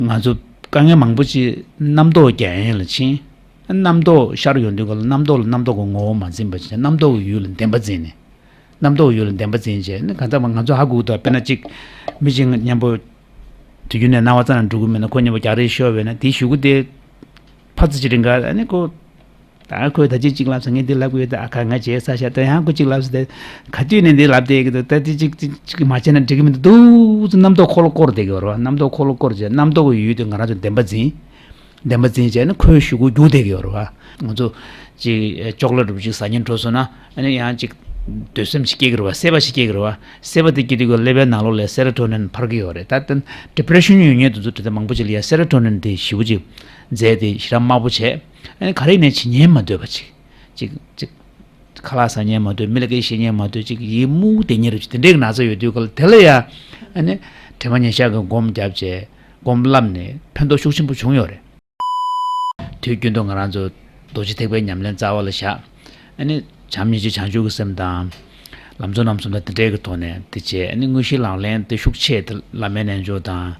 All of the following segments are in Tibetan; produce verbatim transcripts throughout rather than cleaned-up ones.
ང་ཚོ་དཀའ་ངལ་མང་པོ་ཅིག་རྣམ་རྟོག་རྒྱ་ཡན་ལ་ཕྱིན། རྣམ་རྟོག་ཤར་ཡོང་དུས་སྐབས་ལ་རྣམ་རྟོག་ལ་རྣམ་རྟོག་གི་ངོ་བོ་མ་འཛིན་པ་བྱས། རྣམ་རྟོག་གི་ཡུལ་ལ་བདེན་པ་འཛིན་ནས། རྣམ་རྟོག་གི་ཡུལ་ལ་བདེན་པ་འཛིན་བྱས་ནས། གང་ལྟར་ང་ཚོ་ཧ་གོ་གི་འདུག་དཔེར་ན་གཅིག་མི་གཅིག་མཉམ་པོ་དུས་རྒྱུན་ནས་སྣང་བ་ཙམ་ལ་འགྲོ་གི་མེད་ན། ཁོ་མཉམ་པོ་རྒྱག་རེས་ཤོར་བས་ན། དེའི་གཞུག་གུ་དེ་ཕར་ཙམ་ཅིག་རིང་ག་ཨ་ནི་ཁོ། ད་ཁོས་ད་ཅི་གཅིག་ལབ་སོང་། ངས་འདི་ལབ་གི་ཡོད། ད་ཨ་ཁ་ང་བྱས་ས་ཤ་ད་ཡང་ཁོ་གཅིག་ལབ་སོང་། ད་ག་དུས་ནས་འདི་ལབ་བསྡད་ཀྱི་འདུག་ད་འདི་གཅིག་གཅིག་གཅིག་མ་བྱས་ན་འགྲིག་གི་མི་འདུག་འདུག་ཙམ་རྣམ་རྟོག་འཁོར་ལོ་བསྐོར་བསྡད་ཀྱི་ཡོད་རེད་བ། རྣམ་རྟོག་འཁོར་ལོ་བསྐོར་བྱས། རྣམ་རྟོག་གི་ཡུལ་དེ་ང་རང་ཚོ་བདེན་པ་འཛིན། བདེན་པ་འཛིན་བྱས་ནས་ཁོའི་གཞུག་གུ་རྒྱུག་བསྡད་ཀྱི་ཡོད་རེད་བ། ང་ཚོ་ཅིག་ཅོག་ལེ་འདྲ་པོ་ཅིག་ཟ་སྙིང་བྲོ་སོང་ན། ཨ་ནི་ཡང་ཅིག་འདོད་སེམས་ཤིག་སྐྱེ་གི་རེད་བ། སྲེད་པ་ཞིག་སྐྱེ་གི་རེད་བ། སྲེད་པ་དེ་སྐྱེ་དུས་ཀྱི་ཀླད་པའི་ནང་ལོགས་ལ་སེ་རོ་ཊོ་ནིན་འཕར་གྱི་ཡོད་རེད། ད་ལྟ་ཌི་པི་རེ་ཤན་ཡོད་མཁན་དེ་ཚོ་དེ་འདྲ་མང་པོ་ཅིག་ལ་ཡ་སེ་རོ་ཊོ་ནིན་དེ་ཞེ་པོ་ཅིག་རྫས་དེ་ཞེ་དྲག་དམའ་པོ་བྱས། ཨ་ནི་ག་རེ་ཡིན་ནའི་བྱེད་ཉན་མ་འདོད་པ་ཅིག་ཅིག་ཅིག་ཁ་ལག་ཟ་ཉན་མ་འདོད། མི་ལ་སྐད་བཤད་ཉན་མ་འདོད། ཅིག་ཡིད་མུག་བསྡད་ཉན་རེ་ཅིག་དེ་འདྲའི་ན་ཚ་ཡོད་དུས་སྐབས་ལ་དེ་ལ་ཡ། ཨ་ནི་དྲན་པ་ཉེར་བཞག་གི་སྒོམ་བརྒྱབ་བྱས། སྒོམ་བསླབས་ནས་ཕན་ཐོགས་ཤུགས་ཆེན་པོ་བྱུང་ཡོད་རེད། དུས་རྒྱུན་དུ་ང་རང་ཚོ་རྡོ་རྗེ་ཐེག་པའི་ཉམས་ལེན་རྩ་བ་ལ་བཞག་ཨ་ནི་བྱམས་སྙིང་རྗེ་བྱང་ཆུབ་ཀྱི་སེམས་དང་། ལམ་གཙོ་རྣམ་གསུམ་དང་དེ་འདྲའི་གི་ཐོག་ནས་དེ་བྱས། ཨ་ནི་དངོས་གཞིའི་ལག་ལེན་དེ་ཤུགས་ཆེ་དེ་བླ་མའི་རྣལ་འབྱོར་དང་།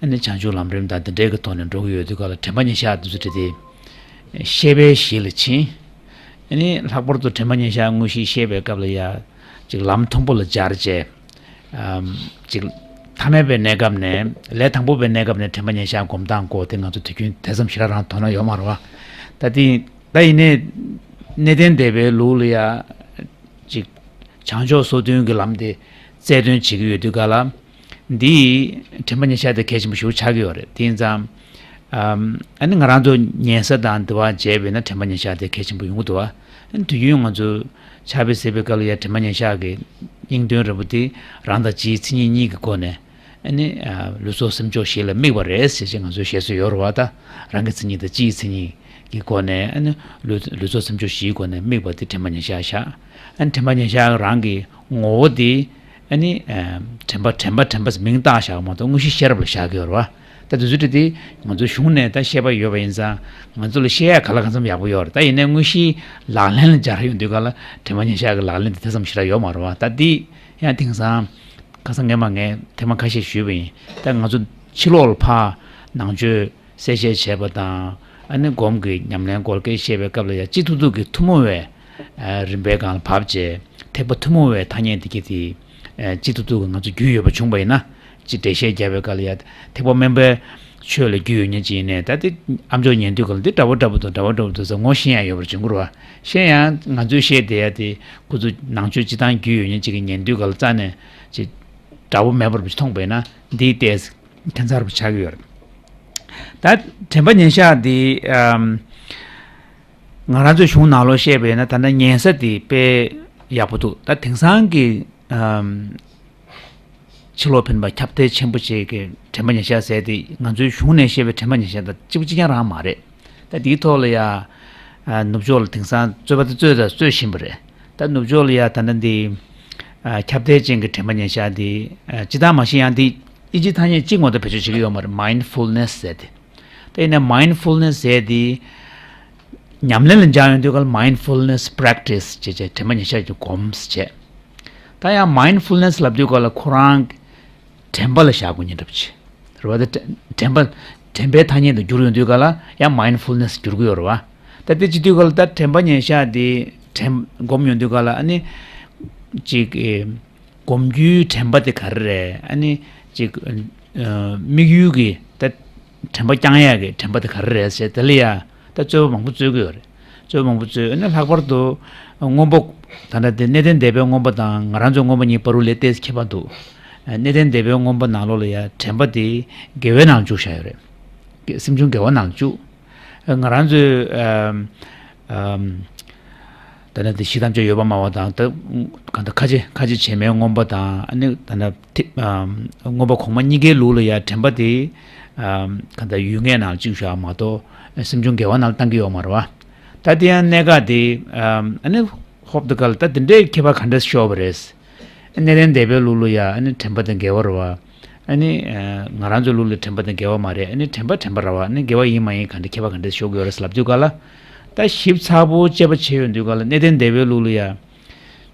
ཨ་ནི་བྱང་ཆུབ་ལམ་རིམ་དང་དེ་འདྲའི་གི་ཐོག་ནས་འགྲོ་གི་ཡོད་དུས་སྐབས་ལ་དྲན་པ་ཉེར་བཞག་དེ་ཚོ་དེ་དེ་ཤེས་པའི་གཞི་ལ་ཕྱིན། ཨ་ནི་ལྷག་པར་དུ་དྲན་པ་ཉེར་བཞག་དངོས་གཞི་ཤེས་པའི་སྐབས་ལ་ཡ་ཅིག་ལམ་མཐོན་པོ་ལ་སྦྱར་བྱས། ཨམ། ཅིག་ཐ་མལ་པའི་གནས་སྐབས་ནས། ལས་དང་པོ་པའི་གནས་སྐབས་ནས་དྲན་པ་ཉེར་བཞག་སྒོམ་སྟངས་སྐོར་དེ་ང་ཚོ་དུས་རྒྱུན་དེ་ཙམ་ཞེ་དྲག་རང་དོ་སྣང་ཡོད་མ་རེད་བ། ད་དེ་ད་ཡིན་ནའི་གནས་བརྟན་སྡེ་པའི་ལུགས་ལ་ཡ་ཅིག་བྱང་ཕྱོགས་སོ་བདུན་གྱི་ལམ་དེ་རྩལ་འདོན་བྱེད་ཀྱི་ཡོད་དུས་སྐབས་ལ། འདིས་དྲན་པ་ཉེར་བཞག་དེ་གལ་ཆེན་པོ་ཞེ་པོ་ཆགས་ཀྱི་ཡོད་རེད། དེ་ཡིན་ཙང་། ཨམ། ཨ་ནི་ང་རང་ཚོ་ཉན་ས་དང་འདི་བ་བྱས་པས་ན་དྲན་པ་ཉེར་བཞག་དེ་གལ་ཆེན་པོ་ཡོང་གི་འདུག་བ། ཨ་ནི་དུས་རྒྱུན་ང་ཚོ་ཕྱག་དཔེ་གཟིགས་པའི་སྐབས་ལ་ཡ་དྲན་པ་ཉེར་བཞག་གི་སྙིང་དོན་རིལ་པོ་དེ་རང་དང་སྤྱིའི་མཚན་ཉིད་གཉིས་ཀྱི་སྒོ་ནས། ཨ་ནི་ཨ། ལུས་སྲོག་སེམས་མཆོག་བཞི་ལ་དམིགས་པ་རེད་ཟེར་བྱས་ང་ཚོའི་བཤད་སྲོལ་ཡོད་རེད་བ། ད་རང་གི་མཚན་ཉིད་དང་སྤྱིའི་མཚན་ཉིད་ཀྱི་སྒོ་ནས། ཨ་ནི་ལུས་ལུས་སྲོག་སེམས་མཆོག་བཞིའི་སྒོ་ནས་དམིགས་པ་དེ་དྲན་པ་ཉེར་བཞག་བཞག་ཨ་ནི་དྲན་པ་ཉེར་བཞག་རང་གི་ངོ་བོ་དེ། ཨ་ནི་ཨ། དྲན་པ་དྲན་པ་དྲན་པ་ཟེར་མིང་བཏགས་བཞག་མ་གཏོགས་དངོས་གཞི་ཤེས་རབ་ལ་བཞག་གི་ཡོད་རེད་བ། ད་དེ་ཚོ་དེ་ང་ཚོའི་གཞུང་ནས་ད་བཤད་པ་ཡོད་པ་ཡིན་ཙང་། ང་ཚོ་ལ་བཤད་ཡ་ག་ལ་གང་འཚམ་ཡག་པོ་ཡོད་རེད། ད་ཡིན་ནའི་དངོས་གཞིའི་ལག་ལེན་ལ་སྦྱར་ཡོང་དུས་སྐབས་ལ་དྲན་པ་ཉེར་བཞག་གི་ལག་ལེན་དེ་དེ་ཙམ་ཞེ་དྲག་ཡོད་མ་རེད་བ། ད་འདི་ཡང་དེང་སང་ཁ་སང་ངས་མ་ངས་ཐེངས་མ་ཁ་ཤས་ཞུས་པ་ཡིན། ད་ང་ཚོ་ཕྱི་ལོགས་ལ་ཕར་ནང་ཆོས་གསལ་བཤད་བྱས་པ་དང་། ཨ་ནི་སྒོམ་གྱི་ཉམས་ལེན་སྐོར་སྐད་བཤད་པའི་སྐབས་ལ་ཡང་སྤྱི་ཐུབ་ཐུབ་ཀྱི་ཐུན་མོང་བའི་ཨ་རིམ་པའི་སྒང་ལ་བབས་རྗེས། ཐེག་པ་ཐུན་མོང་བའི་ཐ་སྙད་འདི་གི་དེ་ཨ་སྤྱི་ཐུབ་ཐུབ་ཀྱི་ང་ཚོ་རྒྱུས་ཡོད་པ་བྱུང་བ་ཡིན་ན། ཅིག་འགྲེལ་བཤད་རྒྱབ་པའི་སྐབས་ལ་ཡང་ཐེག་པ་དམན་པའི་ཆོས་ལ་རྒྱུས་ཡོད་མཁན་ཅིག་ཡིན་ནའི། ད་དེ་ཨ་མཆོག་ཉན་དུས་སྐབས་ལ་འདི་འདྲ་པོ་འདྲ་པོ་འདུག་འདྲ་པོ་འདྲ་པོ་འདུག་ཟེར་ངོ་ཤེས་ཡ་ཡོད་པར་བྱུང་གི་རེད་བ། གཞན་ཡང་ང་ཚོས་བཤད་བསྡད་ཡ་དེ་ཁོ་ཚོ་ནང་ཆོས་སྤྱི་བཏང་རྒྱུས་ཡོད་མཁན་ཅིག་གིས་ཉན་དུས་སྐབས་ལ་རྩ་ནས་ཅིག་འདྲ་པོ་མེད་པར་མཐོང་བས་ན། འདིའི་ལྟས་ཁྱད་མཚར་པོ་ཆགས་ཀྱི་ཡོད་རེད། ད་དྲན་པ་ཉེར་བཞག་འདི་ཨམ། ང་རང་ཚོའི་གཞུང་ནང་ལོགས་བཤད་པས་ན་ད་ལྟ་ཉན་ས་དེ་དཔེ་ཡག་པོ་འདུག་ད་དེང་སང་གི་ཨམ། ཕྱི་ལོགས་ཕན་པ་ཁྱབ་གདལ་ཆེན་པོ་ཅིག་གི་དྲན་པ་ཉེར་བཞག་ཟེར་དེ་ང་ཚོའི་གཞུང་ནས་བཤད་པའི་དྲན་པ་ཉེར་བཞག་དང་གཅིག་པ་གཅིག་རྐྱང་རང་མ་རེད། ད་དེའི་ཐོག་ལ་ཡ་ཨ། ནུབ་ཕྱོགས་ལ་དེང་སང་རྩོད་པ་དེ་རྩོད་དང་རྩོད་བཞིན་པ་རེད། ད་ནུབ་ཕྱོགས་ལ་ཡ་ད་ལྟ་འདི་ཨ། ཁྱབ་གདལ་ཅན་གྱི་དྲན་པ་ཉེར་བཞག་འདི་ཨ། སྤྱི་བཏང་མ་གཞི་ཡང་འདི་ཨིན་ཇིའི་ཐ་སྙད་གཅིག་མ་གཏོགས་བེད་སྤྱོད་བྱེད་ཀྱི་ཡོད་མ་རེད། མའིན་ཌི་ཕུལ་ནེ་སི་ཟེར་དེ། དེ་ནས་མའིན་ཌི་ཕུལ་ནེ་སི་ཟེར་དེ་ཉམས་ལེན་ལ་སྦྱར་ཡོང་དུས་སྐབས་ལ་མའིན་ཌི་ཕུལ་ནེ་སི་པེ་རེག་ཊི་སི་བྱས་བྱས་དྲན་པ་ཉེར་བཞག་གི་སྒོམ་བྱས། ད་ཡང་མའིན་ཌི་ཕུལ་ནེ་སི་ལབ་དུས་སྐབས་ལ་ཁོ་རང་དྲན་པ་ལ་བཞག་དགོས་ཉེན་འདྲ་པོ་ཅིག་རེད་བ། དེ་དྲན་པ་དྲན་པའི་ཐ་སྙད་དུ་བསྒྱུར་ཡོང་དུས་སྐབས་ལ་ཡང་མའིན་ཌི་ཕུལ་ནེ་སི་བསྒྱུར་གྱི་ཡོད་རེད་བ། ད་དེ་བྱེད་དུས་སྐབས་ལ་ད་དྲན་པ་ཉེར་བཞག་དེ་དྲན་སྒོམ་ཡོང་དུས་སྐབས་ལ་ཨ་ནི་ཅིག་ཨེ། སྒོམ་རྒྱུའི་དྲན་པ་དེ་ག་རེ་རེད། ཨ་ནི་ཅིག་ཨ། དམིགས་ཡུལ་གྱི་ད་དྲན་པ་བསྐྱང་ཡག་གི་དྲན་པ་དེ་ག་རེ་རེད་ཟེར། དེ་ལ་ཡ་ད་རྩོད་པ་མང་པོ་རྩོད་ཀྱི་ཡོད་རེད། རྩོད་པ་མང་པོ་རྩོད། ཨ་ནི་ལྷག་པར་དུ་མངོན་པ་ད་ལྟ་དེ་གནས་བརྟན་སྡེ་པའི་མངོན་པ་དང་ང་རང་ཚོའི་མངོན་པ་གཉིས་བར་དུ་ལས་ཏོག་ཙམ་ཁྱད་པར་འདུག་གནས་བརྟན་སྡེ་པའི་མངོན་པ་ནང་ལོགས་ལ་ཡ་དྲན་པ་དེ་དགེ་བའི་ནང་བཅུག་བཞག་ཡོད་རེད། སེམས་བྱུང་དགེ་བ་ནང་བཅུག་ང་རང་ཚོའི་ཨམ། ཨམ། ད་ནི་དེ་ཞི་དམ་བཅའ་ཡོད་པར་སྨྲ་བ་དང་། ད་གང་ལྟར་ཁ་ཆེ་ཁ་ཆེ་བྱེ་མའི་མངོན་པ་དང་། ཨ་ནི་ད་ནི་ཐེ་ཨམ། མངོན་པ་གོང་མ་གཉིས་ཀའི་ལུགས་ལ་ཡ་དྲན་པ་དེ་ཨམ། གང་ལྟར་ཡུལ་ངེས་ནང་བཅུག་བཞག་མ་གཏོགས་སེམས་བྱུང་དགེ་བ་ནང་བཏང་གི་ཡོད་མ་རེད་བ། ད་དེ་ཡང་གནད་འགག་དེ་ཨམ། ཨ་ནི་ཧོབ་ཏེ་ག་ལ་ད་དེ་འདྲའི་ཁྱད་པར་ག་འདྲས་ཤོར་བ་རེད། གནས་བརྟན་སྡེ་པའི་ལུགས་ལ་ཡ་ཨ་ནི་དྲན་པ་དང་དགེ་བ་རེད་བ། ཨ་ནི་ཨ། ང་རང་ཚོའི་ལུགས་ལ་དྲན་པ་དང་དགེ་བ་མ་རེད། ཨ་ནི་དྲན་པ་དྲན་པ་རེད་བ། ཨ་ནི་དགེ་བ་ཡིན་མ་ཡིན་ག་འདྲ་ཁྱད་པར་ག་འདྲ་ཤོར་གྱི་ཡོད་རེད་ལབ་དུས་སྐབས་ལ། ད་ཞིབ་ཚགས་པོ་དཔྱད་པ་བྱེད་ཡོང་དུས་སྐབས་ལ་གནས་བརྟན་སྡེ་པའི་ལུགས་ལ་ཡ་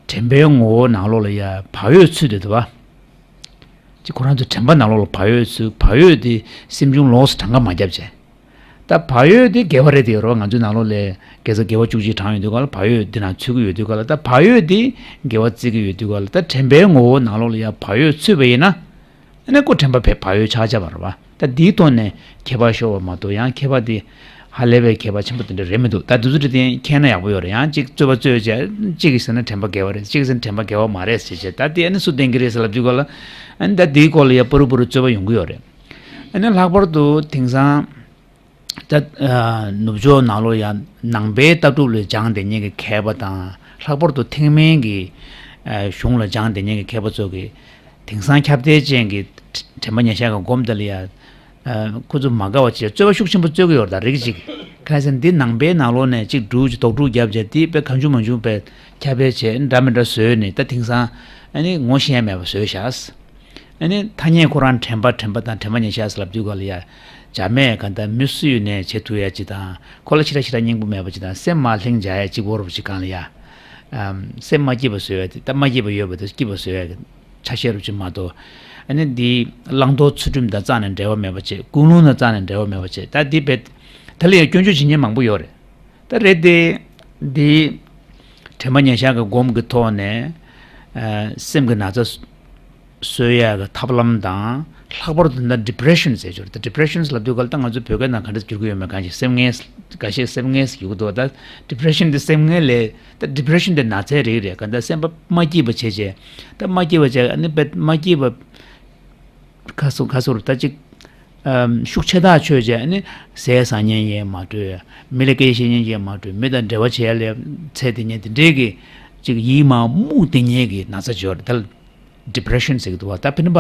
དྲན་པའི་ངོ་བོ་ནང་ལོགས་ལ་ཡ་བག་ཡོད་ཚུད་དེ་འདུག་བ། ཅིག་ཁོ་རང་ཚོ་དྲན་པ་ནང་ལོགས་ལ་བག་ཡོད་ཚུལ། བག་ཡོད་དེ་སེམས་བྱུང་ལོགས་སུ་གྲངས་ཀ་མ་བརྒྱབ་བྱས། ད་བག་ཡོད་དེ་དགེ་བ་རེད་དེ་ཡོད་རེད་བ། ང་ཚོའི་ནང་ལོགས་ལ་དགེ་རྩ་དགེ་བ་བཅུ་གཅིག་བགྲངས་ཡོང་དུས་ག་ལ། བག་ཡོད་འདི་ནང་ཚུད་ཀྱི་ཡོད་དུས་ག་ལ། ད་བག་ཡོད་དེ་དགེ་བ་བརྩི་གི་ཡོད་དུས་ག་ལ། ད་དྲན་པའི་ངོ་བོ་ནང་ལོགས་ལ་ཡང་བག་ཡོད་ཚུད་པ་ཡིན་ན། ཨ་ནི་ཁོ་དྲན་པ་བས་བག་ཡོད་ཆགས་ཆགས་པ་རེད་བ། ད་འདིའི་ཐོག་ནས་ཁྱད་པར་ཤོར་བ་མ་གཏོགས། ཡང་ཁྱད་པར་དེ་ཧ་ལས་པའི་ཁྱད་པར་ཆེན་པོ་དེ་འདྲ་རེད་མི་འདུག། ད་དུས་ཚོད་དེ་མཁྱེན་ན་ཡག་པོ་ཡོད་རེད། ཡང་གཅིག་རྩོད་པ་རྩོད་བྱས། གཅིག་གིས་ཟེར་ན་དྲན་པ་དགེ་བ་རེད། གཅིག་གིས་ཟེར་ན་དྲན་པ་དགེ་བ་མ་རེད་ཟེར་བྱས། ད་དེ་ཨ་ནི་སུ་བདེན་གི་རེད་ཟེར་ལབ་དུས་ག་ལ། ཨ་ནི་ད་དེའི་སྐོར་ལ་ཡང་པ་རུ་པ་རུ་རྩོད་པ་ཡོང་གི་ཡོད་རེད། ཨ་ནི་ལྷག་པར་དུ་དེང་སང་ད་ནུབ་ཕྱོགས་ནང་ལོགས་ཡང་ནང་པའི་ལྟ་གྲུབ་ལ་སྦྱངས་བསྡད་མཁན་གྱི་མཁས་པ་དང་། ལྷག་པར་དུ་ཐེག་དམན་གྱི་གཞུང་ལ་སྦྱངས་བསྡད་མཁན་གྱི་མཁས་པ་ཚོ་གིས་དེང་སང་ཁྱབ་གདལ་ཅན་གྱི་དྲན་པ་ཉེར་བཞག་གི་སྒོམ་དེ་ལ་ཡང་ཁོ་ཚོ་མ་དགའ་བ་བྱས། རྩོད་པ་ཤུགས་ཆེན་པོ་རྩོད་ཀྱི་ཡོད་རེད། ད་རིགས་གཅིག་ག་རེ་ཟེར་ན། འདི་ནང་པའི་ནང་ལོགས་ནས་གཅིག་སྒྲུག་ཅིག་དོགས་སྒྲུག་བརྒྱབ་བྱས། དེ་དཔེ་གང་བྱུང་མང་བྱུང་དཔེ་ཁྱབ་སྤེལ་བྱས། འདྲ་མི་འདྲ་བཟོས་ནས་ད་དེང་སང་ཨ་ནི་ངོ་ཤེས་ཡ་མེད་པ་བཟོས་བཞག། ཨ་ནི་ཐ་སྙད་ཁོ་རང་དྲན་པ་དྲན་པ་དང་དྲན་པ་ཉེར་བཞག་ཟེར་ལབ་དུས་ག་ལ་ཡ། བྱ་མས་གང་ལྟར་མི་སུ་ཡིན་ནའི་བྱེད་ཐུབ་ཡ་ཅིག་དང་། ཁོ་ལ་ཕྱི་ར་ཕྱི་ར་སྙིང་པོ་མེད་པ་ཅིག་དང་། སེམས་མ་ལྷིང་འཇགས་ཡ་ཅིག་བོར་བ་ཅིག་གང་ལ་ཡ། ཨམ། སེམས་མ་སྐྱིད་པ་བཟོ་ཡ་དེ། ད་མ་སྐྱིད་པ་ཡོད་པ་དེ་སྐྱིད་པ་བཟོ་ཡ་གི་ཆ་ཤས་རུ་ཅིག་མ་གཏོགས། ཨ་ནི་འདི་བླང་དོར་ཚུལ་ཁྲིམས་དང་རྩ་ནས་འབྲེལ་བ་མེད་པ་བྱས། ཀུན་སློང་དང་རྩ་ནས་འབྲེལ་བ་མེད་པ་བྱས། ད་འདི་བེད་དེ་ལ་ཡ་སྐྱོན་བརྗོད་བྱེད་མཁན་མང་པོ་ཡོད་རེད། ད་རེད་དེ། འདི་དྲན་པ་ཉེར་བཞག་གི་སྒོམ་གྱི་ཐོག་ནས་ཨ་སེམས་ཀྱི་ན་ཚ་གསོ་ཡག་གི་ཐབས་ལམ་དང་། ལྷག་པར་དུ་ད་ཌི་པི་རེ་ཤན་ཟེར་ཆོག་རེད། ད་ཌི་པི་རེ་ཤན་ལབ་དུས་ག་ལ་ད་ང་ཚོ་བོད་སྐད་ནང་ག་འདྲ་བསྒྱུར་གི་ཡོད་མེད་གང་ཞིག་སེམས་ངལ། འགའ་ཤས་སེམས་ངལ་ཟེར་གྱི་འདུག། ད་ཌི་པི་རེ་ཤན་དེ་སེམས་ངལ་ལས། ད་ཌི་པི་རེ་ཤན་དེ་ན་ཚའི་རིགས་རེད། ག་ད་སེམས་པ་མ་སྐྱིད་པ་བྱས་བྱས། ད་མ་སྐྱིད་པ་བྱས། ཨ་ནི་དཔེ་མ་སྐྱིད་པ། ཁ་སོ་ཁ་སོར་ད་ཅིག་ཨམ། ཤུགས་ཆེ་ཐག་ཆོད་བྱས། ཨ་ནི་ཟས་ཟ་མཁན་ཡས་མ་གྲོས། མི་ལ་སྐད་བཤད་མཁན་ཡས་མ་གྲོས། མི་དང་འབྲེལ་བ་བྱེད་ཡ་ལས་ཚད་དེ་ཉིད་དེ་འདྲས་ཀྱི་ཅིག་ཡིད་མ་རྨུགས་དེ་ཉིད་ཀྱི་ན་ཚ་འབྱོར། ད་ཌི་པི་རེ་ཤན་ཟེར་གྱི་འདུག་བ། ད་ཕན་པ་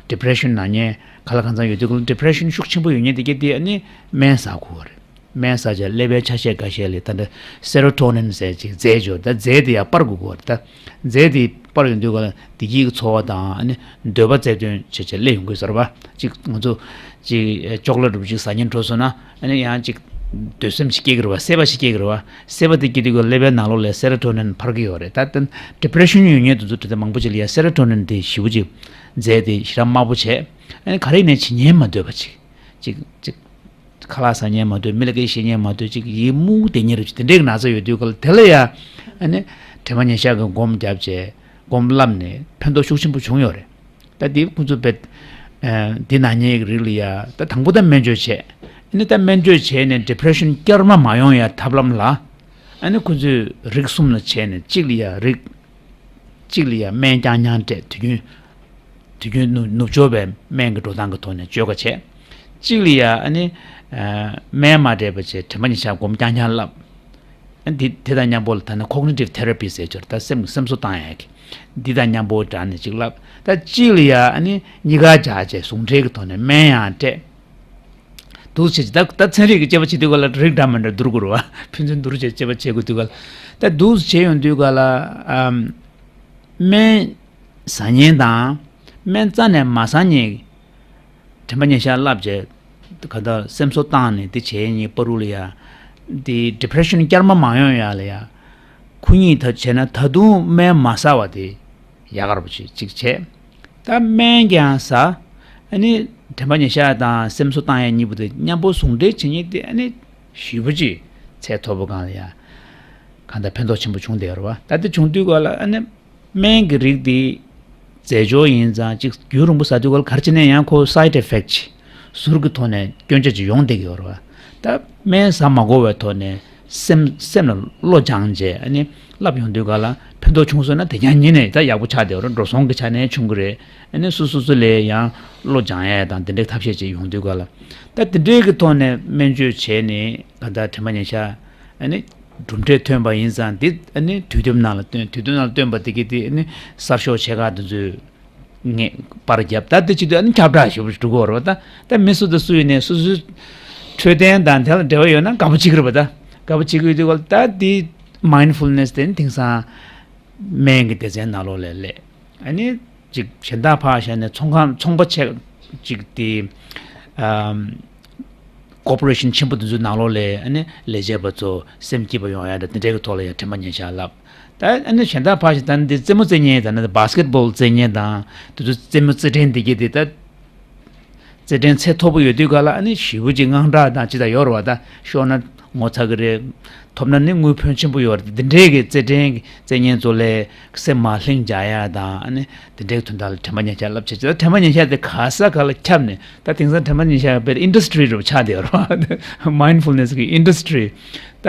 ཌི་པི་རེ་ཤན་ན་མཁན་ག་ལ་གང་འཚམ་ཡོད་དུས་ཀ་ལ། ཌི་པི་རེ་ཤན་ཤུགས་ཆེན་པོ་ཡོད་མཁན་དེ་གྱད་དེ་ཨ་ནི་སྨན་ཟ་དགོས་པ་རེད། སྨན་ཟ་བྱས་ཀླད་པའི་ཆ་ཤས་འགའ་ཤས་ལ་ད་ལྟ་སེ་རོ་ཊོ་ནིན་ཟེར་ཅིག་རྫས་འབྱོར། ད་རྫས་དེ་ཡང་སྤར་དགོས་ཀྱི་ཡོད་རེད། ད་རྫས་དེ་སྤར་ཡོང་དུས་ག་ལ་བདེ་སྐྱིད་ཀྱི་ཚོར་བ་དང་ཨ་ནི་འདོད་པ་རྩལ་འདོན་བྱས་བྱས་སླེབས་ཡོང་གི་ཡོད་ས་རེད་པ། ཅིག་ང་ཚོ་ཅིག་ཅོག་ལེ་ཊི་འདྲ་པོ་ཅིག་ཟ་སྙིང་བྲོ་སོང་ན། ཨ་ནི་ཡང་ཅིག་འདོད་སེམས་ཤིག་སྐྱེ་གི་རེད་པ། སྲེད་པ་ཞིག་སྐྱེ་གི་རེད་པ། སྲེད་པ་དེ་སྐྱེ་དུས་ག་ལ་ཀླད་པའི་ནང་ལོགས་ལ་སེ་རོ་ཊོ་ནིན་འཕར་གི་ཡོད་རེད། ད་ལྟ་ཌི་པི་རེ་ཤན་ཡོད་མཁན་དེ་ཚོ་དེ་འདྲ་མང་པོ་ཅིག་ལ་ཡང་སེ་རོ་ཊོ་ནིན་དེ་ཞེ་པོ་ཅིག་རྫས་དེ་ཞེ་དྲག་དམའ་པོ་བྱས། ཨ་ནི་ག་རེ་ཡིན་ནའི་བྱེད་སྙིང་མ་འདོད་པ་ཅིག་ཅིག་ཅིག་ཁ་ལག་ཟ་སྙིང་མ་འདོད། མི་ལ་སྐད་བཤད་སྙིང་མ་འདོད། ཅིག་ཡིད་རྨུགས་དེ་ཉིད་རེ་ཅིག་དེ་འདྲའི་ན་ཚ་ཡོད་དུས་ག་ལ་དེ་ལ་ཡ་ཨ་ནི་དྲན་པ་ཉེར་བཞག་གི་སྒོམ་བརྒྱབ་བྱས་སྒོམ་བསླབས་ནས་ཕན་ཐོགས་ཤུགས་ཆེན་པོ་བྱུང་ཡོད་རེད། ད་དེ་ཁོང་ཚོ་བེད་ཨ་འདི་ན་མཁན་གྱི་རིགས་ལ་ཡ་ད་དང་པོ་ད་སྨན་བཅོས་བྱས། ཨ་ནི་ད་སྨན་བཅོས་བྱས་ནས་ཌི་པི་རེ་ཤན་བསྐྱར་མ་མ་ཡོང་ཡ་ཐབས་ལམ་ལ། ཨ་ནི་ཁོང་ཚོས་རིགས་གསུམ་ལ་བྱས་ནས་གཅིག་ལ་ཡ་རིགས། གཅིག་ལ་ཡ་སྨན་རྐྱང་རྐྱང་སྤྲད། དུས་རྒྱུན། དུས་རྒྱུན་ནུབ་ནུབ་ཕྱོགས་པའི་སྨན་གྱི་འགྲོ་སྟངས་ཀྱི་ཐོག་ནས་བཅོས་ཁ་བྱས། གཅིག་ལ་ཡ་ཨ་ནི་ཨ་སྨན་མ་སྤྲད་པ་བྱས་དྲན་པ་ཉེར་བཞག་སྒོམ་རྐྱང་རྐྱང་བསླབས། ཨ་འདི་དེ་དང་མཉམ་པོ་ལ་ད་ནི་ཁོག་ནི་ཊིབ་ཐེ་ར་པི་ཟེར་ཆོག་རེད། ད་སེམས་སེམས་གསོ་བཏང་ཡ་གི། འདི་དང་མཉམ་པོ་སྦྲགས་ནས་གཅིག་བསླབས། ད་གཅིག་ལ་ཡ་ཨ་ནི་གཉིས་ཀ་སྦྱར་བྱས་ཟུང་འབྲེལ་གྱི་ཐོག་ནས་སྨན་ཡང་སྤྲད། འདུག་སེ་བྱས། ད་ད་ཚན་རིག་གི་དཔྱད་པ་བྱེད་དུས་ག་ལ་རིགས་འདྲ་མི་འདྲ་བསྡུར་དགོས་རེད་པ། ཕན་ཚུན་བསྡུར་བྱས་དཔྱད་པ་བྱེད་དགོས་དུས་ག་ལ། ད་འདུག་སེ་བྱས་ཡོང་དུས་ག་ལ་ཨམ། སྨན་ཟ་མཁན་དང་སྨན་རྩ་ནས་མ་ཟ་མཁན། དྲན་པ་ཉེར་བཞག་བསླབས་བྱས་ག་ད་སེམས་གསོ་བཏང་ནས་དེ་བྱས་ནས་པ་རུ་ལ་ཡ། དེ་ཌི་པི་རེ་ཤན་བསྐྱར་མ་མ་ཡོང་ཡ་ལ་ཡ། ཁོ་གཉིས་ད་བྱས་ན་ད་དུང་སྨན་མ་ཟ་བ་དེ་ཡག་ག་ར་པོ་ཅིག་ཅིག་བྱས། ད་སྨན་ཀྱང་ཟ། ཨ་ནི་དྲན་པ་ཉེར་བཞག་དང་སེམས་གསོ་བཏང་ཡ་གཉིས་པོ་དེ་མཉམ་པོ་ཟུང་འབྲེལ་བྱེད་མཁན་དེ་ཨ་ནི་ཞེ་པོ་ཅིག་ཚད་མཐོ་པོ་སྒང་ལ་ཡ། གང་ལྟར་ཕན་ཐོགས་ཆེན་པོ་བྱུང་བསྡད་ཡོད་རེད་པ། ད་དེ་བྱུང་དུས་ག་ལ་ཨ་ནི་སྨན་གྱི་རིགས་དེ་རྫས་སྦྱོར་ཡིན་ཙང་ཅིག་རྒྱུན་རིང་པོ་ཟ་དུས་ག་ལ་ག་རེ་བྱས་ནའི་ཡང་ཁོ་སའེ་ཌི་ཨི་ཕེག་ཊི་ཅིག་ཟུར་གྱི་ཐོག་ནས་སྐྱོན་ཆ་ཅིག་ཡོང་བསྡད་ཀྱི་ཡོད་རེད་པ། ད་སྨན་ཟ་མ་དགོས་པའི་ཐོག་ནས་སེམས་སེམས་ལ་བློ་སྦྱངས་བྱས་ཨ་ནི་བསླབས་ཡོང་དུས་ག་ལ་ཕན་ཐོགས་བྱུང་སོང་ན་དེ་རྐྱང་ཉིད་ནས་ད་ཡག་པོ་ཆགས་བསྡད་ཡོད་རེད། འགྲོ་སོང་གི་ཆ་ནས་བྱུང་གི་རེད། ཨ་ནི་སོ་སོ་སོ་ལ་ཡང་བློ་སྦྱང་ཡ་དང་དེ་འདྲའི་ཐབས་ཤེས་ཅིག་ཡོང་དུས་ག་ལ། ད་དེ་འདྲའི་གི་ཐོག་ནས་སྨན་བཅོས་བྱས་ནས་ག་ད་དྲན་པ་ཉེར་བཞག་ཨ་ནི་གྲུབ་འབྲས་ཐོན་པ་ཡིན་ཙང་། འདི་ཨ་ནི་དུས་དེབ་ནང་ལ་བཏོན། དུས་དེབ་ནང་ལ་བཏོན་པ་དེ་གི་དེ་ཨ་ནི་གསར་ཤོག་ཆེ་ཁག་དེ་ཚོས་ངས་པར་བརྒྱབ། ད་དེ་བྱེད་དུས་ཨ་ནི་ཁྱབ་བསྒྲགས་ཞེ་པོ་ཞིག་འགྲོ་གི་ཡོད་རེད་པ། ད་ད་མི་སུ་དང་སུ་ཡིན་ནའི་སོ་སོའི་འཕྲོད་བསྟེན་དང་དེ་ལ་འབྲེལ་བ་ཡོད་ན་དགའ་པོ་བྱེད་ཀྱི་རེད་པ། ད་དགའ་པོ་བྱེད་ཀྱི་ཡོད་དུས་ག་ལ་ད་འདི་མའིན་ཌི་ཕུལ་ནེ་སི་དེ་ནི་དེང་སང་སྨན་གྱི་སྡེ་ཚན་ནང་ལོགས་ལ་སླེབས། ཨ་ནི་ཅིག་གཞན་དག་ཕར་བཞག་ནས་ཚོང་ཁང་ཚོང་པ་ཆེ་ཅིག་དེ་ཨམ། ཀོར་པོ་རེ་ཤན་ཆེན་པོ་དེ་ཚོའི་ནང་ལོགས་ལ་ཨ་ནི་ལས་བྱེད་པ་ཚོ་སེམས་སྐྱིད་པ་ཡོང་ཡ་འདྲ་དེ་འདྲའི་གི་ཐོག་ལ་ཡང་དྲན་པ་ཉེར་ཤར་ལབ། ད་ཨ་ནི་གཞན་དག་ཕར་ཞིག་ད་ནི་འདི་རྩེད་མོ་རྩེ་མཁན་དང་ནི་བྷ་སི་ཀེ་ཊི་བྷོལ་རྩེ་མཁན་དང་དེ་ཚོ་རྩེད་མོ་རྩེ་ཕྲན་འདི་གྱད་དེ་ད། རྩེད་ཕྲན་ཚད་མཐོ་པོ་ཡོད་དུས་ག་ལ་ཨ་ནི་ཞེ་པོ་ཅིག་དངངས་སྐྲག་དང་ཅི་ད་ཡོད་རེད་བ། ད་ཤོར་ན་ངོ་ཚ་གི་རེད། ཐོབ་ན་ནི་དངུལ་ཕོན་ཆེན་པོ་ཡོད་རེད། འདི་འདྲའི་གི་རྩེད་ཕྲན་གི་རྩེད་མཁན་ཚོ་ལས་སེམས་མ་ལྷིང་འཇགས་ཡ་དང་ཨ་ནི་དེ་འདྲའི་དོན་དག་ལ་དྲན་པ་ཉེར་ཤར་ལབ་བྱས་བྱས། ད་དྲན་པ་ཉེར་ཤར་དེ་ག་ས་ག་ལ་ཁྱབ་ནས་ད་དེང་སང་དྲན་པ་ཉེར་ཤར་བའི་ཨིན་ཌ་སི་ཊི་རི་རུ་ཆགས་བསྡད་ཡོད་རེད་བ། མའིན་ཌ་ཕུལ་ནེ་སི་གི་ཨིན་ཌ་སི་ཊི་རི། ད་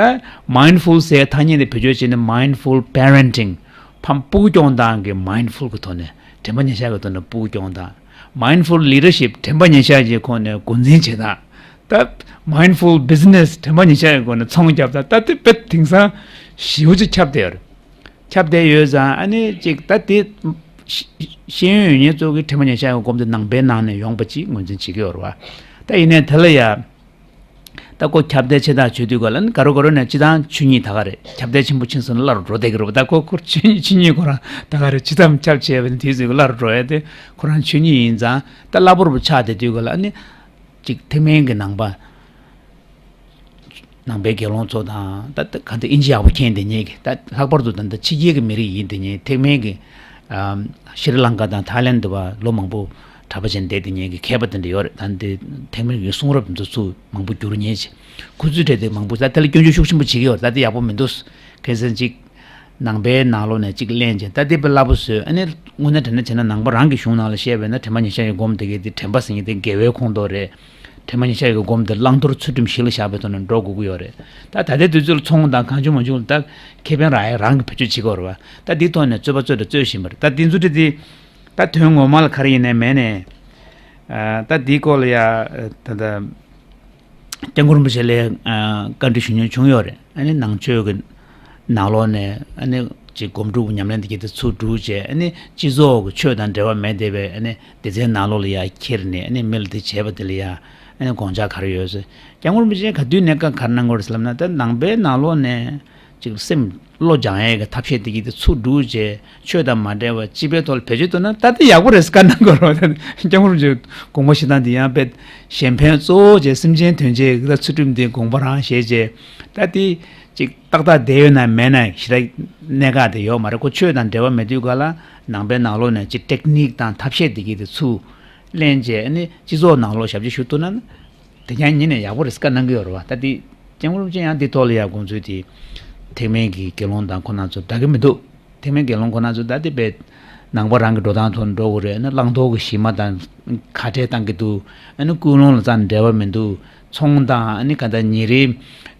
མའིན་ཌ་ཕུལ་ཟེར་ཐ་སྙད་དེ་བེད་སྤྱོད་བྱས་ནས་མའིན་ཌ་ཕུལ་པེ་རེན་ཊིང་། ཕམ་སྤུ་གུ་སྐྱོང་སྟངས་ཀྱི་མའིན་ཌ་ཕུལ་གི་ཐོག་ནས་དྲན་པ་ཉེར་ཤར་གྱི་ཐོག་ནས་སྤུ་གུ་སྐྱོང་སྟངས། མའིན་ཌ་ཕུལ་ལི་ཌར་ཤིབ་དྲན་པ་ཉེར་ཤར་གྱི་ཁོངས་ནས་འགོ་འཛིན་བྱེད་སྟངས། ད་མའིན་ཌ་ཕུལ་བི་ཛི་ནེ་སི་དྲན་པ་ཉེར་ཤར་གྱི་སྒོ་ནས་ཚོང་རྒྱབ་སྟངས། ད་དེ་དཔེ་དེང་སང་ཞེ་པོ་ཅིག་ཁྱབ་བསྡད་ཡོད་རེད། ཁྱབ་བསྡད་ཡོད་ཙང་ཨ་ནི་ཅིག་ད་དེ་ཤེས་ཤེས་ཡོན་ཡོད་མཁན་ཚོ་གིས་དྲན་པ་ཉེར་ཤར་གྱི་སྒོམ་དེ་ནང་པའི་ནང་ནས་ཡོང་པ་ཅིག་ངོས་འཛིན་བྱེད་ཀྱི་ཡོད་རེད་བ། ད་ཡིན་ནའི་དེ་ལ་ཡ། ད་ཁོ་ཁྱབ་གདལ་ཆེ་ཐག་ཆོད་དུས་ག་ལ་ནི་ག་རེ་ག་རེ་ནས་སྤྱིར་བཏང་ཆོས་ཉིད་ད་ག་རེད། ཁྱབ་གདལ་ཆེན་པོ་ཕྱིན་སོང་ན་སླར་འགྲོ་བསྡད་ཀྱི་རེད་པ། ད་ཁོ་ཁོ་ཆོས་ཉིད་ཆོས་ཉིད་ཁོ་རང་ད་ག་རེད། ཇི་ཙམ་ཁྱབ་ཆེ་བ་ནི་དེའི་ཚོད་ཀྱིས་སླར་འགྲོ་ཡ་དེ་ཁོ་རང་ཆོས་ཉིད་ཡིན་ཙང་། ད་སླ་པོ་རུ་ཆགས་བསྡད་དུས་ག་ལ་ནི་ཅིག་ཐེག་དམན་གྱི་ནང་པ། ནང་པའི་དགེ་སློང་ཚོ་དང་། ད་ད་ག་འདི་ཨིན་ཇི་ཡག་པོ་མཁྱེན་བསྡད་མཁན་གྱི། ད་ལྷག་པར་དུ་ད་ལྟ་ཕྱི་རྒྱལ་གྱི་མི་རིགས་ཡིན་བསྡད་མཁན་ཐེག་དམན་གྱི། ཨམ། ཤྲི་ལང་ཀ་དང་ཐའི་ལེན་དུ་བ་ལོ་མང་པོ་གྲྭ་པ་བྱས་ནས་བསྡད་བསྡད་མཁན་གྱི་མཁས་པ་དེ་འདྲ་ཡོད་རེད། ད་འདི་ཐེག་དམན་གྱི་གསུང་རབ་འདི་ཚོ་མང་པོ་བསྒྱུར་མཁན་ཅིག། ཁོ་ཚོའི་གྲས་དེ་མང་པོ་ད་དེ་ལ་སྐྱོན་བརྗོད་ཤུགས་ཆེན་པོ་བྱེད་ཀྱི་ཡོད་རེད། ད་དེ་ཡག་པོ་མི་འདུག། ཁ་སང་ཅིག་ནང་པའི་ནང་ལོགས་ནས་ཅིག་གླེང་བྱས། ད་དེ་དཔེ་སླ་པོ་བཟོས། ཨ་ནི་དངོས་གནས་དྲང་གནས་བྱས་ན་ནང་པ་རང་གི་གཞུང་ནང་ལ་བཤད་པས་ན་དྲན་པ་ཉེར་ཤར་གྱི་སྒོམ་དེ་གའི་དེ་དྲན་པ་ཟེར་མཁན་དེ་དགེ་བའི་ཁོངས་གཏོགས་རེད། དྲན་པ་ཉེར་ཤར་གྱི་སྒོམ་དེ་བླང་དོར་ཚུལ་ཁྲིམས་གཞི་ལ་བཞག་པའི་ཐོག་ནས་འགྲོ་དགོས་ཀྱི་ཡོད་རེད། ད་ད་ལྟའི་དུས་ཚོད་ལ་ཚོང་དང་གང་བྱུང་མང་བྱུང་ལ་ད་ཁེ་ཕན་རག་ཡ་རང་གིས་བེད་སྤྱོད་བྱེད་ཀྱི་ཡོད་རེད་བ། ད་འདིའི་ཐོག་ནས་རྩོད་པ་རྩོད་དང་རྩོད་བཞིན་པ་རེད། ད་འདི་ཚོ་འདྲ་དེ་ད་དོན་ངོ་མ་ལ་ག་རེ་ཡིན་ནའི་མེད་ནའི། ཨ། ད་འདིའི་སྐོར་ལ་ཡ་ད་ལྟ་སྐྱབས་མགོན་རིན་པོ་ཆེ་ལ་ཡ་བཀའ་འདྲི་ཞུ་མྱོང་བྱུང་ཡོད་རེད། ཨ་ནི་ནང་ཆོས་ཀྱི་ནང་ལོགས་ནས་ཨ་ནི་ཅིག་སྒོམ་སྒྲུབ་ཉམས་ལེན་དེ་གྱད་དེ་ཚུར་སྒྲུབ་བྱས། ཨ་ནི་སྤྱི་ཚོགས་ཀྱི་ཆོས་དང་འབྲེལ་བ་མེད་བསྡད་པའི་ཨ་ནི་སྡེ་ཚན་ནང་ལོགས་ལ་ཡ་ཁྱེར་ནས་ཨ་ནི་མི་ལ་དེ་བྱས་པ་དེ་ལ་ཡ་ཨ་ནི་དགོངས་འཆར་ག་རེ་ཡོད་ཟེར། སྐྱབས་མགོན་རིན་པོ་ཆེས་ག་དུས་ནས་བཀའ་ག་རེ་གནང་གི་ཡོད་རེད་ཟེར་ལབ་ན། ད་ནང་པའི་ནང་ལོགས་ནས་ཅིག་སེམས་བློ་སྦྱང་ཡས་ཀྱི་ཐབས་ཤེས་དེ་གྱད་དེ་ཚུར་སྒྲུབ་བྱས། ཆོས་དང་མ་འབྲེལ་བ་སྤྱི་པའི་ཐོག་ལ་བེད་སྤྱོད་གཏོང་ན་ད་དེ་ཡག་པོ་རེད་ཟེར་བཀའ་གནང་གི་ཡོད་རེད་བ། ད་སྐྱབས་མགོན་རིན་པོ་ཆེའི་དགོངས་པ་བཞེས་སྟངས་དེ་ཡང་དཔེ་གཞན་ཕན་གཙོ་བོ་བྱས་སེམས་ཅན་དོན་བྱེད་ཀྱི་ད་ཚུལ་ཁྲིམས་དེ་དགོངས་པ་རང་བཞེས་བྱས། ད་དེ་ཅིག་ཏག་ཏག་བསྡད་ཡོད་ན་མེད་ན་ཞེ་དྲག་གནད་འགག་དེ་ཡོད་མ་རེད། ཁོ་ཆོས་དང་འབྲེལ་བ་མེད་དུས་ག་ལ་ནང་པའི་ནང་ལོགས་ནས་ཅིག་ཊེག་ནིག་དང་ཐབས་ཤེས་དེ་གྱད་དེ་ཚུར་ལེན་བྱས། ཨ་ནི་སྤྱི་ཚོགས་ནང་ལོགས་ཞབས་ཕྱི་ཞུ་ཐུབ་ན་དེ་ཀྱང་ཉིད་ནས་ཡག་པོ་རེད་ཟེར་བཀའ་གནང་གི་ཡོད་རེད་བ། ད་དེ་སྐྱབས་མགོན་རིན་པོ་ཆེ་ཡང་དེ་ཐོག་ལ་ཡ་དགོངས་ཚུལ་དེ་ཐེག་དམན་གྱི་དགེ་སློང་དང་ཁོང་རྣམ་ཚོ་འདྲ་གི་མི་འདུག། ཐེག་དམན་དགེ་སློང་ཁོང་རྣམ་ཚོ་ད་དེ་དཔེ་ནང་པ་རང་གི་འགྲོ་སྟངས་ཐོག་ནས་འགྲོ་དགོས་རེད། ཨ་ནི་བླང་དོར་གྱི་གཞི་མ་དང་ཁ་བྲལ་བཏང་གི་འདུག། ཨ་ནི་ཀུན་སློང་ལ་རྩ་ནས་འབྲེལ་བ་མི་འདུག། ཚོང་དང་ཨ་ནི་ག་ད་ཉིན་རེའི་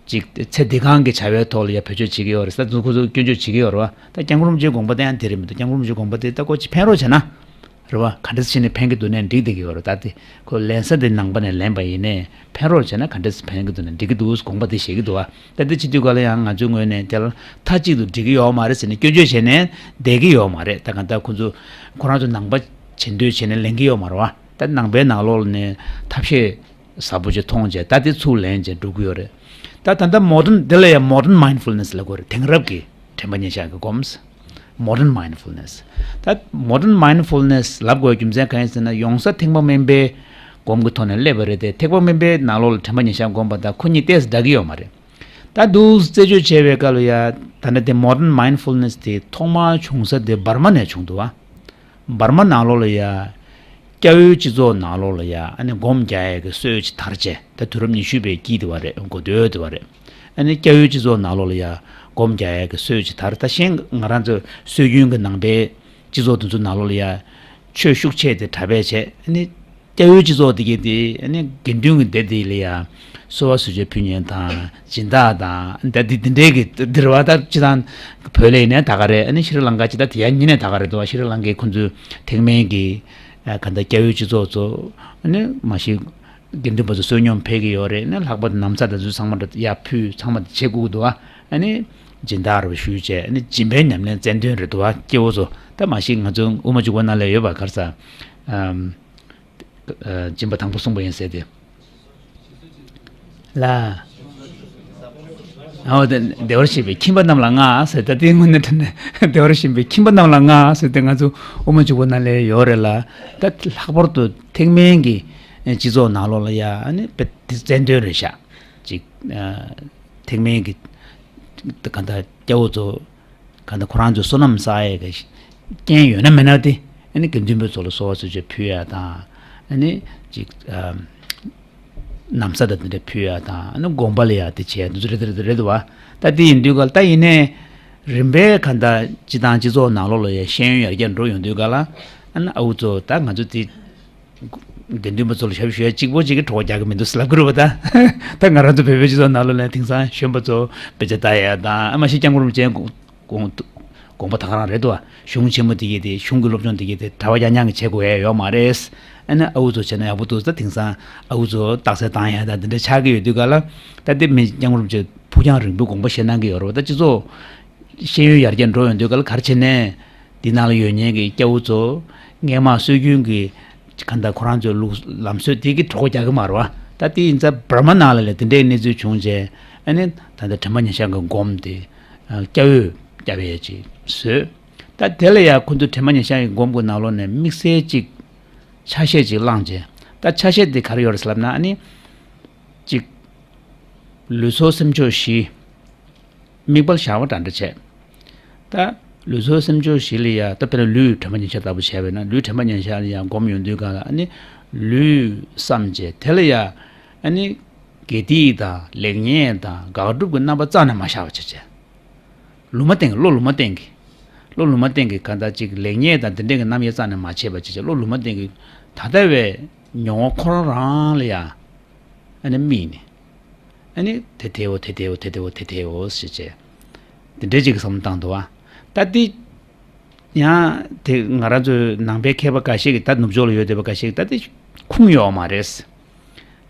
ཅིག་ཚེ་འདི་གང་གི་བྱ་བའི་ཐོག་ལ་ཡ་བེད་སྤྱོད་བྱེད་ཀྱི་ཡོད་རེད་ཟེར་ཚུར་ཁོ་ཚོ་སྐྱོན་བརྗོད་བྱེད་ཀྱི་ཡོད་རེད་བ། ད་སྐྱབས་མགོན་རིན་པོ་ཆེའི་དགོངས་པ་དེ་ཡང་དེ་རེད་མི་འདུག། སྐྱབས་མགོན་རིན་པོ་ཆེའི་དགོངས་པ་དེ་ད་ཁོ་ཅིག་ཕན་རོགས་བྱས་ན། རེད་བ། ག་འདྲ་བྱས་ནས་ཕན་གྱི་འདུག་ནའི་འགྲིག་བསྡད་ཀྱི་ཡོད་རེད། ད་དེ་ཁོ་ལེན་ས་དེ་ནང་པ་ནས་ལེན་པ་ཡིན་ནའི་ཕན་རོགས་བྱས་ན་ག་འདྲ་ཕན་གྱི་འདུག་ནའི་འགྲིག་གི་འདུག་དགོངས་པ་དེ་བཞེས་ཀྱི་འདུག་བ། ད་དེ་བྱེད་དུས་ག་ལ་ཡང་ང་ཚོའི་ངོས་ནས་དེ་ལ་མཐའ་གཅིག་ཏུ་འགྲིག་གི་ཡོད་མ་རེད་ཟེར་ནས་སྐྱོན་བརྗོད་བྱས་ནས་བསྡད་ཀྱི་ཡོད་མ་རེད། ད་གང་ལྟར་ཁོ་ཚོ་ཁོ་རང་ཚོ་ནང་པ་བྱེད་འདོད་བྱས་ནས་ལེན་གྱི་ཡོད་མ་རེད་བ། ད་ནང་པའི་ནང་ལོགས་ལ་ནས་ཐབས་ཤེས་ཟབ་པོ་ཅིག་མཐོང་བྱས་ད་དེ་ཚུར་ལེན་བྱས་འགྲོ་གི་ཡོད་རེད། ད་ད་ལྟ་མོ་ཌན་དེ་ལ་ཡང་མོ་ཌན་མའིན་ཌ་ཕུལ་ནེ་སི་ལབ་དགོས་རེད། དེང་རབས་ཀྱི་དྲན་པ་ཉེར་ཤར་གྱི་སྒོམ། མོ་ཌན་མའིན་ཌ་ཕུལ་ནེ་སི། ད་མོ་ཌན་མའིན་ཌ་ཕུལ་ནེ་སི་ལབ་དགོས་རྒྱུ་མཚན་གང་ཡིན་ཟེར་ན། ཡོང་ས་ཐེག་པ་དམན་པའི་སྒོམ་གྱི་ཐོག་ནས་སླེབས་པ་རེད་དེ། ཐེག་པ་དམན་པའི་ནང་ལོགས་ལ་དྲན་པ་ཉེར་ཤར་སྒོམ་པ་དང་ཁོ་གཉིས་ཏོག་ཙམ་འདྲ་གི་ཡོད་མ་རེད། ད་འདུག་རྩད་གཅོད་བྱས་པའི་སྐབས་ལ་ཡ་ད་ནི་དེ་མོ་ཌན་མའིན་ཌ་ཕུལ་ནེ་སི་དེ་ཐོག་མར་བྱུང་ས་དེ་འབར་མ་ནས་བྱུང་འདུག་བ། འབར་མ་ནང་ལོགས་ལ་ཡ། སྐྱ་བོའི་སྤྱི་ཚོགས་ནང་ལོགས་ལ་ཡ་ཨ་ནི་སྒོམ་རྒྱག་ཡས་ཀྱི་སྲོལ་ཅིག་དར་བྱས། ད་དུས་རབས་ཉི་ཤུ་པའི་དཀྱིལ་དེ་བ་རེད། འགོ་སྟོད་དེ་བ་རེད། ཨ་ནི་སྐྱ་བོའི་སྤྱི་ཚོགས་ནང་ལོགས་ལ་ཡ་སྒོམ་རྒྱག་ཡས་ཀྱི་སྲོལ་ཅིག་དར། ད་གཞན་ང་རང་ཚོ་སྲོལ་རྒྱུན་གྱི་ནང་པའི་སྤྱི་ཚོགས་དེ་ཚོ་ནང་ལོགས་ལ་ཡ་ཆོས་ཤུགས་ཆེ་དེ་གྲྭ་པས་བྱས། ཨ་ནི་སྐྱ་བོའི་སྤྱི་ཚོགས་དེ་གྱད་དེ་ཨ་ནི་དགེ་འདུན་གྱི་སྡེ་དེ་ལ་ཡ་གསོལ་བ་གསོལ་མཆོད་ཕུལ་མཁན་དང་སྦྱིན་བདག་དང་། ད་དེ་དེ་འདྲའི་གི་འདིར་བ། ད་སྤྱིར་བཏང་བོད་ལ་ཡིན་ནའི་ད་ག་རེད། ཨ་ནི་ཤྲི་ལང་ཀ་ཅིག་ད་དེ་ཡང་ཉིད་ནས་ད་ག་རེད་འདུག་བ། ཤྲི་ལང་ཀའི་ཁོང་ཚོའི་ཐེག་དམན་གྱི་ཨ་ག་འདྲ་སྐྱ་བོའི་སྤྱི་ཚོགས་ཚོ་ཨ་ནི་མ་གཞི་དགེ་འདུན་པ་ཚོ་བསོད་སྙོམས་ཕེབས་ཀྱི་ཡོད་རེད། ཨ་ནི་ལྷག་པར་དུ་ན་བཟའ་དེ་ཚོ་ཚང་མ་འདྲ་ཡར་ཕུལ། ཚང་མ་དེ་བྱེད་དགོས་ཀྱི་འདུག་བ། ཨ་ནི་སྦྱིན་བདག་རུ་ཞུས་བྱས། ཨ་ནི་སྦྱིན་པའི་ཉམས་ལེན་རྩལ་འདོན་རེད་འདུག་བ། སྐྱེ་བོ་ཚོ་ད་མ་གཞི་ང་ཚོ་དབུ་མ་འཇུག་པ་ནང་ལ་ཡོད་པ། ག་རེ་ཟ། ཨམ། ཨ། སྦྱིན་པ་དང་པོ་གསུངས་པ་ཡིན་ཟེར་ཏེ། ལ། ཨའོ། དེ་བདེ་བར་གཤེགས་པའི་ཁྱིམ་པ་རྣམས་ལ་མངའ་ཟེར། ད་དེའི་སྔོན་ནས་དྲན་ནས་བདེ་བར་གཤེགས་པའི་ཁྱིམ་པ་རྣམས་ལ་མངའ་ཟེར་ཏེ་ང་ཚོ་དབུ་མ་འཇུག་པ་ནང་ལ་ཡོད་རེད་ལ། ད་ལྷག་པར་དུ་ཐེག་དམན་གྱི་ སྤྱི་ཚོགས་ནང་ལོགས་ལ་ཡ་ཨ་ནི་དཔེ་དེ་རྩ་དོན་རེད་ཤག་ཅིག་ཨ་ཐེག་དམན་གྱི་ག་འདྲ་སྐྱ་བོ་ཚོ་ག་འདྲ་ཁོ་རང་ཚོའི་བསོད་ནམས་བསགས་ཡས་ཀྱི་རྐྱེན་ཡོད་ན་མེད་ན་དེ་ཨ་ནི་དགེ་འདུན་པ་ཚོ་ལ་གསོལ་བ་གསོལ་མཆོད་ཕུལ་ཡ་དང་ཨ་ནི་ཅིག་ཨ་ན་བཟའ་དང་དེ་འདྲ་ཕུལ་ཡ་དང་ཨ་ནི་དགོན་པ་ལ་ཡ་དེ་བྱས་འདི་ཚོ་རེད་དེ་རེད་དེ་རེད་དོ། ད་དེ་ཡིན་དུས་ག་ལ་ད་ཡིན་ནའི་རིམ་པས་ག་འདྲ་སྤྱི་བཏང་སྤྱི་ཚོགས་ནང་ལོགས་ལ་ཡ་ཤེས་ཡོན་ཡར་རྒྱས་འགྲོ་ཡོང་དུས་ག་ལ་ཨ་ནི་ཨ་འུ་ཚོ་ད་ང་ཚོ་དེ། དགེ་འདུན་པ་ཚོ་ལ་ཞབས་ཞུ་ཡ་གཅིག་པོ་གཅིག་གིས་གྲོགས་རྒྱག་གི་མི་འདུག་ཟེར་ལབ་ཀྱི་རེད་པ། ད་ད་ང་རང་ཚོ་བོད་པའི་སྤྱི་ཚོགས་ནང་ལོགས་ལ་དེང་སང་གཞོན་པ་ཚོ་དཔེ་ཆ་ལྟ་ཡ་དང་ཨ་མ་གཞི་སྐྱབས་མགོན་རིན་པོ་ཆེའི་དགོངས་དགོངས་པ་ད་ག་རང་རེད་དོ། གཞུང་ཆེན་མོ་དེ་གས་དེ་གཞུང་གི་སློབ་སྦྱོང་དེ་གས་དེ་གྲྭ་པ་ཡང་ཡང་གི་བྱེད་དགོས་ཡ་ཡོད་མ་རེད། ཨ་ནི་ཨ་འུ་ཚོ་བྱས་ན་ཡག་པོ་འདུག་ད་དེང་སང་ཨ་འུ་ཚོ་རྟགས་གསལ་བཏང་ཡ་ད་འདི་འདྲ་ཆགས་ཀྱི་ཡོད་དུས་ག་ལ་ད་དེ་མི་སྐྱབས་མགོན་རིན་པོ་ཆེ་ཕུགས་རྒྱང་རིང་པོའི་དགོངས་པ་བཞེས་གནང་གི་ཡོད་རེད་པ། ད་སྤྱི་ཚོགས། ཤེས་ཡོན་ཡར་རྒྱས་འགྲོ་ཡོང་དུས་ག་ལ་ག་རེ་བྱས་ནས་འདི་ནང་ལ་ཡོད་མཁན་གྱི་སྐྱ་བོ་ཚོ་སྔས་མ་སྲོལ་རྒྱུན་གྱི་གང་ལྟར་ཁོ་རང་ཚོའི་ལུགས་ལམ་སྲོལ་དེ་གི་གྲོགས་རྒྱག་གི་མ་རེད་པ། ད་དེ་ཡིན་ཙང་འབར་མ་ནང་ལ་ལས་དེ་འདྲའི་གནས་ཚུལ་བྱུང་རྗེས་ཨ་ནི་ད་ལྟ་དྲན་པ་ཉེར་བཞག་གི་སྒོམ་དེ་སྐྱ་བོས་སྐྱ་བའི་ཅིག་བཟོས། ད་དེ་ལ་ཡང་ཁོ་ཚོ་དྲན་པ་ཉེར་བཞག་གི་སྒོམ་གྱི་ནང་ལོགས་ནས་དམིགས་བསལ་ཅིག་ཆ་ཤས་ཅིག་བླངས་རྗེས་ད་ཆ་ཤས་དེ་ག་རེ་ཡོད་རེད་ཟེར་ལབ་ན་ཨ་ནི་ཅིག་ལུས་སྲོག་སེམས་མཆོག་བཞི། དམིགས་པ་བཞག་པ་འདྲ་འདྲ་བྱས། ད་ལུས་སྲོག་སེམས་མཆོག་བཞི་ལ་ཡ་ད་དཔེར་ན་ལུས་དྲན་པ་ཉེར་བཞག་ལྟ་བུ་བྱས་པས་ན་ལུས་དྲན་པ་ཉེར་བཞག་ལ་ཡ་སྒོམ་ཡོང་དུས་ག་ལ་ཨ་ནི་ལུས་བསམ་བྱས་དེ་ལ་ཡ་ཨ་ནི་དགེ་སྡིག་དང་ལེགས་ཉེས་དང་དགག་སྒྲུབ་ཀྱི་རྣམ་པ་རྩ་ནས་མ་བཞག་པ་བྱས་བྱས། ལུང་མ་བསྟན་གྱི་བློ་ལུང་མ་བསྟན་གྱི། བློ་ལུང་མ་བསྟན་གྱི་ག་ད་ཅིག་ལེགས་ཉེས་དང་དེ་འདྲ་གི་རྣམ་དབྱེ་རྩ་ནས་མ་བྱས་པ་བྱས་བྱས་བློ་ལུང་མ་བསྟན་གྱི་ད་ལྟ་བའི་མྱོང་བ་ཁོ་རང་རང་ལ་ཡ། ཨ་ནི་དམིགས་ནས། ཨ་ནི་དེ་དེའོ་དེ་དེའོ་དེ་དེའོ་དེ་དེའོ་ཞེས་བྱས། དེ་འདྲའི་ཅིག་བསམ་བློ་བཏང་འདུག་བ། ད་འདི། ཡང་དེ་ང་རང་ཚོའི་ནང་པའི་མཁས་པ་འགའ་ཤས་ཀྱིས་ད་ནུབ་ཕྱོགས་ལ་ཡོད་བསྡད་པ་འགའ་ཤས་ཀྱིས་ད་དེ་ཁུངས་ཡོད་མ་རེད།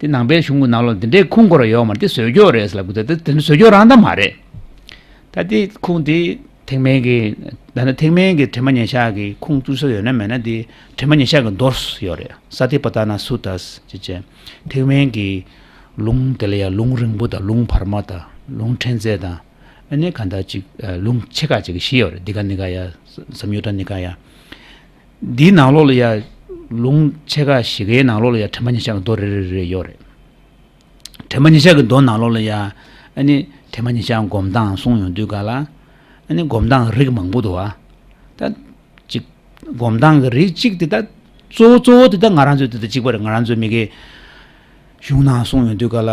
དེ་ནང་པའི་གཞུང་གི་ནང་ལོགས་འདི་འདྲའི་ཁུངས་སྐོར་ཡོད་མ་རེད་དེ་བཟོས་སྐྱོ་རེད་ལབ་དགོས་ད་དེ་བཟོས་སྐྱོ་རང་ད་མ་རེད། ད་དེ་ཁུངས་དེ་ཐེག་དམན་གྱི་ད་ནི་ཐེག་དམན་གྱི་དྲན་པ་ཉེར་བཞག་གི་ཁུངས་བཙུགས་ས་ཡོད་ན་མེད་ན་དེ་དྲན་པ་ཉེར་བཞག་གི་མདོ་ཡོད་རེད། ས་ཏི་པ་ཏ་ན་སུ་ཏ་ཅེས་བྱས། ཐེག་དམན་གྱི་ལུང་དེ་ལ་ཡང་ལུང་རིང་པོ་དང་ལུང་བར་མ་དང་ལུང་ཕྲན་ཚེགས་དང་ཨ་ནི་གང་ལྟར་ཅིག་ལུང་ཆེ་ཁག་ཅིག་བཞི་ཡོད་རེད། འདི་ག་ནི་ག་ཡ་སམ་ཡུ་ཏ་ནི་ག་ཡ། འདིའི་ནང་ལོགས་ལ་ཡ་ལུང་ཆེ་ཁག་བཞི་གའི་ནང་ལོགས་ལ་ཡ་དྲན་པ་ཉེར་བཞག་གི་མདོ་རེ་རེ་རེ་ཡོད་རེད། དྲན་པ་ཉེར་བཞག་གི་མདོ་ནང་ལོགས་ལ་ཡ་ཨ་ནི་དྲན་པ་ཉེར་བཞག་སྒོམ་སྟངས་གསུངས་ཡོང་དུས་ག་ལ་ཨ་ནི་སྒོམ་སྟངས་རིགས་མང་པོ་འདུག་བ། ད་ཅིག་སྒོམ་སྟངས་ཀྱི་རིགས་གཅིག་དེ་ད་གཙོ་བོ་གཙོ་བོ་དེ་ད་ང་རང་ཚོའི་དེ་ད་གཅིག་པ་རེད། ང་རང་ཚོའི་མི་གི་གཞུང་ནང་གསུངས་ཡོང་དུས་ག་ལ་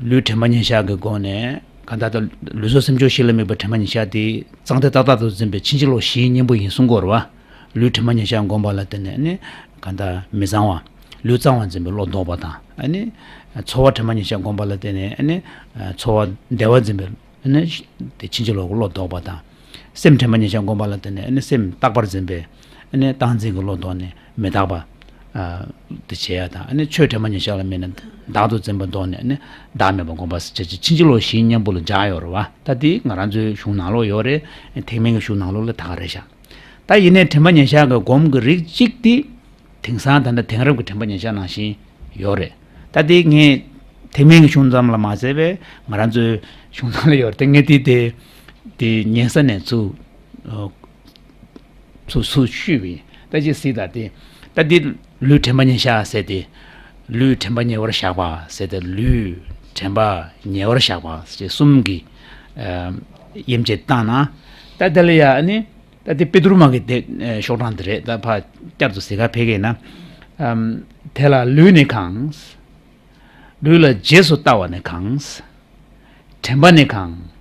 ལུས་དྲན་པ་ཉེར་བཞག་གི་སྒོ་ནས་གང་ལྟར་ད་ལུས་སྲོག་སེམས་མཆོག་བཞི་ལ་དམིགས་པའི་དྲན་པ་ཉེར་བཞག་དེ་གཙང་མཐའ་ཏག་ཏག་ཏུ་འཛིན་པའི་ཕྱིན་ཅི་ལོག་བཞིའི་གཉེན་པོ་ཡིན་གསུང་གི་ཡོད་རེད་བ། ལུས་དྲན་པ་ཉེར་བཞག་སྒོམ་པ་ལ་བརྟེན་ནས་ནི་གང་ལྟར་མི་གཙང་བ། ལུས་གཙང་བ་འཛིན་པའི་བློ་ལྡོག་པ་དང་ཨ་ནི་ཚོར་བ་དྲན་པ་ཉེར་བཞག་སྒོམ་པ་ལ་བརྟེན་ནས་ཨ་ནི་ཚོར་བ་བདེ་བ་འཛིན་པའི་ཨ་ནི་དེ་ཕྱིན་ཅི་ལོག་གི་བློ་ལྡོག་པ་དང་། སེམས་དྲན་པ་ཉེར་བཞག་སྒོམ་པ་ལ་བརྟེན་ནས་ཨ་ནི་སེམས་རྟག་པར་འཛིན་པའི་ཨ་ནི་བཏང་འཛིན་གྱི་བློ་ལྡོག་ནས་མི་རྟག་པ་དེ་བྱེད་ཡ་དང་ཨ་ནི་ཆོས་དྲན་པ་ཉེར་བཞག་ལ་དམིགས་ནས་བདག་ཏུ་འཛིན་པ་ལྡོག་ནས་ཨ་ནི་བདག་མེད་པ་སྒོམ་པ་ཟེར་བྱས་ཕྱིན་ཅི་ལོག་བཞིའི་གཉེན་པོ་ལ་སྦྱར་ཡོད་རེད་བ། ད་འདི་ང་རང་ཚོའི་གཞུང་ནང་ལོགས་ཡོད་རེད། ཐེག་དམན་གྱི་གཞུང་ནང་ལོགས་ལ་ད་ག་རེད་ཤག་ད་ཡིན་ནའི་དྲན་པ་ཉེར་བཞག་གི་སྒོམ་གྱི་རིགས་གཅིག་དེ་དེང་སང་ད་ལྟ་དེང་རབས་ཀྱི་དྲན་པ་ཉེར་བཞག་ནང་བཞིན་ཡོད་རེད། ད་དེ་ངས་ཐེག་དམན་གྱི་གཞུང་ཙམ་ལ་མ་ཟད་པའི་ང་རང་ཚོའི་གཞུང་ནང་ལ་ཡོད་རེད་དེ་ངས་དེ་དེ་དེ་ཉན་ས་ནས་ཚུར་ཚུར་ཚུར་བཤུས་པ་ཡིན། ད་ཅི་སྲིད་ད་དེ་ད་དེ་ལུས་དྲན་པ་ཉེར་བཞག་ཟེར་ཏེ་ལུས་དྲན་པ་ཉེ་བར་བཞག་པ་ཟེར་ཏེ་ལུས་དྲན་པ་ཉེ་བར་བཞག་པ་ཟེར་གསུམ་གྱི་དབྱེ་འབྱེད་བཏང་ན་ད་དེ་ལ་ཡ་ཨ་ནི། ད་དེ་པེ་ཏྲུ་མ་གི་དེ་ཤོག་གྲངས་དེ་རེད། ད་ཕ་བསྐྱར་དུ་གཟིགས་ག་ཕེབས་ཀྱི་ན། ཨམ། དེ་ལ་ལུས་ནི་གང་། ལུས་ལ་རྗེས་སུ་ལྟ་བ་ནི་གང་། དྲན་པ་ནི་གང་།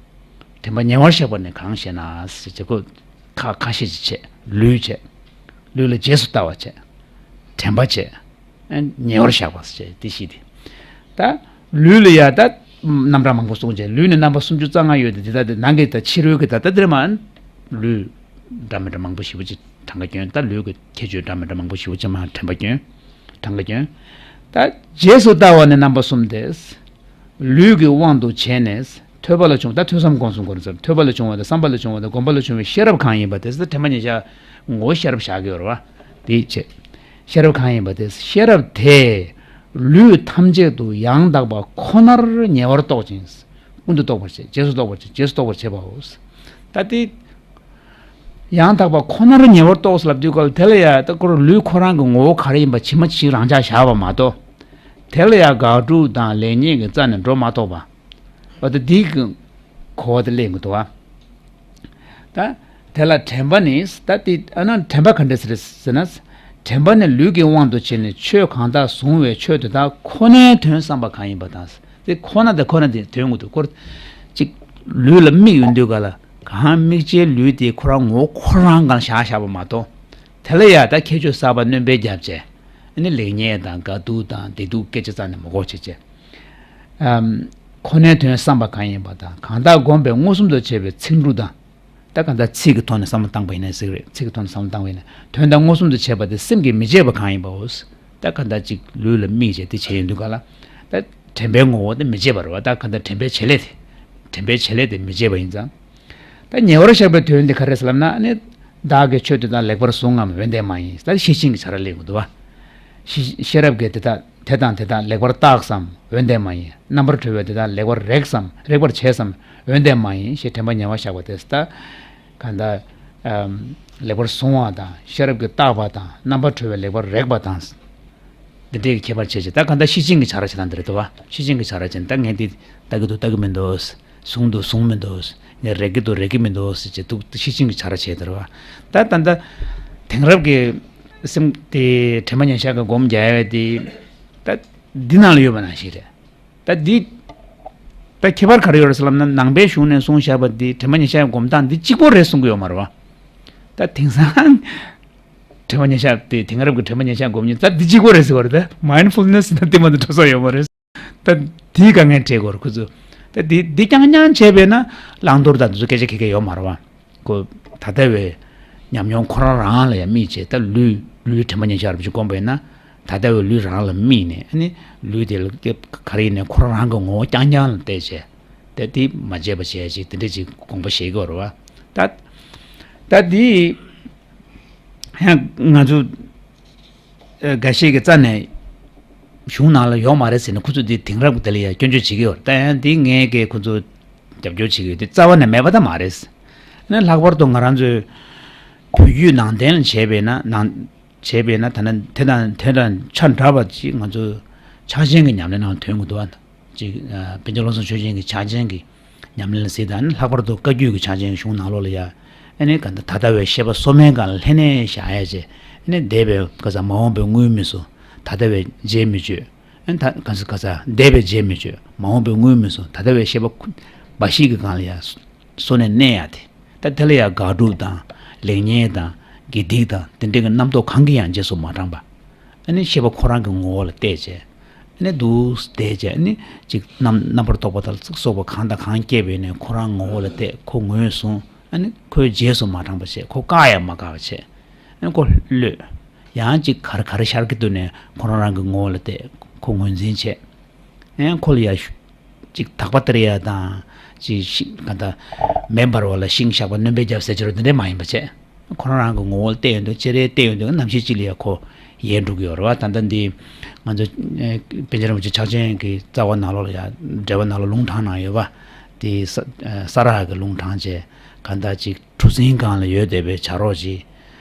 དྲན་པ་ཉེ་བར་བཞག་པ་ནི་གང་ཞེ་ན་ཟེར་བྱས་ཁོ་ཁ་ཁ་ཤས་ཅིག་བྱས་ལུས་བྱས། ལུས་ལ་རྗེས་སུ་ལྟ་བ་བྱས། དྲན་པ་བྱས། ཉེ་བར་བཞག་པ་ཟེར་དེ་ཤེས་ཏེ། ད་ལུས་ལ་ཡ་ད་རྣམ་གྲངས་མང་པོ་གསུངས་བྱས་ལུས་ནི་རྣམ་པ་སུམ་ཅུ་རྩ་ལྔ་ཡོད་དེ་དེ་ད་དེ་ནང་གི་ད་ཕྱི་རོལ་གྱི་ད་ད་དེར་མ་ལུས་འདྲ་མི་འདྲ་མང་པོ་ཞེ་པོ་ཅིག་གྲངས་ཀ་སྐྱོན། ད་ལུས་ཀྱི་ཁྱད་ཆོས་འདྲ་མི་འདྲ་མང་པོ་ཞེ་པོ་ཅིག་མ་དྲན་པ་སྐྱོན། གྲངས་ཀ་སྐྱོན། ད་རྗེས་སུ་ལྟ་བ་ནི་རྣམ་པ་གསུམ་སྟེ། ལུས་ཀྱི་དབང་དུ་བྱས་ནས་ཐོས་པ་ལ་བྱུང་ད་ཐོས་བསམ་སྒོམ་གསུམ་སྐོར་ཟེར་ཐོས་པ་ལ་བྱུང་བ་དང་བསམ་པ་ལ་བྱུང་བ་དང་སྒོམ་པ་ལ་བྱུང་བའི་ཤེས་རབ་གང་ཡིན་པ་དེ་ཟེར་དྲན་པ་ཉེར་བཞག་ངོ་བོ་ཤེས་རབ་བཞག་གི་ཡོད་རེད་བ། དེའི་ཆེད། ཤེས་རབ་གང་ཡིན་པ་དེ་ཤེས་རབ་དེས་ལུས་ཐམས་ཅད་དུ་ཡང་དག་པ་ཁོ་ནར་ཉེ་བར་རྟོག་ཅིང་། ཀུན་ཏུ་རྟོག་པར་བྱེད་རྗེས་སུ་རྟོག་པར་བྱེད་རྗེས་སུ་རྟོག་པར་བྱེད་པའོ། ད་དེ། ཡང་དག་པ་ཁོ་ནར་ཉེ་བར་རྟོགས་ལབ་དུས་སྐབས་དེ་ལ་ཡ་ད་ཁོ་རང་ལུས་ཁོ་རང་གི་ངོ་བོ་ག་རེ་ཡིན་པ་ཇི་མ་ཇི་བཞིན་རང་འཇགས་བཞག་པ་མ་གཏོགས། དེ་ལ་ཡང་དགག་སྒྲུབ་དང་ལེགས་ཉེས་ཀྱི་རྩ་ནས་འགྲོ་མ་ཐུབ་པ། འོ་ད་འདི་གི་གོ་བ་དེ་སླེབས་ཀྱི་འདུག་བ། ད་དེ་ལ་དྲན་པ་ནི་ད་དེ་ཨ་ན་དྲན་པ་ག་འདྲ་ཟེར་ཟེར་ན། དྲན་པ་ནི་ལུས་ཀྱི་དབང་དུ་བྱས་ནས་ཆོས་གང་དག་གཟུང་བའི་ཆོས་དེ་དག་ཁོ་ནའི་དོན་བསམ་པ་གང་ཡིན་པ་དང་། དེ་ཁོ་ན་དེ་ཁོ་ན་དེ་དོན་དངོས་དུ་སྐོར་ཅིག་ལུས་ལ་དམིགས་ཡོང་དུས་ག་ལ་གང་དམིགས་བྱའི་ལུས་དེ་ཁོ་རང་ངོ་བོ་ཁོ་རང་གང་བཞག་བཞག་པ་མ་གཏོགས། དེ་ལ་ཡང་ད་ཁྱད་ཆོས་གསར་པ་སྣོན་པ་བརྒྱབ་བྱས། ཨ་ནི་ལེགས་ཉེས་དང་དགའ་སྡུག་དང་བདེ་སྡུག་སྐད་ཆ་རྩ་ནས་མ་གོ་བྱས་བྱས། ཨམ། ཁོ་ནའི་དོན་བསམ་པ་གང་ཡིན་པ་དང་གང་དག་བསྒོམས་པས་མངོན་སུམ་དུ་བྱས་པའི་ཚིག་འབྲུ་དང་། ད་གང་ལྟར་ཚིག་གི་ཐོག་ནས་བསམ་བློ་བཏང་པ་ཡིན་ན་ཟེར་གི་རེད། ཚིག་གི་ཐོག་ནས་བསམ་བློ་བཏང་པ་ཡིན་ན་དོན་དང་མངོན་སུམ་དུ་བྱས་པ་དེ་སེམས་ཀྱིས་མི་བྱེད་པ་གང་ཡིན་པའོ། ད་གང་ལྟར་ཅིག་ལུས་ལ་དམིགས་བྱས་དེ་བྱས་ཡོང་དུས་ག་ལ། ད་དྲན་པའི་ངོ་བོ་དེ་མི་བྱེད་པ་རེད་བ། ད་གང་ལྟར་དྲན་པའི་བྱེད་ལས་དེ། དྲན་པའི་བྱེད་ལས་དེ་མི་བྱེད་པ་ཡིན་ཙང་། ད་ཉེ་བར་བཞག་པའི་དོན་དེ་ག་རེ་ཟེར་ལབ་ན་ནི། བདག་གིས་ཆོས་དེ་དག་ལེགས་པར་བཟུང་ངམ་འོན་ཏེ་མ་ཡིན། ད་ཤེར་ཕྱིན་གྱི་བྱ་ར་ལེན་དགོས་འདུག་བ། ཤེས་ཤེས་རབ་ཀྱིས་དེ་དག་དེ་དང་དེ་དག་ལེགས་པར་བརྟགས་སམ་འོན་ཏེ་མ་ཡིན། རྣམ་པར་གྲོལ་བས་དེ་དག་ལེགས་པར་རེག་སམ་རེག་པར་བྱས་སམ་འོན་ཏེ་མ་ཡིན་ཞེས་དྲན་པ་ཉེ་བར་བཞག་པ་དེ་ད། གང་ལྟར། ཨམ། ལེགས་པར་བཟུང་བ་དང་ཤེས་རབ་ཀྱིས་བརྟགས་པ་དང་རྣམ་པར་གྲོལ་བས་ལེགས་པར་རེག་པ་དང་། འདི་འདྲའི་ཁྱད་པར་ཕྱེ་བྱས་ད་གང་ལྟར་ཤེར་ཕྱིན་གྱི་བྱ་ར་བྱེད་སྟངས་འདི་རེད་དོ་བ། ཤེར་ཕྱིན་གྱི་བྱ་ར་བྱེད་ད་ངས་འདི་ལྟ་གི་འདུག་ལྟ་གི་མི་འདུག་བཟུང་འདུག་བཟུང་མི་འདུག་ངས་རེག་གི་འདུག་རེག་གི་མི་འདུག་ཟེར་བྱས་འདུག་ཤེར་ཕྱིན་གྱི་བྱ་ར་བྱེད་དེ་རེད་བ། ད་ད་ལྟ་དེང་རབས་ཀྱི་སེམས་དེ་དྲན་པ་ཉེར་བཞག་གི་སྒོམ་རྒྱག་ཡ་དེ་ད་འདི་ནང་ལ་ཡོད་པ་ནང་བཞིན་རེད། ད་འདི་ད་ཁྱད་པར་ག་རེ་ཡོད་རེད་ཟེར་ལབ་ན་ནང་པའི་གཞུང་ནས་གསུངས་བཞག་པ་འདི་དྲན་པ་ཉེར་བཞག་གི་སྒོམ་སྟངས་འདི་གཅིག་པོ་རེད་གསུང་གི་ཡོད་མ་རེད་བ། ད་དེང་སང་དྲན་པ་ཉེར་བཞག་དེ་དེང་རབས་ཀྱི་དྲན་པ་ཉེར་བཞག་སྒོམ་ཉིན་ད་འདི་གཅིག་པོ་རེད་ཟེར་བ་རེད། ད་མའིན་ཌ་ཕུལ་ནེ་སི་ད་དེ་མ་གཏོགས་འགྲོ་ས་ཡོད་མ་རེད། ད་དེའི་དཀའ་ངལ་འཕྲད་དགོས་རེད་ཁོ་ཚོ། ད་དེ་དེ་རྐྱང་རྐྱང་བྱས་པས་ན་བླང་དོར་དང་དེ་ཚོ་སྐད་ཆ་ག་གེ་ཡོད་མ་རེད་བ། ཁོ་ད་ལྟ་བའི་ཉམས་མྱོང་ཁོ་རང་རང་ལ་ཡང་དམིགས་བྱས་ད་ལུས་ལུས་དྲན་པ་ཉེར་བཞག་རབ་ཅིག་བསྒོམས་པས་ན་ད་ལྟ་བའི་ལུས་རང་ལ་དམིགས་ནས་ཨ་ནི་ལུས་དེ་ལ་ག་རེ་ཡིན་ནའི་ཁོ་རང་རང་གི་ངོ་བོ་རྐྱང་རྐྱང་ལ་བལྟས་བྱས་ད་དེ་མ་བརྗེད་པ་བྱས་ཅིག་དེ་འདྲ་ཅིག་དགོངས་པ་བཞེས་དགོས་རེད་བ། ད་ད་དེ། ཡང་ང་ཚོ་ཨ་འགའ་ཤས་ཀྱི་རྩ་ནས་གཞུང་ནང་ལ་ཡོད་མ་རེད་ཟེར་ནས་ཁོ་ཚོ་འདི་དེང་རབས་ཀྱི་དེ་ལ་ཡང་སྐྱོན་བརྗོད་བྱེད་ཀྱི་ཡོད་རེད། ད་ཡང་འདི་ངས་ཀྱི་ཁོ་ཚོ་རྒྱབ་སྐྱོར་བྱེད་ཀྱི་ཡོད་དེ་རྩ་བ་ནས་མེད་པ་ད་མ་རེད། ཨ་ནི་ལྷག་པར་དུ་ང་རང་ཚོའི་བོད་བརྒྱུད་ནང་བསྟན་ལ་བྱས་པས་ན་ནང་བྱས་པས་ན་ད་ནི་དེ་དང་དེ་དང་ཆ་འདྲ་བ་ཅིག་ང་ཚོ་ཕྱག་ཆེན་གྱི་ཉམས་ལེན་ནང་ཐོན་དགོས་འདུག་ཨ། ཅིག་ཨ། པཎ་ཆེན་བློ་བཟང་ཆོས་རྒྱན་གྱི་ཕྱག་ཆེན་གྱི་ཉམས་ལེན་ལ་གཟིགས་དང་ནི་ལྷག་པར་དུ་བཀའ་བརྒྱུད་ཀྱི་ཕྱག་ཆེན་གྱི་གཞུང་ནང་ལོགས་ལ་ཡ། ཨ་ནི་ག་འདི་ད་ལྟ་བའི་ཤེས་པ་སོ་མའི་སྒང་ལ་ལྷན་ནེ་བཞག་ཡ་བྱས། ཨ་ནི་འདས་པའི་ག་ས་མ་འོངས་པའི་དངོས་མི་སོ། ད་ལྟ་བའི་རྗེས་མི་གཅོད། ཨ་ནི་ད་ག་ས་ག་ས་འདས་པའི་རྗེས་མི་གཅོད་མ་འོངས་པའི་དངོས་མི་སོ་ད་ལྟ་བའི་ཤེས་པ་ཁུ་འབའ་ཞིག་གི་སྒང་ལ་ཡ། སོ་ནས་གནས་ཡ་དེ། ད་དེ་ལ་ཡང་དགག་སྒྲུབ་དང་ལེགས་ཉེས་དང་དགེ་སྡིག་དང་དེ་འདྲ་གི་རྣམ་རྟོག་གང་གིས་ཡང་རྗེས་སུ་མ་འབྲངས་པ། ཨ་ནི་ཤེས་པ་ཁོ་རང་གི་ངོ་བོ་ལ་བལྟས་བྱས། ཨ་ནི་འདུག་བལྟས་བྱས་ཨ་ནི་ཅིག་རྣམ་རྣམ་པར་རྟོག་པ་དང་ཚིག་སོགས་པ་གང་དང་གང་སྐྱེས་པས་ནས་ཁོ་རང་ངོ་བོ་ལ་བལྟས་ཁོ་ངོས་བཟུང་ཨ་ནི་ཁོས་རྗེས་སུ་མ་འབྲངས་པ་བྱས་ཁོ་བཀག་ཡང་མ་བཀག་པ་བྱས། ཨ་ནི་ཁོ་གློད། ཡང་ཅིག་གར་གར་ཤར་གྱི་འདུག་ནས་ཁོ་རང་རང་གི་ངོ་བོ་ལ་བལྟས་ཁོ་ངོས་འཛིན་བྱས། ཨེ་ཁོ་ལ་ཡ་ཞུ། ཅིག་དག་པ་སྟེར་ཡ་དང་། ཅིག་ཤི་ག་ད་མེ་འབར་བ་ལ་ཤིང་བཞག་པ་སྣོན་པས་བརྒྱབ་ཟེར་གྱི་རོ་འདི་འདྲས་མ་ཡིན་པ་བྱས། ཁོ་རང་རང་གི་ངོ་བོ་ལ་བལྟས་ཡོང་དུས་ཅེ་རེ་བལྟས་ཡོང་དུས་ནམ་ཞིག་ཅིག་ལ་ཡ་ཁོ་ཡལ་འགྲོ་གི་ཡོད་རེད་བ། ད་ལྟ་འདི་ང་ཚོ་ཨེ་པཎ་ཆེན་རིན་པོ་ཆེ་ཕྱག་ཆེན་གྱི་རྩ་བ་ནང་ལོགས་ལ་ཡ་འགྲེལ་པ་ནང་ལོགས་ལུང་དྲངས་གནང་ཡོད་པ། དེ་ས་ཨེ་ས་ར་ཧ་གི་ལུང་དྲངས་བྱས་ག་ད་ཅིག་གྲུ་གཟིངས་སྒང་ལ་ཡོད་བསྡད་པའི་བྱ་རོག་ཅིག་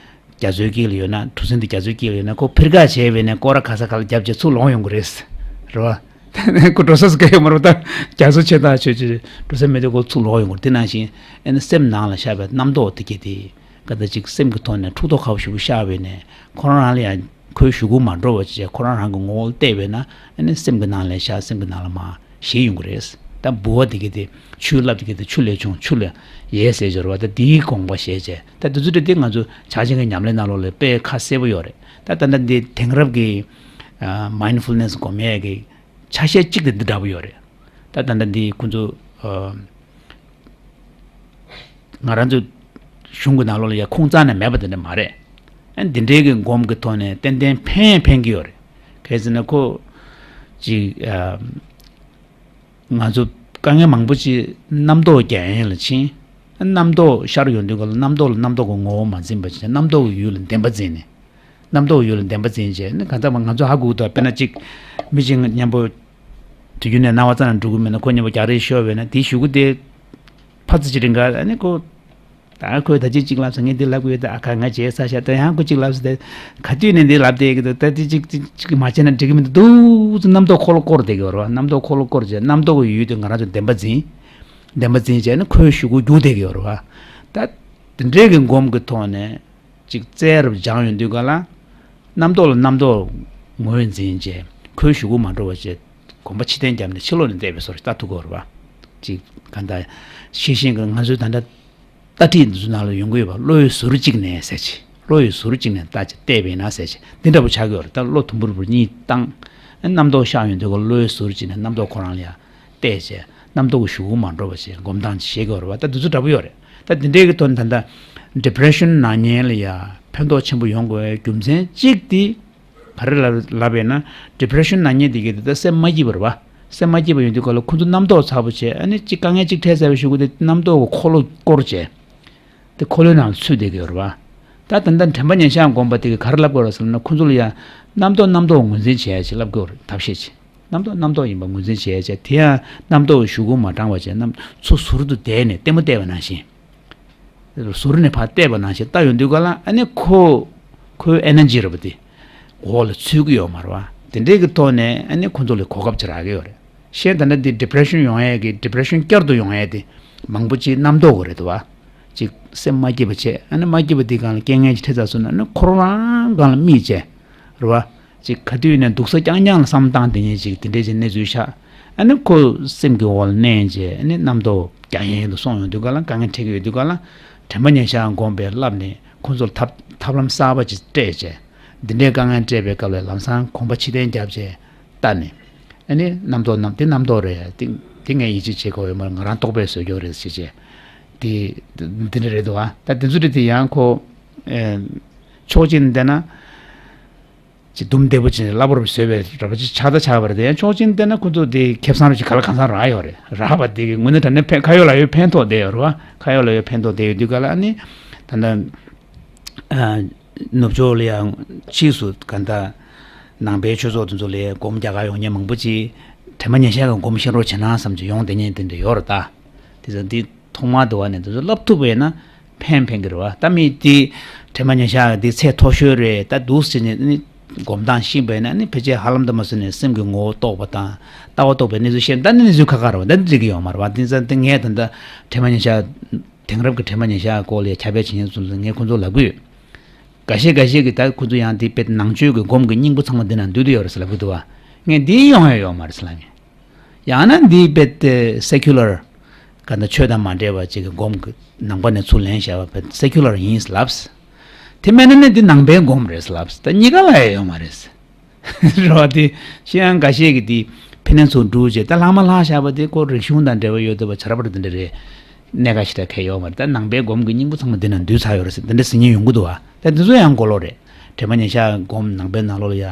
རྒྱ་མཚོའི་དཀྱིལ་ལ་ཡོད་ན་གྲུ་གཟིངས་དེ་རྒྱ་མཚོའི་དཀྱིལ་ལ་ཡོད་ན་ཁོ་འཕིར་ཁ་བྱས་པས་ནས་སྐོར་ར་ག་ས་ག་ལ་བརྒྱབ་བྱས་ཚུར་ལོག་ཡོང་གི་རེད། རེད་བ། ཁོ་འགྲོ་ས་སུ་ག་ཡོད་མ་རེད་བ། ད་རྒྱ་མཚོ་ཆེ་ཐག་ཆོད་ཆོད་འགྲོ་ས་མེད་དུས་ཁོ་ཚུར་ལོག་ཡོང་གི་རེད། དེ་ནང་བཞིན་ཨ་ནི་སེམས་ནང་ལ་ཤར་བའི་རྣམ་རྟོག་དེ་གྱད་དེ་ག་ད་ཅིག་སེམས་ཀྱི་ཐོག་ནས་འཁྲུག་རྟོག་ཁ་བ་ཞུ་གུ་ཤར་བས་ནས་ཁོ་རང་རང་ལ་ཡང་ཁོའི་ཞུ་གུ་མ་འགྲོ་བ་ཅིག་ཁོ་རང་རང་གི་ངོ་བོ་ལ་བལྟས་པས་ན་ཨ་ནི་སེམས་ཀྱི་ནང་ལ་ཤར་སེམས་ཀྱི་ནང་ལ་མར། ཞིག་ཡོང་གི་རེད། ད་ལྦུ་བ་དེ་གི་དེ་ཆུའི་རླབས་དེ་གི་དེ་ཆུ་ལས་བྱུང་ཆུ་ལས་ཡལ་ཟེར་སྦྱོར་བ་ད་དེའི་དགོངས་པ་བཞེས་བྱས་ད་དེ་ཚོ་དེ་དེ་ང་ཚོ་ཕྱག་ཆེན་གྱི་ཉམས་ལེན་ནང་ལོགས་ལ་དཔེ་ཁ་གསལ་པོ་ཡོད་རེད། ད་ད་ལྟ་འདི་དེང་རབས་ཀྱི་མའིན་ཌ་ཕུལ་ནེ་སི་སྒོམ་ཡས་ཀྱི་ཆ་ཤས་གཅིག་དེ་འདི་འདྲ་པོ་ཡོད་རེད། ད་ད་ལྟ་འདི་ཁོ་ཚོ་ང་རང་ཚོ་གཞུང་གི་ནང་ལོགས་ལ་ཡ་ཁུངས་རྩ་ནས་མེད་པ་དེ་འདྲ་མ་རེད། ཨ་འདི་འདྲའི་གི་སྒོམ་གྱི་ཐོག་ནས་ཏན་ཏན་ཕན་ཕན་གྱི་ཡོད་རེད། གལ་སྲིད་ན་ཁོ་ཅིག་ང་ཚོ་དཀའ་ངལ་མང་པོ་ཅིག་རྣམ་རྟོག་རྒྱ་ཡན་ལ་ཕྱིན། རྣམ་རྟོག་ཤར་ཡོང་དུས་ག་ལ་རྣམ་རྟོག་ལ་རྣམ་རྟོག་གི་ངོ་བོ་མ་འཛིན་པ་ཅིག་རྣམ་རྟོག་གི་ཡུལ་ལ་བདེན་པ་འཛིན་ནས། རྣམ་རྟོག་གི་ཡུལ་ལ་བདེན་པ་འཛིན་བྱས་ནི་གང་ལྟར་ང་ཚོ་ཧ་གོ་གི་འདུག་དཔེར་ན་ཅིག་མི་གཅིག་མཉམ་པོ་དུས་རྒྱུན་ནས་སྣང་བ་རྩ་ནས་འགྲོ་གི་མེད་ན་ཁོ་མཉམ་པོ་རྒྱག་རེས་ཤོར་བས་ན་དེའི་གཞུག་གུ་དེ་ཕར་ཙམ་ཅིག་རིང་ག་ཨ་ནི་ཁོ། ད་ཁོས་ད་ཅི་གཅིག་ལབ་སོང་། ངས་འདི་ལབ་དགོས་ཡོད། ད་ཨ་ཁ་ང་བྱས་ཚར་ཤག་ད་ཡང་ཁོ་གཅིག་ལབ་སོང་། ད་ག་དུས་ནས་འདི་ལབ་བསྡད་ཀྱི་འདུག་ད་འདི་གཅིག་གཅིག་གཅིག་མ་བྱས་ན་འགྲིག་གི་མི་འདུག་འདུག་ཙམ་རྣམ་རྟོག་འཁོར་ལོ་བསྐོར་བསྡད་ཀྱི་ཡོད་རེད་བ། རྣམ་རྟོག་འཁོར་ལོ་བསྐོར་བྱས། རྣམ་རྟོག་གི་ཡུལ་དེ་ང་རང་ཚོ་བདེན་པ་འཛིན། བདེན་པ་འཛིན་བྱས་ནས་ཁོའི་གཞུག་གུ་རྒྱུག་བསྡད་ཀྱི་ཡོད་རེད་བ། ད་དེ་འདྲའི་གི་སྒོམ་གྱི་ཐོག་ནས་ཅིག་རྩལ་རབ་སྦྱངས་ཡོང་དུས་ག་ལ། རྣམ་རྟོག་ལ་རྣམ་རྟོག་ངོས་འཛིན་བྱས། ཁོའི་གཞུག་གུ་མ་འགྲོ་བ་བྱས། གོམ་པ་ཕྱིར་འཐེན་བརྒྱབ་ནས་ཕྱི་ལོགས་ནས་བལྟས་པའི་བཟོ་ཞིག་ལྟ་ཐུབ་ཀྱི་ཡོད་རེད་བ། ཅིག་གང་ལྟར་ཤེས་བཞིན་གྱི་ང་ཚོའི་ད་ལྟ་ལྟ་ཁྲིད་འདི་ཚོ་ནང་ལ་ཡོང་གི་ཡོད་པ། བློའི་ཟུར་གཅིག་ནས་ཟེར་ཅིག་བློ་ཡི་ཟུར་གཅིག་ནས་ལྟ་ཅིག་བལྟས་པ་ཡིན་ན་ཟེར་ཅིག་འདི་འདྲ་པོ་ཆགས་ཀྱི་ཡོད་རེད། ད་བློ་དུམ་བུར་བུར་གཉིས་བཏང་། རྣམ་རྟོག་ཤར་ཡོང་དུས་ཀ་བློའི་ཟུར་གཅིག་ནས་རྣམ་རྟོག་ཁོ་རང་ལ་ཡ་བལྟས་བྱས། རྣམ་རྟོག་གི་གཞུག་གུ་མ་འགྲོ་བ་བྱས་སྒོམ་སྟངས་ཅིག་བྱེད་ཀྱི་ཡོད་རེད་བ། ད་འདི་ཚོ་འདྲ་པོ་ཡོད་རེད། ད་འདི་འདྲའི་གི་དོན་ད་ལྟ་depression་ན་མཁན་ལ་ཡ་ཕན་ཐོགས་ཆེན་པོ་ཡོང་དགོས་པའི་རྒྱུ་མཚན་གཅིག་དེ། ག་རེ་ལབ་ལབ་པས་ན། depression་ན་མཁན་དེ་གས་དེ་ད་སེམས་མ་སྐྱིད་པ་རེད་བ། སེམས་མ་སྐྱིད་པ་ཡོང་དུས་ག་ལ་ཁོ་ཚོ་རྣམ་རྟོག་ཚ་པོ་བྱས། ཨ་ནི་ཅིག་དཀའ་ངལ་ཅིག་འཕྲད་ཚར་བའི་གཞུག་གུ་དེ་རྣམ་རྟོག་གི་འཁོར་ལོ་བསྐོར་བྱས། དེ་འཁོར་ལོའི་ནང་ལ་ཚུད་བསྡད་ཀྱི་ཡོད་རེད་བ། ད་ད་ལྟ་དྲན་པ་ཉེར་བཞག་སྒོམ་པ་དེ་གས་ག་རེ་ལབ་དགོས་རེད་ཟེར་ན། ཁོ་ཚོ་ལ་ཡང་རྣམ་རྟོག་རྣམ་རྟོག་ངོས་འཛིན་བྱེད་ཡ་ཅིག་ལབ་དགོས་རེད། ཐབས་ཤེས་ཅིག་རྣམ་རྟོག་རྣམ་རྟོག་ཡིན་པ་ངོས་འཛིན་བྱེད་ཡ་ཅིག་དེ་ཡང་རྣམ་རྟོག་གི་གཞུག་གུ་མ་འབྲང་བ་བྱས། རྣམ་ཚུར་ཟུར་དུ་བསྡད་ནས་ལྟད་མོ་བལྟས་པ་ནང་བཞིན། ཟུར་ནས་ཕར་བལྟས་པ་ནང་བཞིན་ལྟ་ཡོང་དུས་ག་ལ། ཨ་ནི་ཁོ་ཁོའི་energy་རེད་པ་དེ། འོག་ལ་ཚུད་ཀྱི་ཡོད་མ་རེད་བ། དེ་འདྲའི་གི་ཐོག་ནས་ཨ་ནི་ཁོ་ཚོ་ལ་གོ་སྐབས་ཅིག་རག་གི་ཡོད་རེད། གཞན་ད་ལྟ་འདི་depression་ཡོང་ཡས་ཀྱི་depression་བསྐྱར་དུ་ཡོང་ཡས་དེ་མང་པོ་ཅིག་རྣམ་རྟོག་གི་རེད་འདུག་བ། ཅིག་སེམས་མ་སྐྱིད་པ་བྱས། ཨ་ནི་མ་སྐྱིད་པ་འདི་སྒང་ལ་རྐྱེན་ངན་ཅིག་འཕྲད་ཚར་སོང་ན། ཨ་ནི་ཁོ་རང་སྒང་ལ་རྨིས་བྱས། རེད་བ། ཅིག་ག་དུས་ནས་སྡུག་ས་རྐྱང་རྐྱང་ལ་བསམ་བཏང་དེ་ཉིད་ཅིག་དེ་འདྲའི་ཅིག་གནས་ཚུལ་ཤར། ཨ་ནི་ཁོ་སེམས་ཀྱི་འོག་ལ་མནན་བྱས། ཨ་ནི་རྣམ་རྟོག་རྒྱ་ཡན་དུ་སོང་ཡོང་དུས་ག་ལ། དཀའ་ངལ་འཕྲད་ཀྱི་ཡོད་དུས་ག་ལ། དྲན་པ་ཉེར་བཞག་སྒོམ་པས་བསླབས་ནས་ཁོ་ཚོར་ཐབས་ཐབས་ལམ་གསར་པ་ཅིག་སྤྲད་བྱས། འདི་འདྲའི་དཀའ་ངལ་འཕྲད་པའི་སྐབས་ལ་ལམ་སང་གོམ་པ་ཕྱིར་འཐེན་བརྒྱབ་བྱས་ལྟ་ནས། ཨ་ནི་རྣམ་རྟོག་རྣམ་དེ་རྣམ་རྟོག་རེད། དེ་དེ་ངས་ཡིད་ཆེས་བྱེད་དགོས་ཡོད་མ་རེད། ང་རང་རྟོག་པས་བཟོས་ཀྱི་ཡོད་རེད་ཟེར་བྱས། དེ་འདི་འདྲ་རེད་འདུག་བ། ད་དེ་ཚོ་རེད་དེ། ཡང་ཁོ་ཨེ་ཕྱོགས་གཅིག་ནས་བལྟས་ན། ཅིག་དུམ་བདེ་པོ་ཅིག་གླ་པོར་བཟོས་པའི་ར་བ་ཅིག་ཆགས་ད་ཆགས་པ་རེད་དེ། ཡང་ཕྱོགས་གཅིག་ནས་བལྟས་ན་ཁོ་ཚོ་དེ་ཁེ་བཟང་རུ་ཅིག་ག་ལ་གང་འཚམ་རག་ཡོད་རེད། རག་པ་དེ་གི་དངོས་གནས་དྲང་གནས་ཕན་ཁ་ཡོད་ལག་ཡོད་ཕན་ཐོགས་བསྡད་ཡོད་རེད་བ། ཁ་ཡོད་ལག་ཡོད་ཕན་ཐོགས་བསྡད་ཡོད་དུས་ག་ལ། ཨ་ནི་ད་ལྟ་ཨ་ནུབ་ཕྱོགས་ལ་ཡང་ཕྱིས་སུ་ག་ད་ནང་པའི་ཆོས་ཚོགས་དེ་ཚོ་ལ་སྒོམ་རྒྱག་གར་ཡོང་མཁན་མང་པོ་ཅིག་དྲན་པ་ཉེར་བཞག་གི་སྒོམ་ཤེས་རོགས་བྱེད་ན་བསམ་གྱི་ཡོང་བསྡད་མཁན་དེ་འདྲ་ཡོད་རེད་ད། དེ་ཚོ་འདི་ཐོག་མར་དུ་བ་ནས་དེ་ཚོ་བསླབ་ཐུབ་པ་ཡིན་ན་ཕན་ཕན་གྱི་རེད་བ། ད་མི་དེ་དྲན་པ་ཉེར་བཞག་འདི་ཚད་མཐོ་ཤོས་རེད། ད་འདུག་ཟེར་ནས་ནི་སྒོམ་སྟངས་ཤེས་པ་ཡིན་ན་ནི་ཕལ་ཆེར་ཧ་ལམ་དུ་མ་ཟིན་ནས་སེམས་ཀྱི་ངོ་བོ་རྟོགས་པ་དང་ལྟ་བ་རྟོགས་པའི་གནས་ཚུལ་ཤེས། ད་ནི་གནས་ཚུལ་ཁག་ཁག་རེད་བ། ད་འགྲིག་གི་ཡོད་མ་རེད་བ། དེ་ཙང་དེ་ངས་ད་ལྟ་དྲན་པ་ཉེར་བཞག་དེང་རབས་ཀྱི་དྲན་པ་ཉེར་བཞག་སྐོར་ལ་ཁྱབ་སྤེལ་བྱེད་མཁན་ཚོ་ལ་ངས་ཁོང་ཚོར་ལབ་གི་ཡོད། འགའ་ཤས་འགའ་ཤས་ཀྱིས་ད་ཁོ་ཚོ་ཡང་དེ་དཔེ་ནང་ཆོས་ཀྱི་སྒོམ་གྱི་སྙིང་པོ་ཚང་མ་འདི་ན་འདུས་བསྡད་ཡོད་རེད་ཟེར་ལབ་གི་འདུག་བ། ངས་འདི་ཡོང་ཡ་ཡོད་མ་རེད་ཟེར་ལབ་ངས། ཡང་ན་འདི་དཔེ་དེ་secular་ག་འདྲ་ཆོས་དང་མ་འབྲེལ་བ་ཅིག་གི་སྒོམ་གྱི་ནང་པ་ནས་ཚུར་ལེན་བཞག་པ་དཔེ་secular་ཡིན་ཟེར་ལབ། དེ་མིན་ན་ནི་འདི་ནང་པའི་སྒོམ་རེད་ཟེར་ལབ། ད་གཉིས་ཀ་ལ་ཡ་ཡོད་མ་རེད། རེད་བ། དེ་ཤེས་ཡང་འགའ་ཤས་ཀྱིས་དེ་ཕི་ནན་ཚུར་འགྲུལ་བྱས། ད་ལྷག་མ་ལྷག་བཞག་པ་དེ་ཁོ་རིག་གཞུང་དང་འབྲེལ་བ་ཡོད་འདུག་བ། བྱ་ར་པར་དེ་འདྲ་རེད། གནད་འགག་ཞེ་དྲག་གལ་ཡོད་མ་རེད། ད་ནང་པའི་སྒོམ་གྱི་སྙིང་པོ་ཚང་མ་འདི་ན་འདུས་ཚར་ཡོད་རེད་ཟེར་དེ་འདྲ་ཟེར་མཁན་ཡོང་གི་འདུག་བ། ད་འདི་ཚོ་ཡང་གོ་ལོག་རེད། དྲན་པ་ཉེར་བཞག་སྒོམ་ནང་པའི་ནང་ལོགས་ལ་ཡ་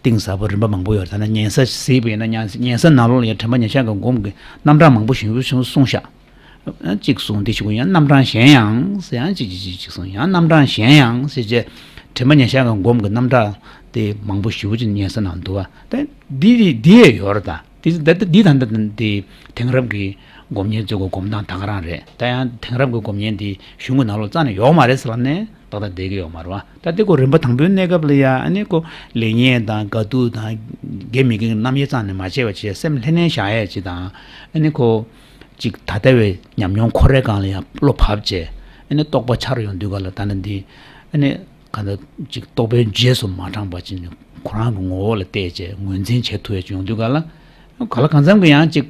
གཏིང་ཟབ་པོ་རིམ་པ་མང་པོ་ཡོད་རེད། ད་ནི་ཉན་ས་གཟིགས་པ་ཡིན་ན། ཉན་ཉན་ས་ནང་ལོགས་ལ་ཡ་དྲན་པ་ཉེར་བཞག་གི་སྒོམ་གྱི་རྣམ་གྲངས་མང་པོ་ཞིག་ཞིག་གསུངས་ཤག་གཅིག་གསུངས། དེ་ཞིག་ཡང་རྣམ་གྲངས་གཞན་ཡང་ཟེར་ཡང་གཅིག་གཅིག་གཅིག་གཅིག་གསུངས། ཡང་རྣམ་གྲངས་གཞན་ཡང་ཟེར་བྱས། དྲན་པ་ཉེར་བཞག་གི་སྒོམ་གྱི་རྣམ་གྲངས་དེ་མང་པོ་ཞེ་པོ་ཅིག་ཉན་ས་ནང་འདུག་བ། ད་འདི་འདི་འདི་ཡས་ཡོད་རེད་ད། དེ་ད་ལྟ་འདི་ད་ལྟ་འདི་དེང་རབས་ཀྱི་སྒོམ་ཉན་ཚོ་གི་སྒོམ་སྟངས་ད་ག་རང་རེད། ད་ཡང་དེང་རབས་ཀྱི་སྒོམ་ཉན་འདི་གཞུང་གི་ནང་ལོགས་རྩ་ནས་ཡོད་མ་རེད་ཟེར་ལབ་ནས་ཏག་ཏག་བསྡད་ཀྱི་ཡོད་མ་རེད་བ། ད་དེ་ཁོ་རིམ་པ་དང་པོའི་གནས་སྐབས་ལ་ཡ། ཨ་ནི་ཁོ་ལེགས་ཉེས་དང་དགའ་སྡུག་དང་དགེ་མི་དགེ་གི་རྣམ་དབྱེ་རྩ་ནས་མ་བྱས་པ་བྱས། སེམས་ལྷན་ནེ་བཞག་ཡས་ཅིག་དང་། ཨ་ནི་ཁོ་ཅིག་ད་ལྟ་བའི་ཉམས་མྱོང་ཁོ་རའི་སྒང་ལ་ཡང་བློ་བབས་བྱས། ཨ་ནི་རྟོགས་པ་འཆར་ཡོང་དུས་ག་ལ། ད་ནི་འདི་ཨ་ནི་གང་ལྟར་ཅིག་རྟོག་པའི་རྗེས་སུ་མ་འབྲངས་པ་ཅིག་ནི་ཁོ་རང་གི་ངོ་བོ་ལ་བལྟས་བྱས་ངོས་འཛིན་བྱེད་ཐུབ་ཡས་ཅིག་ཡོང་དུས་ག་ལ། ག་ལ་གང་འཚམ་གྱི་ཡང་ཅིག་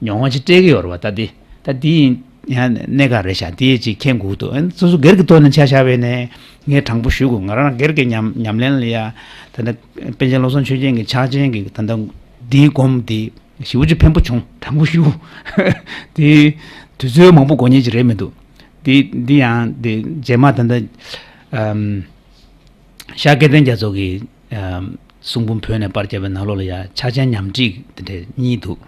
མྱོང་བ་ཅིག་སྤྲད་ཀྱི་ཡོད་རེད་བ། ད་འདི་ད་འདི་ཡིན་ཡང་གནད་འགག་རེད་ཤག་འདི་ཅིག་མཁྱེན་དགོས་འདུག་ཨ་ནི་སོ་སོ་སྒེར་གྱི་ཐོག་ནས་ཆ་བཞག་པ་ཡིན་ན་ངས་དྲང་པོ་ཞུ་དགོས། ང་རང་སྒེར་གྱི་ཉམས་ཉམས་ལེན་ལ་ཡ། ད་ལྟ་པཎ་ཆེན་བློ་བཟང་ཆོས་རྒྱན་གྱི་ཕྱག་ཆེན་གྱི་ད་ལྟ་འདིའི་སྒོམ་འདི་ཞེ་པོ་ཅིག་ཕན་པོ་བྱུང་། དྲང་པོ་ཞུ། དེ་དུས་ཚོད་མང་པོ་འགོར་མཁན་ཅིག་རེད་མི་འདུག་འདི་འདི་ཡང་འདི་རྗེས་མ་ད་ལྟ་ཨམ་ཤར་སྐལ་ལྡན་རྒྱ་མཚོ་གི་ཨམ་གསུང་འབུམ་བོད་ནས་པར་བརྒྱབ་པའི་ནང་ལོགས་ལ་ཡ་ཕྱག་ཆེན་ཉམས་ཁྲིད་དེ་འདྲ་གཉིས་འདུག་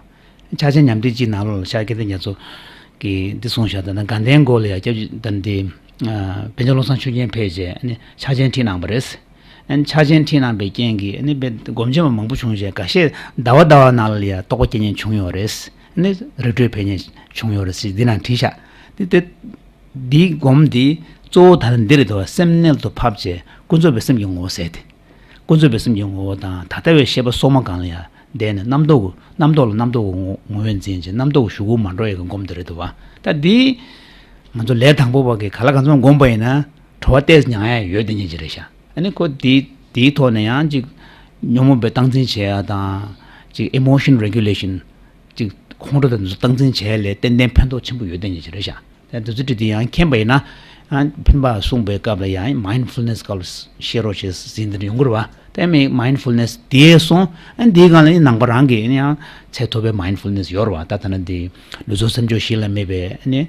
ཕྱག་ཆེན་ཉམས་ཁྲིད་གཅིག་ནང་ལོགས་ལ་ཤར་སྐལ་ལྡན་རྒྱ་མཚོ་གིས་འདི་གསུངས་བཞག་ད་ལྟ་དགའ་ལྡན་སྒོ་ལ་ཡ་སྐྱབས་རྗེ་ད་འདི་ཨ་པཎ་ཆེན་བློ་བཟང་ཆོས་རྒྱན་ཕེབས་རྗེས་ཨ་ནི་ཕྱག་ཆེན་ཁྲིད་གནང་བ་རེད། ཨ་ནི་ཕྱག་ཆེན་ཁྲིད་གནང་པའི་རྐྱེན་གྱིས་ཨ་ནི་དཔེ་སྒོམ་ཆེན་པ་མང་པོ་བྱུང་རྗེས་འགའ་ཤས་ཟླ་བ་ཟླ་བ་ནང་ལ་ཡ་རྟོགས་པ་སྐྱེ་མཁན་བྱུང་ཡོད་རེད། ཨ་ནི་རི་ཁྲོད་ཕེབས་མཁན་བྱུང་ཡོད་རེད་ཟེར་འདི་ནང་བྲིས་ཤག་འདི་དེ་ འདིའི་སྒོམ་འདི་གཙོ་བོ་ད་ལ་འདི་རེད་དོ། སེམས་རྣལ་དུ་ཕབ་བྱས་ཀུན་རྫོབ་པའི་སེམས་ཀྱི་ངོ་བོ་ཟེར་ཏེ། ཀུན་རྫོབ་པའི་སེམས་ཀྱི་ངོ་བོ་དང་ད་ལྟ་བའི་ཤེས་པ་སོ་མ་གང་ལ་ཡང་བསྡད་ནས་རྣམ་རྟོག་རྣམ་རྟོག་ལ་རྣམ་རྟོག་གི་ངོ་ངོ་བོས་འཛིན་བྱས་རྣམ་རྟོག་གི་གཞུག་གུ་མ་འགྲོ་ཡས་ཀྱི་སྒོམ་འདི་རེད་དོ་བ། ད་འདི་ང་ཚོ་ལས་དང་པོ་བ་གི་ག་ལ་གང་འཚམ་སྒོམ་པ་ཡིན་ན་གྲོལ་བ་ཏོག་ཙམ་མྱང་ཡ་ཡོད་དེ་ཉིད་ཅིག་རེད་ཤག་ཨ་ནི་ཁོ་འདི་འདིའི་ཐོག་ནས་ཡང་ཅིག་ཉོན་མོངས་པའི་སྟངས་འཛིན་བྱེད་ཡ་དང་ཅིག་emotion regulation ཅིག་ཁོང་ཁྲོ་དང་འདུ་སྟངས་འཛིན་བྱས་ལས་ཏན་ཏན་ཕན་ཐོགས་ཆེན་པོ་ཡོད་དེ་ཉིད་ཅིག་རེད་ཤག་དེ་ཚོ་དེ་དེ་ཡང་མཁྱེན་པ་ཡིན་ན། ཨ་ཕན་པ་གསུངས་པའི་སྐབས་ལ་ཡང་mindfulness སྐབས་ལ་ཤེས་རོགས་བྱེད་ཟིན་དེ་ཡོང་གི་རེད་བ། དེ་མིན་mindfulness དེ་སོང་ཨ་འདིའི་སྒང་ལ་ནང་པ་རང་གིས་ཡང་ཚད་མཐོ་པའི་mindfulness ཡོད་རེད་བ། ད་ཐ་ན་འདི་ལུས་ཚོགས་སེམས་མཆོག་གཞི་ལ་མེད་པའི་ནི་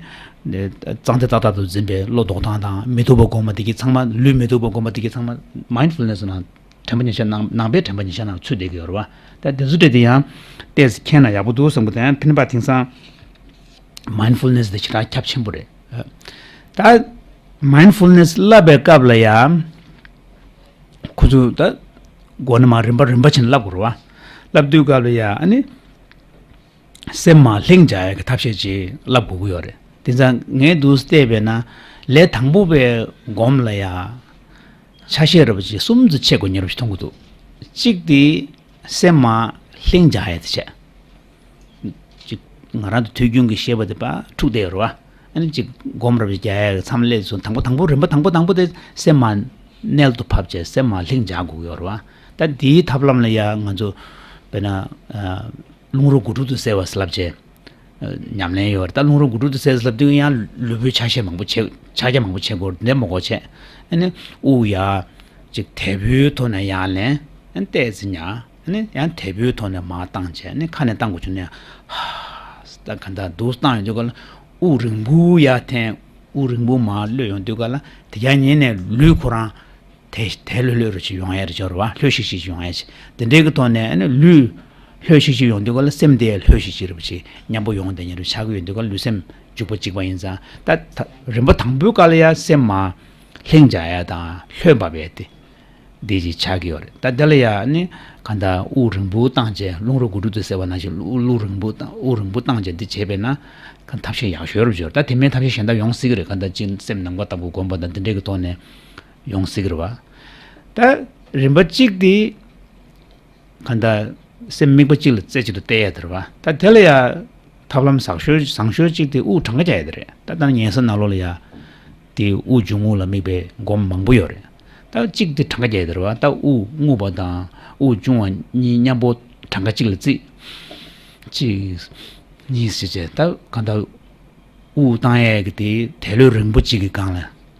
གཙང་བདེ་ཏག་ཏག་ཏུ་འཛིན་པའི་བློ་ལྡོག་སྟངས་དང་མི་སྡུག་པ་སྒོམ་པ་དེ་གི་ཚང་མ་ལུས་མི་སྡུག་པ་སྒོམ་པ་དེ་གི་ཚང་མ་mindfulness ནང་དྲན་པ་ཉེར་བཞག་ནང་ནང་པའི་དྲན་པ་ཉེར་བཞག་ནང་ཚུད་བསྡད་ཀྱི་ཡོད་རེད་བ། ད་དེ་ཚོ་དེ་དེ་ཡང་ཏོག་ཙམ་མཁྱེན་ན་ཡག་པོ་འདུག་བསམ་གི། དེ་ཡང་ཕན་པ་དེང་སང་mindfulness དེ་ཞེ་དྲག་ཁྱབ་ཆེན་པོ་རེད། ད་mindfulness བསླབ་པའི་སྐབས་ལ་ཡང་ཁོ་ཚོ་ད་མགོ་ནས་མར་རིམ་པ་རིམ་པ་བྱས་ནས་བསླབ་དགོས་རེད་བ། བསླབ་དུས་སྐབས་ལ་ཡང་ཨ་ནི། སེམས་མར་ལྷིང་འཇགས་ཡག་གི་ཐབས་ཤེས་ཅིག་བསླབ་དགོས་ཀྱི་ཡོད་རེད། དེ་ཙང་ངས་འདུག་བལྟས་པས་ན་ལས་དང་པོ་པའི་སྒོམ་ལ་ཡ་ཆ་ཤས་རེད་པ་ཅིག་གསུམ་དུ་ཕྱེ་དགོས་ཉེར་བཞི་མཐོང་གི་འདུག་གཅིག་དེ་སེམས་མར་ལྷིང་འཇགས་ཡག་དེ་བྱས། ཅིག་ང་རང་ཚོ་དུས་རྒྱུན་གྱི་ཤེས་པ་དེ་ཕར་འཁྲུག་བསྡད་ཡོད་རེད་བ། ཨ་ནི་ཅིག་སྒོམ་རེད་པ་ཅིག་རྒྱག་ཡག་མཚམས་སླེབས་སོང་། དང་པོ་དང་པོ་རིམ་པ་དང་པོ་དང་པོ་དེ་སེམས་མར་རྣལ་དུ་ཕབ་བྱས་སེམས་མར་ལྷིང་འཇགས་དགོས་ཀྱི་ཡོད་རེད་བ། ད་དེའི་ཐབས་ལམ་ལ་ཡ་ང་ཚོ་དཔེར་ན། རླུང་རོ་དགུ་ཕྲུག་ཏུ་གསལ་བ་ཟེར་ལབ་བྱས། ཉམས་ལེན་ཡོད་རེད། ད་རླུང་རོ་དགུ་ཕྲུག་ཏུ་གསལ་ཟེར་ལབ་དུས་ཡང་ལུས་པོའི་ཆ་ཤས་མང་པོ་བྱེད་ཆ་རྐྱེན་མང་པོ་བྱེད་དགོས་རེད། འདི་མ་གོ་བྱས། ཨ་ནི་དབུགས་ཡར་ཅིག་དལ་བུའི་ཐོག་ནས་ཡར་ལེན། ཨ་ནི་ཏོག་ཙམ་ཉར། ཨ་ནི་ཡང་དལ་བུའི་ཐོག་ནས་མར་བཏང་བྱས། ཨ་ནི་ཁ་ནས་བཏང་དགོས་བྱུང་ན་ཡང་ཧ། ད་ག་འདྲ་འདུག་བཏང་ཡོང་དུས་སྐབས་ལ་དབུགས་རིང་པོ་ཡར་འཐེན། དབུགས་རིང་པོ་མར་གློད་ཡོང་དུས་སྐབས་ལ་དེ་རྒྱ་ཉིན་ནས་ལུས་ཁོ་རང་དལ་དལ་ལྷོད་ལྷོད་རུ་ཅིག་ཡོང་ཡ་རེད་ཅོར་བ། ལྷོད་ཤིག་ཤིག་ཅིག་ཡོང་ཡ་ཅིག་དེ་འདྲའི་གི་ཐོག་ནས་ཨ་ནི་ལུས་ལྷོད་ཤིག་ཤིག་ཡོང་དུས་སྐབས་ལ་སེམས་དེ་ལྷོད་ཤིག་ཤིག་རུ་ཅིག་མཉམ་པོ་ཡོང་བསྡད་ཉེ་རུ་ཆགས་ཀྱི་ཡོང་དུས་སྐབས་ལུས་སེམས་འཇུག་པ་གཅིག་པ་ཡིན་ཙང་། ད་ད་རིམ་པ་དང་པོའི་སྐབས་ལ་ཡ་སེམས་མར་ལྷིང་འཇགས་ཡ་དང་ལྷོད་འབབ་ཡ་དེ་འདི་ཅིག་ཆགས་ཀྱི་ཡོད་རེད། ད་དེ་ལ་ཡ་ནི་ག་འདྲ་དབུགས་རིང་པོ་བཏང་བྱས། རླུང་རོ་དགུ་ཕྲུག་ཏུ་གསལ་བ་ནང་བཞིན་དབུགས་རླུང་རིང་པོ་བཏང་དབུགས་རིང་པོ་བཏང་བྱས་འདི་བྱས་པས་ན་ག་ཐབས་ཤེས་ཡག་ཤོས་རུ་འབྱོར། ད་དེ་མིན་ཐབས་ཤེས་གཞན་དག་ཡོང་སྲིད་ཀྱི་རེད། ག་འདྲ་ཅིག་སེམས་ནམ་མཁའ་ལྟ་བུ་བསྒོམ་པ་དང་འདི་འདྲའི་གི་ཐོག་ནས་ཡོང་སྲིད་ཀྱི་རེད་བ། ད་རིམ་པ་གཅིག་དེ་ག་འདྲ་སེམས་དམིགས་པ་གཅིག་ལ་རྩེ་གཅིག་ཏུ་གཏད་ཡ་དེ་རེད་བ། ད་དེ་ལ་ཡ་ཐབས་ལམ་བཟང་ཤོས་བཟང་ཤོས་གཅིག་དེ་དབུགས་གྲངས་ཀ་རྒྱག་ཡ་དེ་རེད། ད་ལྟ་ཉལ་ས་ནང་ལོགས་ལ་ཡ་དེ་དབུགས་འབྱུང་རྔུབ་ལ་དམིགས་པའི་སྒོམ་མང་པོ་ཡོད་རེད། ད་གཅིག་དེ་གྲངས་ཀ་རྒྱག་ཡ་དེ་རེད་བ། ད་དབུགས་རྔུབ་པ་དང་དབུགས་འབྱུང་བ་གཉིས་མཉམ་པོ་གྲངས་ཀ་གཅིག་ལ་བརྩིས། གཅིག་གཉིས་ཟེར་བྱས། ད་ག་འདྲ་དབུགས་བཏང་ཡས་ཀྱི་དེ་དལ་ལྷོད་རིང་པོ་གཅིག་གི་སྒང་ལ་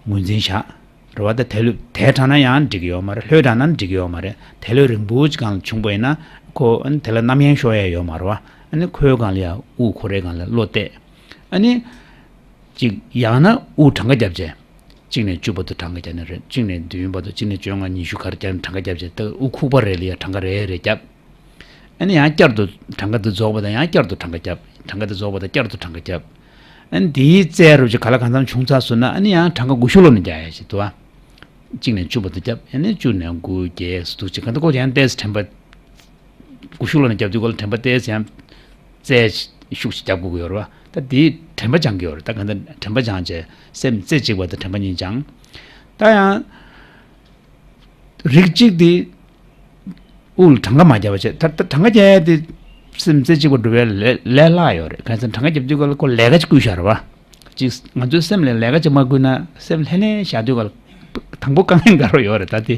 ངོས་འཛིན་བཞག་རེད་བ། ད་དལ་ལྷོད་དལ་དྲགས་ན་ཡང་འགྲིག་གི་ཡོད་མ་རེད། ལྷོད་དྲགས་ན་འགྲིག་གི་ཡོད་མ་རེད། དལ་ལྷོད་རིང་པོ་གཅིག་སྒང་ལ་བྱུང་པ་ཡིན་ན་ཁོ་ཨ་ནི་དེ་ལ་རྣམ་གཡེང་ཤོར་ཡས་ཡོད་མ་རེད་བ། ཨ་ནི་ཁོའི་སྒང་ལ་ཡང་དབུགས་ཁོ་རའི་སྒང་ལ་བློ་གཏད། ཨ་ནི་གཅིག་ཡང་ན་དབུགས་གྲངས་ཀ་བརྒྱབ་བྱས། གཅིག་ནས་བཅུ་བར་དུ་གྲངས་ཀ་བརྒྱབ་ནས་རེད། གཅིག་ནས་བདུན་བར་དུ། གཅིག་ནས་བཅོ་ལྔ་ཉི་ཤུ་ག་རེ་བརྒྱབ་ནས་གྲངས་ཀ་བརྒྱབ་བྱས། ད་དབུགས་ཁུག་པ་རེ་ལ་ཡང་གྲངས་ཀ་རེ་རེ་བརྒྱབ། ཨ་ནི་ཡང་བསྐྱར་དུ་གྲངས་ཀ་འདི་རྫོགས་པ་དང་ཡང་བསྐྱར་དུ་གྲངས་ཀ་བརྒྱབ། གྲངས་ཀ་འདི་རྫོགས་པ་དང་བསྐྱར་དུ་གྲངས་ཀ་བརྒྱབ། ཨ་ནི་འདིའི་རྩལ་རུ་ཅིག་ག་ལ་གང་འཚམ་བྱུང་ཚར་སོང་ན་ཨ་ནི་ཡང་གྲངས་ཀ་དགུ་ཤུགས་ལོག་ནས་རྒྱག་ཡ་ཞིག་འདུག་ཨ། གཅིག་ནས་བཅུ་བར་དུ་བརྒྱབ། ཨ་ནི་བཅུ་ནས་དགུ་བརྒྱད་སུ་འདུག་ཅིག་ག་འདི་ཀོ་ཡང་ཏོག་ཙམ་དྲན་པ། དགུ་ཤུགས་ལོག་ནས་བརྒྱབ་དུས་སྐབས་ལ་དྲན་པ་ཏོག་ཙམ་ཡང་རྩལ་ཤུགས་ཤིག་རྒྱབ་དགོས་ཀྱི་ཡོད་རེད་བ། ད་འདིས་དྲན་པ་སྦྱང་གི་ཡོད་རེད། ད་ག་འདི་དྲན་པ་སྦྱང་བྱས་སེམས་རྩེ་གཅིག་པ་དང་དྲན་པ་གཉིས་སྦྱང་། ད་ཡང་རིགས་གཅིག་དེ་དབུགས་ལ་གྲངས་ཀ་མ་བརྒྱབ་པ་བྱས། ད་ད་གྲངས་ཀ་བརྒྱབ་ཡ་དེ་སེམས་རྩེ་གཅིག་པ་སྒྲུབ་པའི་ལས་ལས་སླ་ཡོད་རེད། གང་ཟེར་གྲངས་ཀ་བརྒྱབ་དུས་སྐབས་ལ་ཁོ་ལས་ཀ་ཅིག་བསྐུལ་བཞག་རེད་བ། ཅིག་ང་ཚོའི་སེམས་ལ་ལས་ཀ་ཅིག་མ་བསྐུལ་ན་སེམས་ལྷོད་ལྷོད་བཞག་དུས་སྐབས་ལ་དང་པོ་དཀའ་ངལ་འགའ་རེ་ཡོད་རེད། ད་དེ་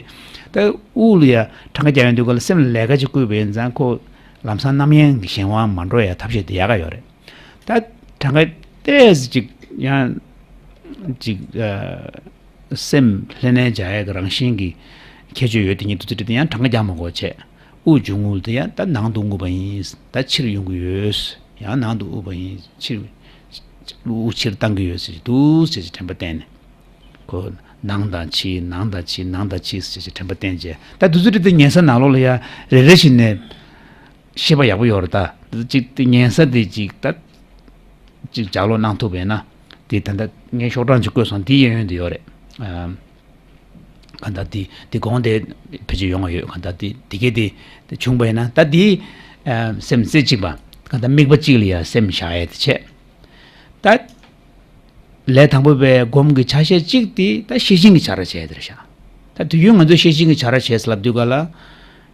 ད་དབུགས་ལ་ཡ་གྲངས་ཀ་བརྒྱབ་ཡོང་དུས་སྐབས་ལ་སེམས་ལ་ལས་ཀ་ཅིག་བསྐུལ་བ་ཡིན་ཙང་ཁོ་ལམ་སང་རྣམ་གཡེང་གི་གཞན་དབང་མ་འགྲོ་ཡ་ཐབས་ཤེས་དེ་ཡག་ག་ཡོད་རེད། ད་གྲངས་ཀ་ཏོག་ཙམ་ཅིག་ཡང་ཅིག་ཨ། སེམས་ལྷོད་ལྷོད་བྱ་ཡག་གི་རང་བཞིན་གྱི་ཁྱད་ཆོས་ཡོད་དེ་ཉིད་དུ་དེ་དེ་ཡང་གྲངས་ཀ་རྒྱག་མ་དགོས་བྱས། དབུགས་འབྱུང་རྔུབ་དེ་ཡང་ད་ནང་དུ་རྔུབ་པ་ཡིན། ད་ཕྱིར་ཡོང་གི་ཡོད། ཡང་ནང་དུ་དབུགས་པ་ཡིན། ཕྱིར་དབུགས་ཕྱིར་བཏང་གི་ཡོད་ཟེར་གྱི་འདུག་ཟེར་གྱི་དྲན་པ་བསྟེན་ནས། ཁོ་ནང་དང་ཕྱི་ནང་དང་ཕྱི་ནང་དང་ཕྱི་ཟེར་གྱི་དྲན་པ་བསྟེན་བྱས། ད་དུས་ཚོད་དེ་དེ་ཉལ་ས་ནང་ལོགས་ལ་ཡ་རེ་རེ་བཞིན་ནས། ཤེས་པ་ཡག་པོ་ཡོད་རེད་ད། ཅིག་དེ་ཉན་ས་དེ་ཅིག་ད། ཅིག་ལྗགས་ཀློག་གནང་ཐུབ་པས་ན། དེ་ད་ལྟ་ངས་ཤོག་གྲངས་ཅིག་བཀོད་སོང་དེ་གཡས་གཡོན་དུ་ཡོད་རེད། ཨ། ག་ད་དེ་དེ་གོང་དེ་ཕལ་ཆེར་ཡོང་བ་ཡོད། ག་ད་དེ་དེ་གས་དེ་དེ་བྱུང་བས་ན་ད་དེ། ཨ། སེམས་རྩེ་གཅིག་པ། ག་ད་དམིགས་པ་གཅིག་ལ་ཡ་སེམས་བཞག་ཡས་དེ་བྱས། ད། ལས་དང་པོ་པའི་སྒོམ་གྱི་ཆ་ཤས་གཅིག་དེ་ད་ཤེས་བཞིན་གྱི་བྱ་ར་བྱས་དེ་རེད་ཤག་ད་དུས་རྒྱུན་ང་ཚོས་ཤེས་བཞིན་གྱི་བྱ་ར་བྱས་ལབ་དུས་ག་ལ།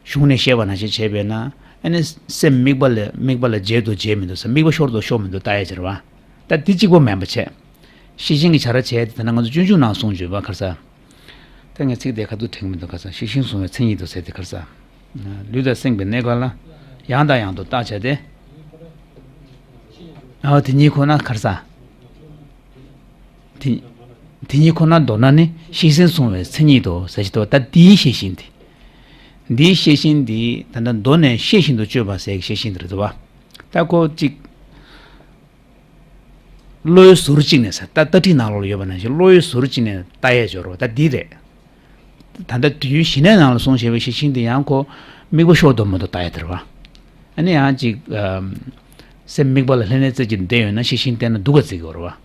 གཞུང་ནས་བཤད་པ་ནང་བཞིན་བྱས་པས་ན། ཨ་ནི་སེམས་དམིགས་པ་ལ་དམིགས་པ་ལ་བརྗེད་དོ་བརྗེད་མི་འདུག་ས། དམིགས་པ་ཤོར་དོ་ཤོར་མི་འདུག་ལྟ་ཡ་ཅིག་རེད་བ། ད་དེ་གཅིག་པོ་མིན་པ་བྱས། ཤེས་བཞིན་གྱི་བྱ་ར་བྱས་དེ་ད་ནང་ང་ཚོ་སྤྱོད་འཇུག་ནང་གསུངས་བརྗོད་པ་ཁར་ས། ད་ངས་ཚིག་དེ་ཁ་ཐུག་དྲན་གྱི་མི་འདུག་ཁར་ས། ཤེས་བཞིན་བཟུང་བའི་མཚན་ཉིད་དུ་ཟེར་དེ་ཁར་ས། ལུས་དང་སེམས་ཀྱི་གནས་སྐབས་ལ། ཡང་དང་ཡང་དུ་བརྟག་བྱས་ཏེ། ཨའོ་དེ་གཉིས་ཁོ་ན་ཁར་ས། དེ་དེ་གཉིས་ཁོ་ན་མདོར་ན་ནི་ཤེས་བཞིན་བཟུང་བའི་མཚན་ཉིད་དོ་ཟེར་གྱི་འདུག་ད་འདིའི་ཤེས་བཞིན་དེ། འདིའི་ཤེས་བཞིན་དེ་ད་ལྟ་མདོ་ནས་ཤེས་བཞིན་དུ་སྤྱོད་པ་ཟེར་གྱི་ཤེས་བཞིན་དེ་རེད་འདུག་བ། ད་ཁོ་གཅིག་བློའི་ཟུར་གཅིག་ནས་ཟེར། ད་ལྟ་ཁྲིད་ནང་ལོགས་ལ་ཡོད་པ་ནང་བཞིན་བློའི་ཟུར་གཅིག་ནས་ལྟ་ཡས་སྦྱོར་བ་ད་འདི་རེད། ད་ལྟ་དུས་རྒྱུན་ཞི་གནས་ནང་ལ་གསུངས་བཞག་པའི་ཤེས་བཞིན་དེ་ཡང་ཁོ་དམིགས་པ་ཤོར་དོ་མི་འདུག་ལྟ་ཡས་དེ་རེད་བ། ཨ་ནི་ཡང་གཅིག་ཨམ། སེམས་དམིགས་པ་ལ་ལྷན་ལྷན་ཙེ་གཅིག་བསྡད་ཡོད་ན་ཤེས་བཞིན་བསྟེན་ན་སྡུག་ག་བརྩི་གི་ཡོད་རེད་བ།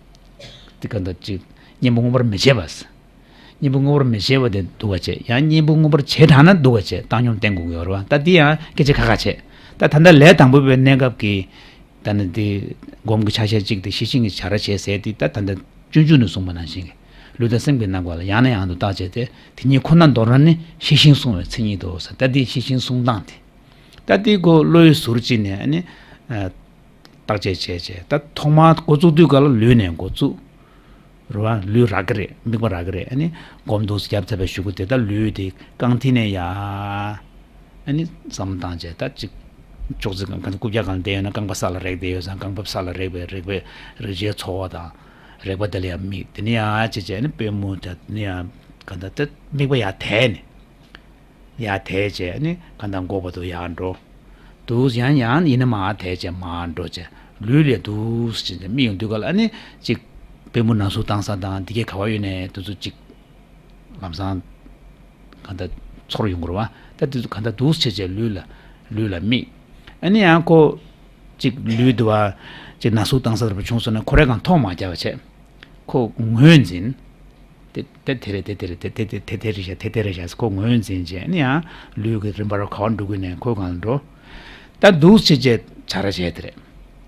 དེ་ག་འདྲ་གཅིག་གཉེན་པོ་མངོན་པར་མི་བྱེད་པ། གཉེན་པོ་མངོན་པར་མི་བྱེད་པ་དེ་སྡུག་ག་བྱེད། ཡང་གཉེན་པོ་མངོན་པར་བྱེད་དྲགས་ན་སྡུག་ག་བྱེད། བཏང་སྙོམས་བསྟེན་དགོས་ཀྱི་ཡོད་རེད་བ། ད་འདི་ཡང་སྐད་ཆ་ཁ་ཁ་བྱེད། ད་ད་ལྟ་ལས་དང་པོ་པའི་གནས་སྐབས་ཀྱི་ད་ནི་དེ་སྒོམ་གྱི་ཆ་ཤས་གཅིག་དེ་ཤེས་བཞིན་གྱི་བྱ་ར་བྱས་ཟེར་དེ་ད་ད་ལྟ་སྤྱོད་འཇུག་ནས་གསུངས་པ་ནང་བཞིན་གྱི་ལུས་དང་སེམས་ཀྱི་སྣང་བ་ལ་ཡང་ནས་ཡང་དུ་བརྟག་བྱས་ཏེ་དེ་གཉིས་ཁོ་ན་མདོར་ན་ནི་ཤེས་བཞིན་བཟུང་བའི་མཚན་ཉིད་དོ་ཟེར། ད་དེ་ཤེས་བཞིན་བཟུང་སྟངས་དེ། ད་དེ་ཁོ་བློའི་ཟུར་གཅིག་ནས་ནི་བརྟག་དཔྱད་བྱས་བྱས་ད་ཐོག་མར་འགོ་བཙུགས་དུས་ག་ལ་ལུས་ནས་འགོ་བཙུགས། རེད་བ། ལུས་རག་གི་རེད། དམིགས་པ་རག་གི་རེད། ཨ་ནི་སྒོམ་འདུག་སེ་རྒྱབ་ཚར་བའི་གཞུག་གུ་དེ་ལྟར་ལུས་དེ་རྐང་མཐིལ་ནས་ཡར། ཨ་ནི་བསམ་བློ་བཏང་བྱས་ད་ཅིག་ཅོག་ཙེ་སྒང་ག་རྐུབ་བཀྱག་སྒང་བསྡད་ཡོད་ན་རྐང་པ་ས་ལ་རེག་བསྡད་ཡོད་ཙང་རྐང་པ་ས་ལ་རེག་པའི་རེག་པའི་རེག་བྱའི་ཚོར་བ་དང་། རེག་པ་དེ་ལ་ཡང་དམིགས། དེ་ནས་ཡར་བྱས་བྱས་ཨ་ནི་པུས་མོ་དེ་ནས་ཡར་ག་འདྲ་ད་དམིགས་པ་ཡར་དེད་ནས། ཡར་དེད་བྱས་ཨ་ནི་ག་འདྲ་འགོ་བར་དུ་ཡར་འགྲོ། འདུག་ཡང་ཡང་ཡིན་ན་མར་དེད་བྱས་མར་འགྲོ་བྱས་ལུས་ལ་འདུག་སེ་བྱས་དམིགས་ཡོང་དུས་ག་ལ་ཨ་ནི་ཅིག་པུས་མོ་ན་ཟུག་བཏང་ས་དང་འདི་གས་ག་བ་ཡོད་ནས་དེ་ཚོ་ཅིག་ལམ་སང་ག་འདྲ་ཚོར་ཡོང་གི་རེད་བ། ད་དེ་ཚོ་ག་འདྲ་འདུག་སེ་བྱས་བྱས་ལུས་ལ་ལུས་ལ་དམིགས། ཨ་ནི་ཡང་ཁོ་ཅིག་ལུས་འདུག་བ། ཅིག་ན་ཟུག་བཏང་ས་འདྲ་པོ་བྱུང་སོང་ན་ཁོ་རའི་སྒང་ཐོག་མར་རྒྱབ་པ་བྱས། ཁོ་ངོས་འཛིན། དེ་དེ་དེ་རེད། དེ་དེ་རེད། དེ་དེ་དེ་དེ་དེ་རེད་ཤག་དེ་དེ་རེད་ཤག་ཁོ་ངོས་འཛིན་བྱས་ནས་ཡང་ལུས་ཀྱི་རིམ་པར་ག་བ་འགྲོ་དགོས་ནས་ཁོའི་སྒང་ལ་འགྲོ། ད་འདུག་སེ་བྱས་བྱ་ར་བྱས་དེ་རེད།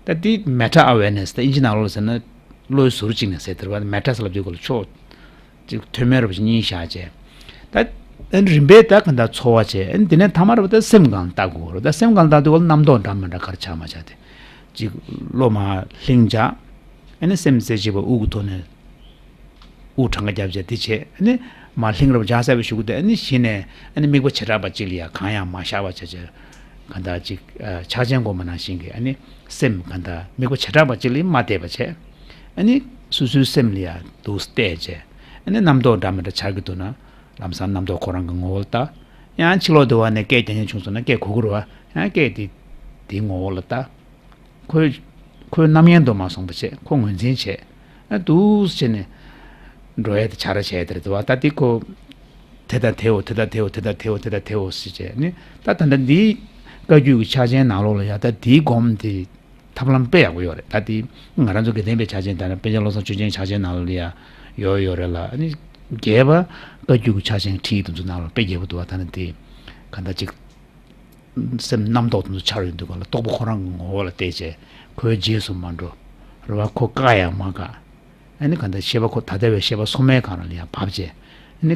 ད་དེ་མེ་ཊ་ཨ་ཝེར་ནེ་སི། ད་ཨིན་ཇི་ནང་ལོགས་ལ་ཟེར་ན་བློའི་ཟུར་གཅིག་ནས་ཟེར་དེ་རེད་བ། མེ་ཊ་ཟེར་ལབ་དུས་ག་ལ་ཕྱོགས་གཅིག་ཐོགས་མེད་རེད་བ། གཉིས་བཞག་བྱས། ད་ཨ་ནི་རིམ་པས་ད་ག་འདྲ་ཚོར་བ་བྱས། ཨ་ནི་དེ་ནས་ཐ་མ་རེད་བ། ད་སེམས་སྒང་ལ་བལྟ་དགོས་རེད། ད་སེམས་སྒང་ལ་བལྟ་དུས་ག་ལ་རྣམ་རྟོག་འདྲ་མི་འདྲ་ག་རེ་ཆགས་མ་ཆགས་དེ། གཅིག་བློ་མར་ལྷིང་འཇགས། ཨ་ནི་སེམས་རྩེ་གཅིག་པ་དབུགས་ཀྱི་ཐོག་ནས། དབུགས་གྲངས་ཀ་བརྒྱབ་བྱས་དེ་བྱས། ཨ་ནི་མར་ལྷིང་རབ་འཇགས་ཚར་བའི་གཞུག་གུ་དེ་ཨ་ནི་གཞི་ནས་ཨ་ནི་དམིགས་པ་བྱེ་བྲག་པ་གཅིག་ལ་ཡང་གང་ཡང་མ་བཞག་པ་བྱས་བྱས། གང་ལྟར་ཅིག་ཨ་ཕྱག་ཆེན་སྒོམ་པ་ནང་བཞིན་གྱི་ཨ་ནི་སེམས་གང་ལྟར་དམིགས་པ་བྱེ་བྲག་པ་གཅིག་ལ་མ་གཏད་པ་བྱས། ཨ་ནི་སོ་སོའི་སེམས་ལ་ཡང་འདུག་སེ་གཏད་བྱས། ཨ་ནི་རྣམ་རྟོག་འདྲ་མི་འདྲ་འཆར་གྱི་འདུག་ན་ལམ་སང་རྣམ་རྟོག་ཁོ་རང་གི་ངོ་བོ་ལ་ལྟ། ཡང་ཕྱི་ལོགས་དེ་བ་ནས་སྐད་རྒྱག་མཁན་བྱུང་སོང་ན་སྐད་གོ་གི་རེད་བ། ཡང་སྐད་དེ་དེའི་ངོ་བོ་ལ་ལྟ། ཁོའི་ཁོའི་རྣམ་གཡེང་དུ་མ་སོང་བ་བྱས། ཁོ་ངོས་འཛིན་བྱས། ཨ་འདུག་སེ་བྱས་ནས་འགྲོ་ཡས་དེ་བྱ་ར་བྱས་དེ་རེད་དོ། ད་དེ་ཁོ་དེ་དང་དེའོ། དེ་དང་དེའོ། དེ་དང་དེའོ། དེ་དང་དེའོ་ཟེར་བྱས་ནི། ད་ད་ལྟ་འདིའི་བཀའ་བརྒྱུད་ཀྱི་ཕྱག་ཆེན་ནང་ལོགས་ལ་ཡ་ད་དེའི་སྒོམ་དེ་ཐབས་ལམ་དཔེ་ཡག་པོ་ཡོད་རེད། ད་དེ་ང་རང་ཚོ་དགེ་ལྡན་པའི་ཕྱག་ཆེན་དང་པཎ་ཆེན་བློ་བཟང་ཆོས་རྒྱན་ཕྱག་ཆེན་ནང་ལོགས་ལ་ཡ་ཡོད་ཡོད་རེད་ལ། ཨ་ནི་རྒྱས་པ་བཀའ་བརྒྱུད་ཀྱི་ཕྱག་ཆེན་ཁྲིད་དེ་ཚོ་ནང་ལ་དཔེ་རྒྱས་པོ་འདུག་བ། ད་ནི་དེ་ག་འདྲ་ཅིག་སེམས་རྣམ་རྟོག་དེ་ཚོ་འཆར་ཡོང་དུས་ག་ལ་རྟོག་པ་ཁོ་རང་གི་ངོ་བོ་ལ་བལྟས་བྱས་ཁོའི་རྗེས་སུ་མ་འགྲོ། རེད་བ། ཁོ་བཀག་ཡང་མ་བཀག་ཨ་ནི་ག་འདྲ་ཤེས་པ་ཁོ་ད་ལྟ་བའི་ཤེས་པ་སོ་མའི་སྒང་ལ་ཡང་བབས་བྱས། ཨ་ནི་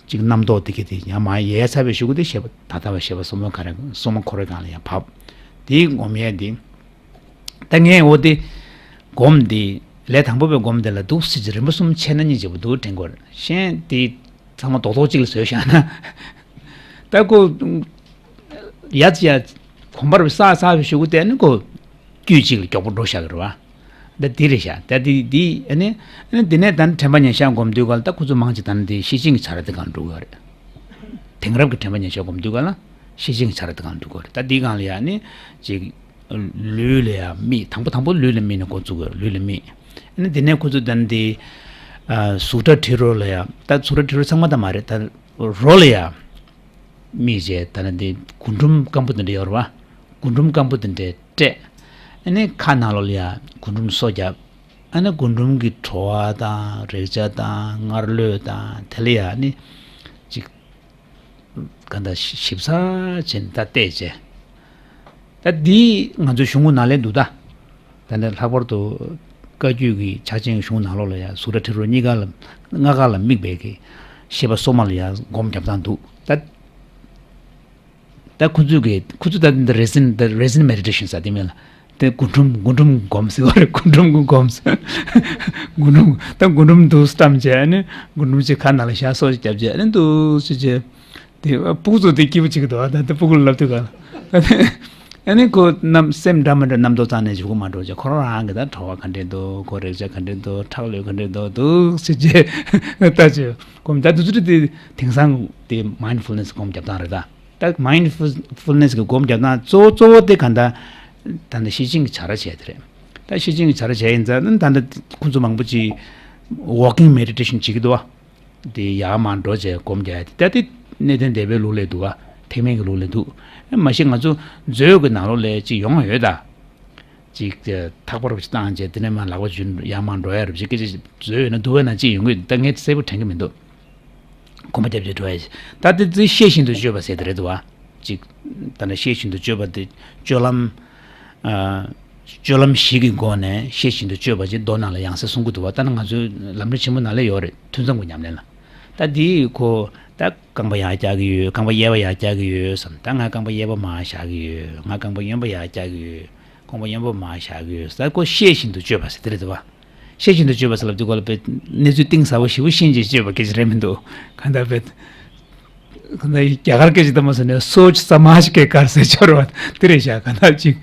ཅིག་རྣམ་རྟོག་དེ་ག་དེ་ཡང་མར་ཡལ་ཚར་བའི་གཞུག་གུ་དེ་ཤེས་པ་ད་ལྟ་བའི་ཤེས་པ་སོ་མ་ག་རེ་སོ་མ་ཁོ་རའི་སྒང་ལ་ཡང་བབས། དེའི་སྒོམ་ཡས་དེ། ད་ངས་འོ་དེ་སྒོམ་དེ་ལས་དང་པོ་པའི་སྒོམ་དེ་ལ་འདུག་སེ་ཅིག་རིམ་པ་གསུམ་ཕྱེ་ན་གཉིས་བྱེད་པོ་འདུག་དྲན་གོ་རེད། གཞན་དེ་ཚང་མ་རྡོག་རྡོག་གཅིག་ལ་བཟོས་བཞག་ན། ད་ཁོ་ཡ་ཡ་གོམ་པ་རེ་བསགས་བསགས་པའི་གཞུག་གུ་དེ་ནི་ཁོ་དཀྱུས་གཅིག་ལ་མགྱོགས་པོ་འགྲོ་བཞག་གི་རེད་བ། ད་འདི་རེད་བཞག་ད་འདི་འདི་ཨ་ནི་ཨ་ནི་འདི་ནས་ད་ནི་དྲན་པ་ཉེར་བཞག་སྒོམ་དུས་ག་ལ་ད་ཁོ་ཚོ་མང་ཆེ་ད་ནི་འདི་ཤེས་བཞིན་གྱི་བྱ་ར་དེ་གང་འགྲོ་གི་ཡོད་རེད། དེང་རབས་ཀྱི་དྲན་པ་ཉེར་བཞག་སྒོམ་དུས་ག་ལ་ཤེས་བཞིན་གྱི་བྱ་ར་དེ་གང་འགྲོ་གི་ཡོད་རེད། ད་འདི་གང་ལ་ཡ་ནི་ཅིག་ལུས་ལ་ཡ་དམིགས། དང་པོ་དང་པོ་ལུས་ལ་དམིགས་ནས་འགོ་བཙུགས་དགོས། ལུས་ལ་དམིགས། ཨ་ནི་འདི་ནས་ཁོ་ཚོ་ད་ནི་འདི་ཨ་གཟུགས་སྒྲ་དྲི་རོ་ལ་ཡ། ད་གཟུགས་སྒྲ་དྲི་རོ་ཚང་མ་ད་མ་རེད། ད་རོ་ལ་ཡ་དམིགས་བྱས། ད་ནི་འདི་རྒུན་འབྲུམ་སྐམ་པོ་དེ་འདྲ་ཡོད་རེད་བ། རྒུན་འབྲུམ་སྐམ་པོ་དེ་འདྲས་སྤྲད། ཨ་ནི་ཁ་ནང་ལོགས་ལ་ཡ་རྒུན་འབྲུམ་སོ་བརྒྱབ། ཨ་ནི་རྒུན་འབྲུམ་གྱི་བྲོ་བ་དང་རེག་བྱ་དང་ངར་གློད་དང་དེ་ལ་ཡ་ནི་ཅིག་ག་འདྲ་ཞིབ་ཚགས་བྱས་ནས་ད་བལྟས་བྱས། ད་འདི་ང་ཚོའི་གཞུང་གི་ནང་ལ་འདུག་ད། ད་ནི་ལྷག་པར་དུ་ བཀའ་བརྒྱུད་ཀྱི་ཕྱག་ཆེན་གཞུང་ནང་ལོགས་ལ་ཡང་གཟུགས་སྒྲ་དྲི་རོ་གཉིས་ཀ་ལ། ལྔ་ཀ་ལ་དམིགས་པའི་གི་ཤེས་པ་སོ་མ་ལ་ཡང་སྒོམ་རྒྱབ་སྟངས་འདུག་ད་ད་ཁོ་ཚོས་གི་ཁོ་ཚོས་ད་འདི་resin resin meditation ཟེར་དེ་མིན་ལ། དེ་རྒུན་འབྲུམ་རྒུན་འབྲུམ་སྒོམ་ཟེར་བ་རེད། རྒུན་འབྲུམ་སྒོམ་ཟེར། རྒུན་འབྲུམ་ད་རྒུན་འབྲུམ་འདུག་བཀྲམ་བྱས་ནས་རྒུན་འབྲུམ་གཅིག་ཁ་ནང་ལ་བཞག་སོ་ཞིག་རྒྱབ་བྱས་ནས་འདུག་ཟེར་བྱས། དེ་སྤུ་གུ་ཚོ་དེ་སྐྱིད་པོ་བྱེད་ཀྱི་འདུག་ད་དེ་སྤུ་གུ་ལ་ལབ་དུས་ག་ལ། ཨ་ནི་ཁོ་རྣམ་སེམས་འདྲ་མི་འདྲ་རྣམ་རྟོག་རྩ་ནས་འཇུག་གི་མ་འགྲོ་བྱས། ཁོ་རང་རང་གི་ད་གྲོད་པ་ག་འདྲས་འདུག་ཁོ་རེག་བྱ་ག་འདྲས་འདུག་ཁྲག་ལོས་ག་འདྲས་འདུག་འདུག་ཟེར་བྱས་ད་བྱས་སྒོམ། ད་དུས་ཚོད་དེ་དེང་སང་དེ་mindfulness སྒོམ་རྒྱབ་སྟངས་རེད་ད། ད་mindfulness གི་སྒོམ་རྒྱབ་སྟངས་གཙོ་བོ་གཙོ་བོ་དེ་ག་ད། ད་ནི་ཤེར་ཕྱིན་གྱི་བྱ་ར་བྱས་དེ་རེད། ད་ཤེར་ཕྱིན་གྱི་བྱ་ར་བྱས་ཡིན་ཙང་ད་ད་ཁོ་ཚོ་མང་པོ་ཅིག་walking meditation བྱེད་ཀྱི་འདུག་བ། དེ་ཡར་མར་འགྲོ་བྱས་སྒོམ་རྒྱག་ཡ་དེ་ད་དེ་གནས་བརྟན་སྡེ་པའི་ལུགས་ལས་འདུག་བ། ཐེག་དམན་གྱི་ལུགས་ལས་འདུག་མ་གཞི་ང་ཚོ་མཛོད་ཀྱི་ནང་ལོགས་ལ་ཅིག་ཡོང་ཡོད་ད། ཅིག་ཐག་པ་རུ་བཏང་བྱས་དེ་ནས་མར་ལག་པ་འཇུ་ཡར་མར་འགྲོ་ཡ་རུ་ཅིག་སྐད་ཆ་མཛོད་ཡོད་ན་འདུག་བས་ན་ཅིག་ཡོང་གི་ད་ངས་གསལ་པོ་དྲན་གི་མི་འདུག་གོམ་པ་རྒྱབ་བྱས་འགྲོ་ཡ་ཅིག་ད་དེ་ཚོའི་ཤེས་བཞིན་དུ་སྤྱོད་པ་ཟེར་དེ་རེད་འདུག་བ། ཅིག་ད་ནི་ཤེས་བཞིན་དུ་སྤྱོད་པ་དེ་སྤྱོད་ལམ། ཨ། སྤྱོད་ལམ་བཞི་གི་སྒོ་ནས་ཤེས་བཞིན་དུ་སྤྱོད་པ་ཅིག་མདོ་ནང་ལ་ཡང་སེ་གསུང་གི་འདུག་བ། ད་ནི་ང་ཚོའི་ལམ་རིམ་ཆེན་མོ་ནང་ལ་ཡོད་རེད། ཐུན་མཚམས་ཀྱི་ཉམས་ལེན་ལ། ད་དེའི་ཁོ་ད་རྐང་པ་ཡར་བཀྱག་གི་ཡོད། རྐང་པ་གཡས་པ་ཡར་བཀྱག་གི་ཡོད་བསམ། ད་ང་རྐང་པ་གཡས་པ་མར་བཞག་གི་ཡོད། ང་རྐང་པ་གཡོན་པ་ཡར་བཀྱག་གི་ཡོད། རྐང་པ་གཡོན་པ་མར་བཞག་གི་ཡོད། ད་ཁོ་ཤེས་བཞིན་དུ་སྤྱོད་པ་ཟེར་དེ་རེད་འདུག་བ། ཤེས་བཞིན་དུ་སྤྱོད་པ་ཟེར་ལབ་དུས་སྐོར་ལ་དཔེ་གནས་ཚུལ་གཏིང་ཟབ་པོ་ཞེ་པོ་ཤེས་བྱས་སྤྱོད་པ་སྐད་ཆ་རེད་མི་འདུག་གང་ལྟར་དཔེ་གང་ལྟར་རྒྱ་གར་སྐད་ཆ་ལྟ་མ་སོང་ནས་सोच समझ के कर से སྦྱོར་བ་དེ་རེད་ཤག་གང་ལྟར་ཅིག་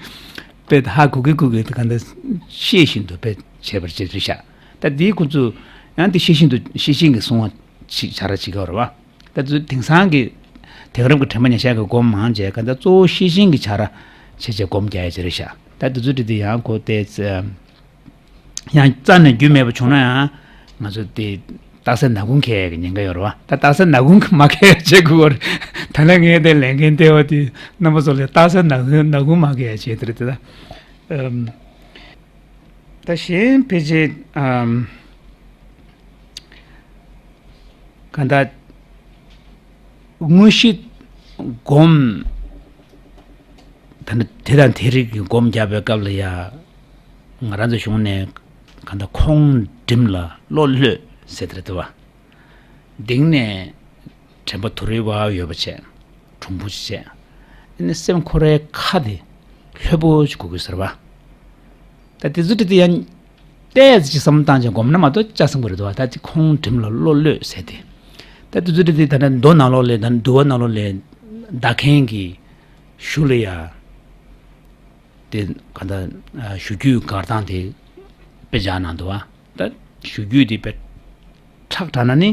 དཔེ་ཧ་གོ་གི་གོ་གི་གང་ལྟར་ཤེས་བཞིན་དུ་དཔེ་བྱས་པར་བྱེད་རེད་ཤག་ད་འདིའི་ཁོ་ཚོས་ཡང་དེ་ཤེས་བཞིན་དུ་ཤེས་བཞིན་གྱི་སོང་བ་ཅིག་བྱ་ར་ཅིག་ག་བར་བ། ད་དུས་དེང་སང་གི་དེང་རབས་ཀྱི་དྲན་པ་ཉེར་བཞག་གི་སྒོམ་མང་བྱས་གང་ལྟར་གཙོ་བོ་ཤེས་བཞིན་གྱི་བྱ་ར་བྱས་བྱས་སྒོམ་རྒྱག་ཡ་ཅིག་རེད་ཤག་ད་དུས་ཚོད་དེ་དེ་ཡང་ཁོ་དེ། ཡང་རྩ་ནས་རྒྱུས་མེད་པ་བྱུང་ན་ཡང་ང་ཚོ་དེ་རྟགས་གསལ་ནག་ཁུང་འཁེལ་ཡག་གི་ཉེན་ཁ་ཡོད་རེད་བ། ད་རྟགས་གསལ་ནག་ཁུང་མ་འཁེལ་ཡག་བྱེད་དགོས་པ་རེད། ད་ལན་ངས་དེ་ལས་འགན་སྤྲད་པ་དེ་རྣམ་པ་ཚོ་ལ་རྟགས་གསལ་ནག་ནག་ཁུང་མ་འཁེལ་ཡག་བྱེད་དེ་རེད་དེ། ད་ཨམ། ད་གཞན་ཕལ་ཆེར་ཨམ། གང་ལྟར་དངོས་གཞི་སྒོམ། ད་ནི་དེ་དང་དེ་རིགས་ཀྱི་སྒོམ་རྒྱག་པའི་སྐབས་ལ་ཡ། ང་རང་ཚོ་གཞུང་ནས་གང་ལྟར་ཁོང་འགྲིམ་ལ་བློ་ལྷོད་ཟེར་དེ་རེད་དོ། གདིང་ནས་དྲན་པ་དུ་རུའི་བ་ཡོད་པ་བྱས། གྲུང་པོ་ཅིག་བྱས། ཨ་ནི་སེམས་ཁོ་རའི་ཁ་དེ་ལྷོད་པོ་ཅིག་དགོས་ཀྱི་ཟེར་བ། ད་དེ་ཚོ་དེ་དེ་ཡང་ཏོག་ཙམ་ཅིག་བསམ་བློ་བཏང་བྱས་སྒོམ་ན་མ་གཏོགས་ཆ་ཚང་པོ་རེད་དོ། ད་ཅིག་ཁོང་འགྲིམ་ལ་བློ་ལྷོད་ཟེར་དེ། ད་དེ་ཚོ་དེ་དེ་ད་ནི་མདོ་ནང་ལོགས་ལས་ད་ནི་འདུལ་བ་ནང་ལོགས་ལས་བདག་མཁན་གྱི་གཞུང་ལ་ཡ། དེ་ག་ད་གཞུང་རྒྱུད་སྒར་སྟངས་དེ་དཔེ་སྦྱར་གནང་འདུག་བ། ད་གཞུང་རྒྱུད་དེ་དཔེ་ཁྲག་དྲགས་ན་ནི་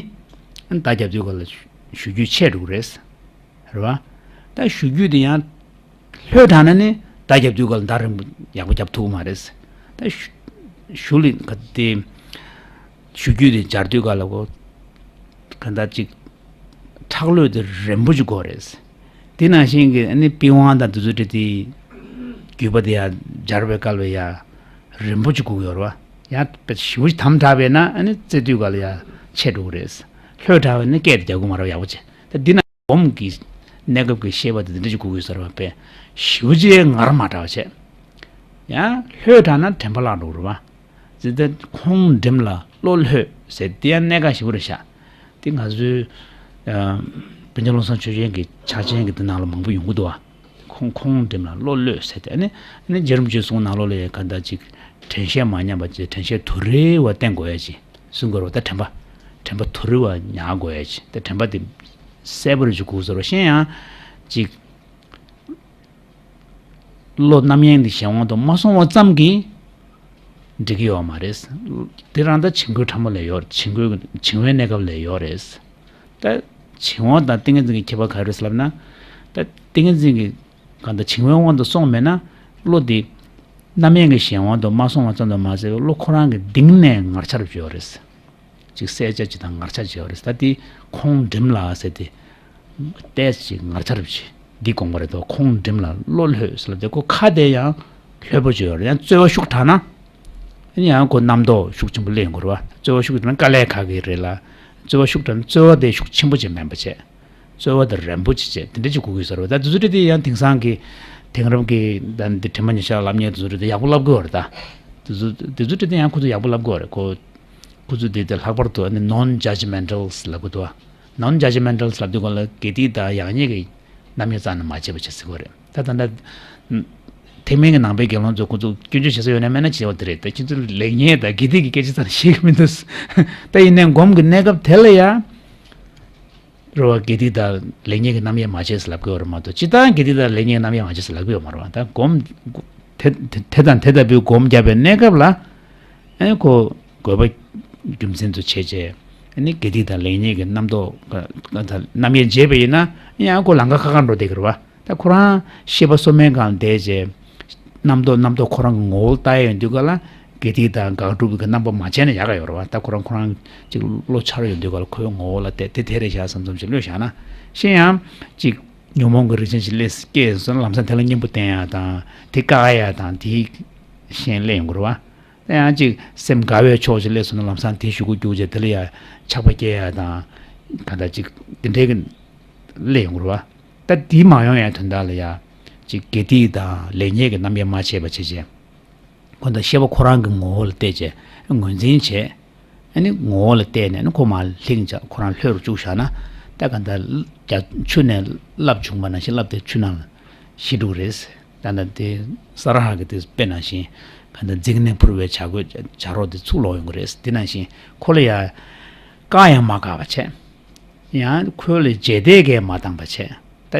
མདའ་རྒྱབ་དུས་ག་ལ་གཞུང་རྒྱུད་ཆད་འགྲོ་གི་རེད། རེད་བ། ད་གཞུང་རྒྱུད་དེ་ཡང་ལྷོད་དྲགས་ན་ནི་མདའ་རྒྱབ་དུས་ག་ལ་མདའ་རིང་པོ་ཡག་པོ་རྒྱབ་ཐུབ་ཀྱི་མ་རེད། ད་གཞུ་གཞུང་ལ་ག་དེ། གཞུང་རྒྱུད་དེ་སྦྱར་དུས་ག་ལ་གོ། ག་ད་ཅིག་ཁྲག་ལྷོད་དེ་རན་པོ་ཅིག་དགོས་རེད། དེ་ནང་བཞིན་གྱི་ཨ་ནི་པི་ཝང་དང་དེ་ཚོ་དེ་དེ་བརྒྱུད་པ་དེ་ཡང་སྦྱར་བའི་སྐབས་ལ་ཡང་རན་པོ་ཅིག་དགོས་ཀྱི་ཡོད་རེད་བ། ཡང་དཔེ་ཞེ་པོ་ཅིག་དམ་དྲགས་པས་ན་ཨ་ནི་རྩེ་དུས་ག་ལ་ཡང་ཆད་འགྲོ་གི་རེད། ལྷོད་དྲགས་པས་ན་སྐད་དེ་རྒྱག་གི་མ་རེད་བ། ཡག་པོ་བྱས། ད་འདི་ན་སྒོམ་གྱི་གནས་སྐབས་ཀྱི་ཤེས་པ་དེ་འདི་འདྲ་ཅིག་དགོས་ཀྱི་ཡོད་ས་རེད་བ། དཔེ་ཞེ་པོ་ཅིག་ངར་མ་དྲགས་པ་བྱས། ཡང་ལྷོད་དྲགས་ན་དྲན་པ་བརླག་འགྲོ་གི་རེད་བ། ཟེར་ཏེ་ཁོང་འགྲིམ་ལ་བློ་ལྷོད་ཟེར་དེ་ཡང་གནད་འགག་ཞེ་པོ་རེད་ཤག་དེ་ང་ཚོའི་ཨ། པཎ་ཆེན་བློ་བཟང་ཆོས་རྒྱན་གྱི་ཕྱག་ཆེན་གྱི་དེ་ནང་ལ་མང་པོ་ཡོང་གི་འདུག་བ། ཁོང་ཁོང་འགྲིམ་ལ་བློ་ལྷོད་ཟེར་ཏེ་ཨ་ནི་ཨ་ནི་རྗེ་རིན་པོ་ཆེའི་གསུང་ནང་ལོགས་ལ་ཡང་ག་ད་ཅིག་དྲན་ཤེས་མ་ཉམས་པ་ཅིག་དྲན་ཤེས་དུ་རེ་བ་བསྟེན་དགོས་ཡ་ཅིག་གསུང་དགོས་རེད་བ། ད་དྲན་པ་དྲན་པ་དུ་རེ་བ་ཉར་དགོས་ཡ་ཅིག་ད་དྲན་པ་དེ་གསལ་པོ་རེ་ཅིག་དགོས་ཟེར་བ་གཞན་ཡང་ཅིག་བློ་རྣམ་གཡེང་དེ་གཞན་དབང་དུ་མ་སོང་བ་ཙམ་གྱིས་འགྲིག་གི་ཡོད་མ་རེད། དེ་རང་ད་བྱིང་རྒོད་ཕྲ་མོ་ལས་ཡོད། བྱིང་རྒོད་བྱིང་བའི་གནས་སྐབས་ལས་ཡོད་རེད། ད་བྱིང་བ་དང་ཏིང་ངེ་འཛིན་གྱི་ཁྱད་པར་ག་རེ་རེད་ལབ་ན། ད་ཏིང་ངེ་འཛིན་གྱི་གང་ལྟར་བྱིང་བའི་དབང་དུ་སོང་མེད་ན་བློ་དེ་རྣམ་གཡེང་གི་གཞན་དབང་དུ་མ་སོང་བ་ཙམ་དུ་མ་ཟད་བློ་ཁོ་རང་གི་གདིང་ནས་ངར་ཆགས་ཡོད་རེད། ཅིག་གསལ་ཆ་ཅིག་དང་ངར་ཆ་ཅིག་ཡོད་རེད། ད་དེ་ཁོང་འགྲིམ་ལ་ཟེར་ཏེ། ཏོག་ཙམ་ཅིག་ངར་ཆ་རུ་ཅིག་འདི་དགོངས་པ་རེད་དོ། ཁོང་འགྲིམ་ལ་བློ་ལྷོད་ཟེར་ལ་དེ་ཁོ་ཁ་དེ་ཡང་ལྷོད་པོ་ཅིག་ཡོད་རེད། ཡང་རྩོལ་བ་ཤུགས་དྲག་ན། ཡང་ཁོ་རྣམ་རྟོག་ཤུགས་ཆེན་པོ་སླེབས་ཡོང་གི་རེད་བ། རྩོལ་བ་ཤུགས་དྲག་ན་དཀའ་ལས་ཁག་གི་རེད་ལ། རྩོལ་བ་ཤུགས་དྲག་ན་རྩོལ་བ་དེ་ཤུགས་ཆེན་པོ་ཅིག་མེད་པ་བྱས། རྩོལ་བ་དེ་རན་པོ་ཅིག་བྱས་དེ་འདྲ་ཅིག་དགོས་ཀྱི་ཡོད་ས་རེད་བ། ད་དེ་ཚོ་དེ་དེ་ཡང་དེང་སང་གི་དེང་རབས་ཀྱི་ད་འདི་དྲན་པ་ཉེར་བཞག་ལབ་མཁན་དེ་ཚོ་དེ་ཡག་པོ་ལབ་གི་ཡོད་རེད་ད། དེ་ཚོ་དེ་ཚོ་དེ་དེ་ཡང་ཁོ་ཚོ་ཡག་པོ་ལབ་དགོས་རེད། ཁོ་ཁོ་ཚོ་དེ་དེ་ལྷག་པར་དུ་ཨ་ནི་non-judgmentals་ལབ་དགོས་འདུག non-judgmentals་ལབ་དུས་སྒང་ལ་དགེ་སྡིག་དང་ཡག་ཉེས་ཀྱི་རྣམ་གཡེང་རྩ་ནས་མ་བྱེད་པ་བྱེད་ཟེར་དགོས་རེད། ད་ད་ལྟ་ཐེག་དམན་གྱི་ནང་པའི་དགེ་སློང་ཚོ་ཁོ་ཚོ་སྐྱོན་བརྗོད་བྱེད་ས་ཡོད་ན་མེད་ན་བྱེད་པ་དེ་རེད། ད་ཁྱེད་ཚོ་ལེགས་ཉེས་དང་དགེ་སྡིག་གི་སྐད་ཆ་ཙམ་ཞིག་མི་འདུག་ད་ཡིན་ནའི་སྒོམ་གྱི་གནས་སྐབས་དེ་ལ་ཡང་རེད་བ། དགེ་སྡིག་དང་ལེགས་ཉེས་ཀྱི་རྣམ་གཡེང་མ་བྱེད་ཟེར་ལབ་ཀྱི་ཡོད་རེད་མ་གཏོགས། སྤྱིར་བཏང་དགེ་སྡིག་དང་ལེགས་ཉེས་ཀྱི་རྣམ་གཡེང་མ་བྱེད་ཟེར་ལབ་ཀྱི་ཡོད་མ་རེད་བ། ད་སྒོམ་དེ་དེ་དེ་དང་དེ་ལྟ་བུའི་སྒོམ་བརྒྱབ་པའི་གནས་སྐབས་ལ་ཨེ་ཁོ་དགོས་པ་རྒྱུ་མཚན་དུ་བྱས་བྱས་ཨ་ནི་དགེ་སྡིག་དང་ལེགས་ཉེས་ཀྱི་རྣམ་རྟོག་རྣམ་གཡེང་བྱས་པ་ཡིན་ན་ཡང་ཁོ་ལམ་ཁ་ཁ་ཁ་འགྲོ་བསྡད་ཀྱི་རེད་བ། ད་ཁོ་རང་ཤེས་པ་སོ་མའི་སྒང་བསྡད་བྱས། རྣམ་རྟོག་རྣམ་རྟོག་ཁོ་རང་གི་ངོ་བོ་ལྟ་ཡ་ཡོང་དུས་ག་ལ་དགེ་སྡིག་དང་དགག་སྒྲུབ་ཀྱི་རྣམ་པ་མ་བྱས་ན་ཡག་ག་ཡོད་རེད་བ། ད་ཁོ་རང་ཁོ་རང་ཅིག་བློ་འཆར་ཡོང་དུས་ག་ལ་ཁོའི་ངོ་བོ་ལ་བལྟས་དེ་དེ་རེད་བཞག་བསམ་བསམ་ཞིག་བློས་བཞག་ན། གཞན་ཡང་ཅིག་ཉོན་མོངས་ཀྱི་རིགས་ཅན་ཞིག་སླེབས་སྐྱེས་སོང་ན་ལམ་སང་དེ་ལ་གཉེན་པོ་བསྟེན་ཡ་དང་དེ་བཀག་ཡ་དང་དེའི་ཤན་སླེབས་ཡོང་གི་རེད་བ། ད་ཡང་ཅིག་སེམས་དགའ་བའི་ཕྱོགས་ཤིག་སླེབས་སོང་ན་ལམ་སང་དེ་ཤུགས་ཀྱིས་རྒྱུག་བྱས་དེ་ལ་ཡ་ཆགས་པ་སྐྱེ་ཡ་དང་ག་འདྲ་ཅིག་དེ་འདྲའི་གི་སླེབས་ཡོང་གི་རེད་བ། ད་དེ་མ་ཡོང་ཡ་དོན་དག་ལ་ཡ་ཅིག་དགེ་སྡིག་དང་ལེགས་ཉེས་ཀྱི་རྣམ་གཡེང་མ་བྱས་པ་བྱས་བྱས། ཁོ་ད་ཤེས་པ་ཁོ་རང་གི་ངོ་བོ་ལ་བལྟས་བྱས་ངོས་འཛིན་བྱས། ཨ་ནི་ངོ་བོ་ལ་བལྟས་ནས་ཨ་ནི་ཁོ་མར་ལྷིང་བྱས་ཁོ་རང་ལྷོད་རུ་བཅུག་བཞག་ན། ད་ག་འདྲ་རྒྱ་ཆུ་ནས་རླབས་བྱུང་བ་ནང་བཞིན་རླབས་དེ་ཆུ་ནང་ལ་ཤི་འགྲོ་གི་རེད། ད་ལྟ་དེ་ས་ར་ཧ་གི་དེ་དཔེ་ནང་བཞིན་ག་འདྲ་འཇིགས་ནས་འཕུར་བའི་བྱ་རྒོད་བྱ་རོག་དེ་ཚུར་ལོག་ཡོང་གི་རེད། དེ་ནང་བཞིན་ཁོ་ལ་ཡ་བཀག་ཡང་མ་བཀག་པ་བྱས། ཡང་ཁོ་ལ་རྗེས་འདེད་གས་མ་བཏང་པ་བྱས། ད་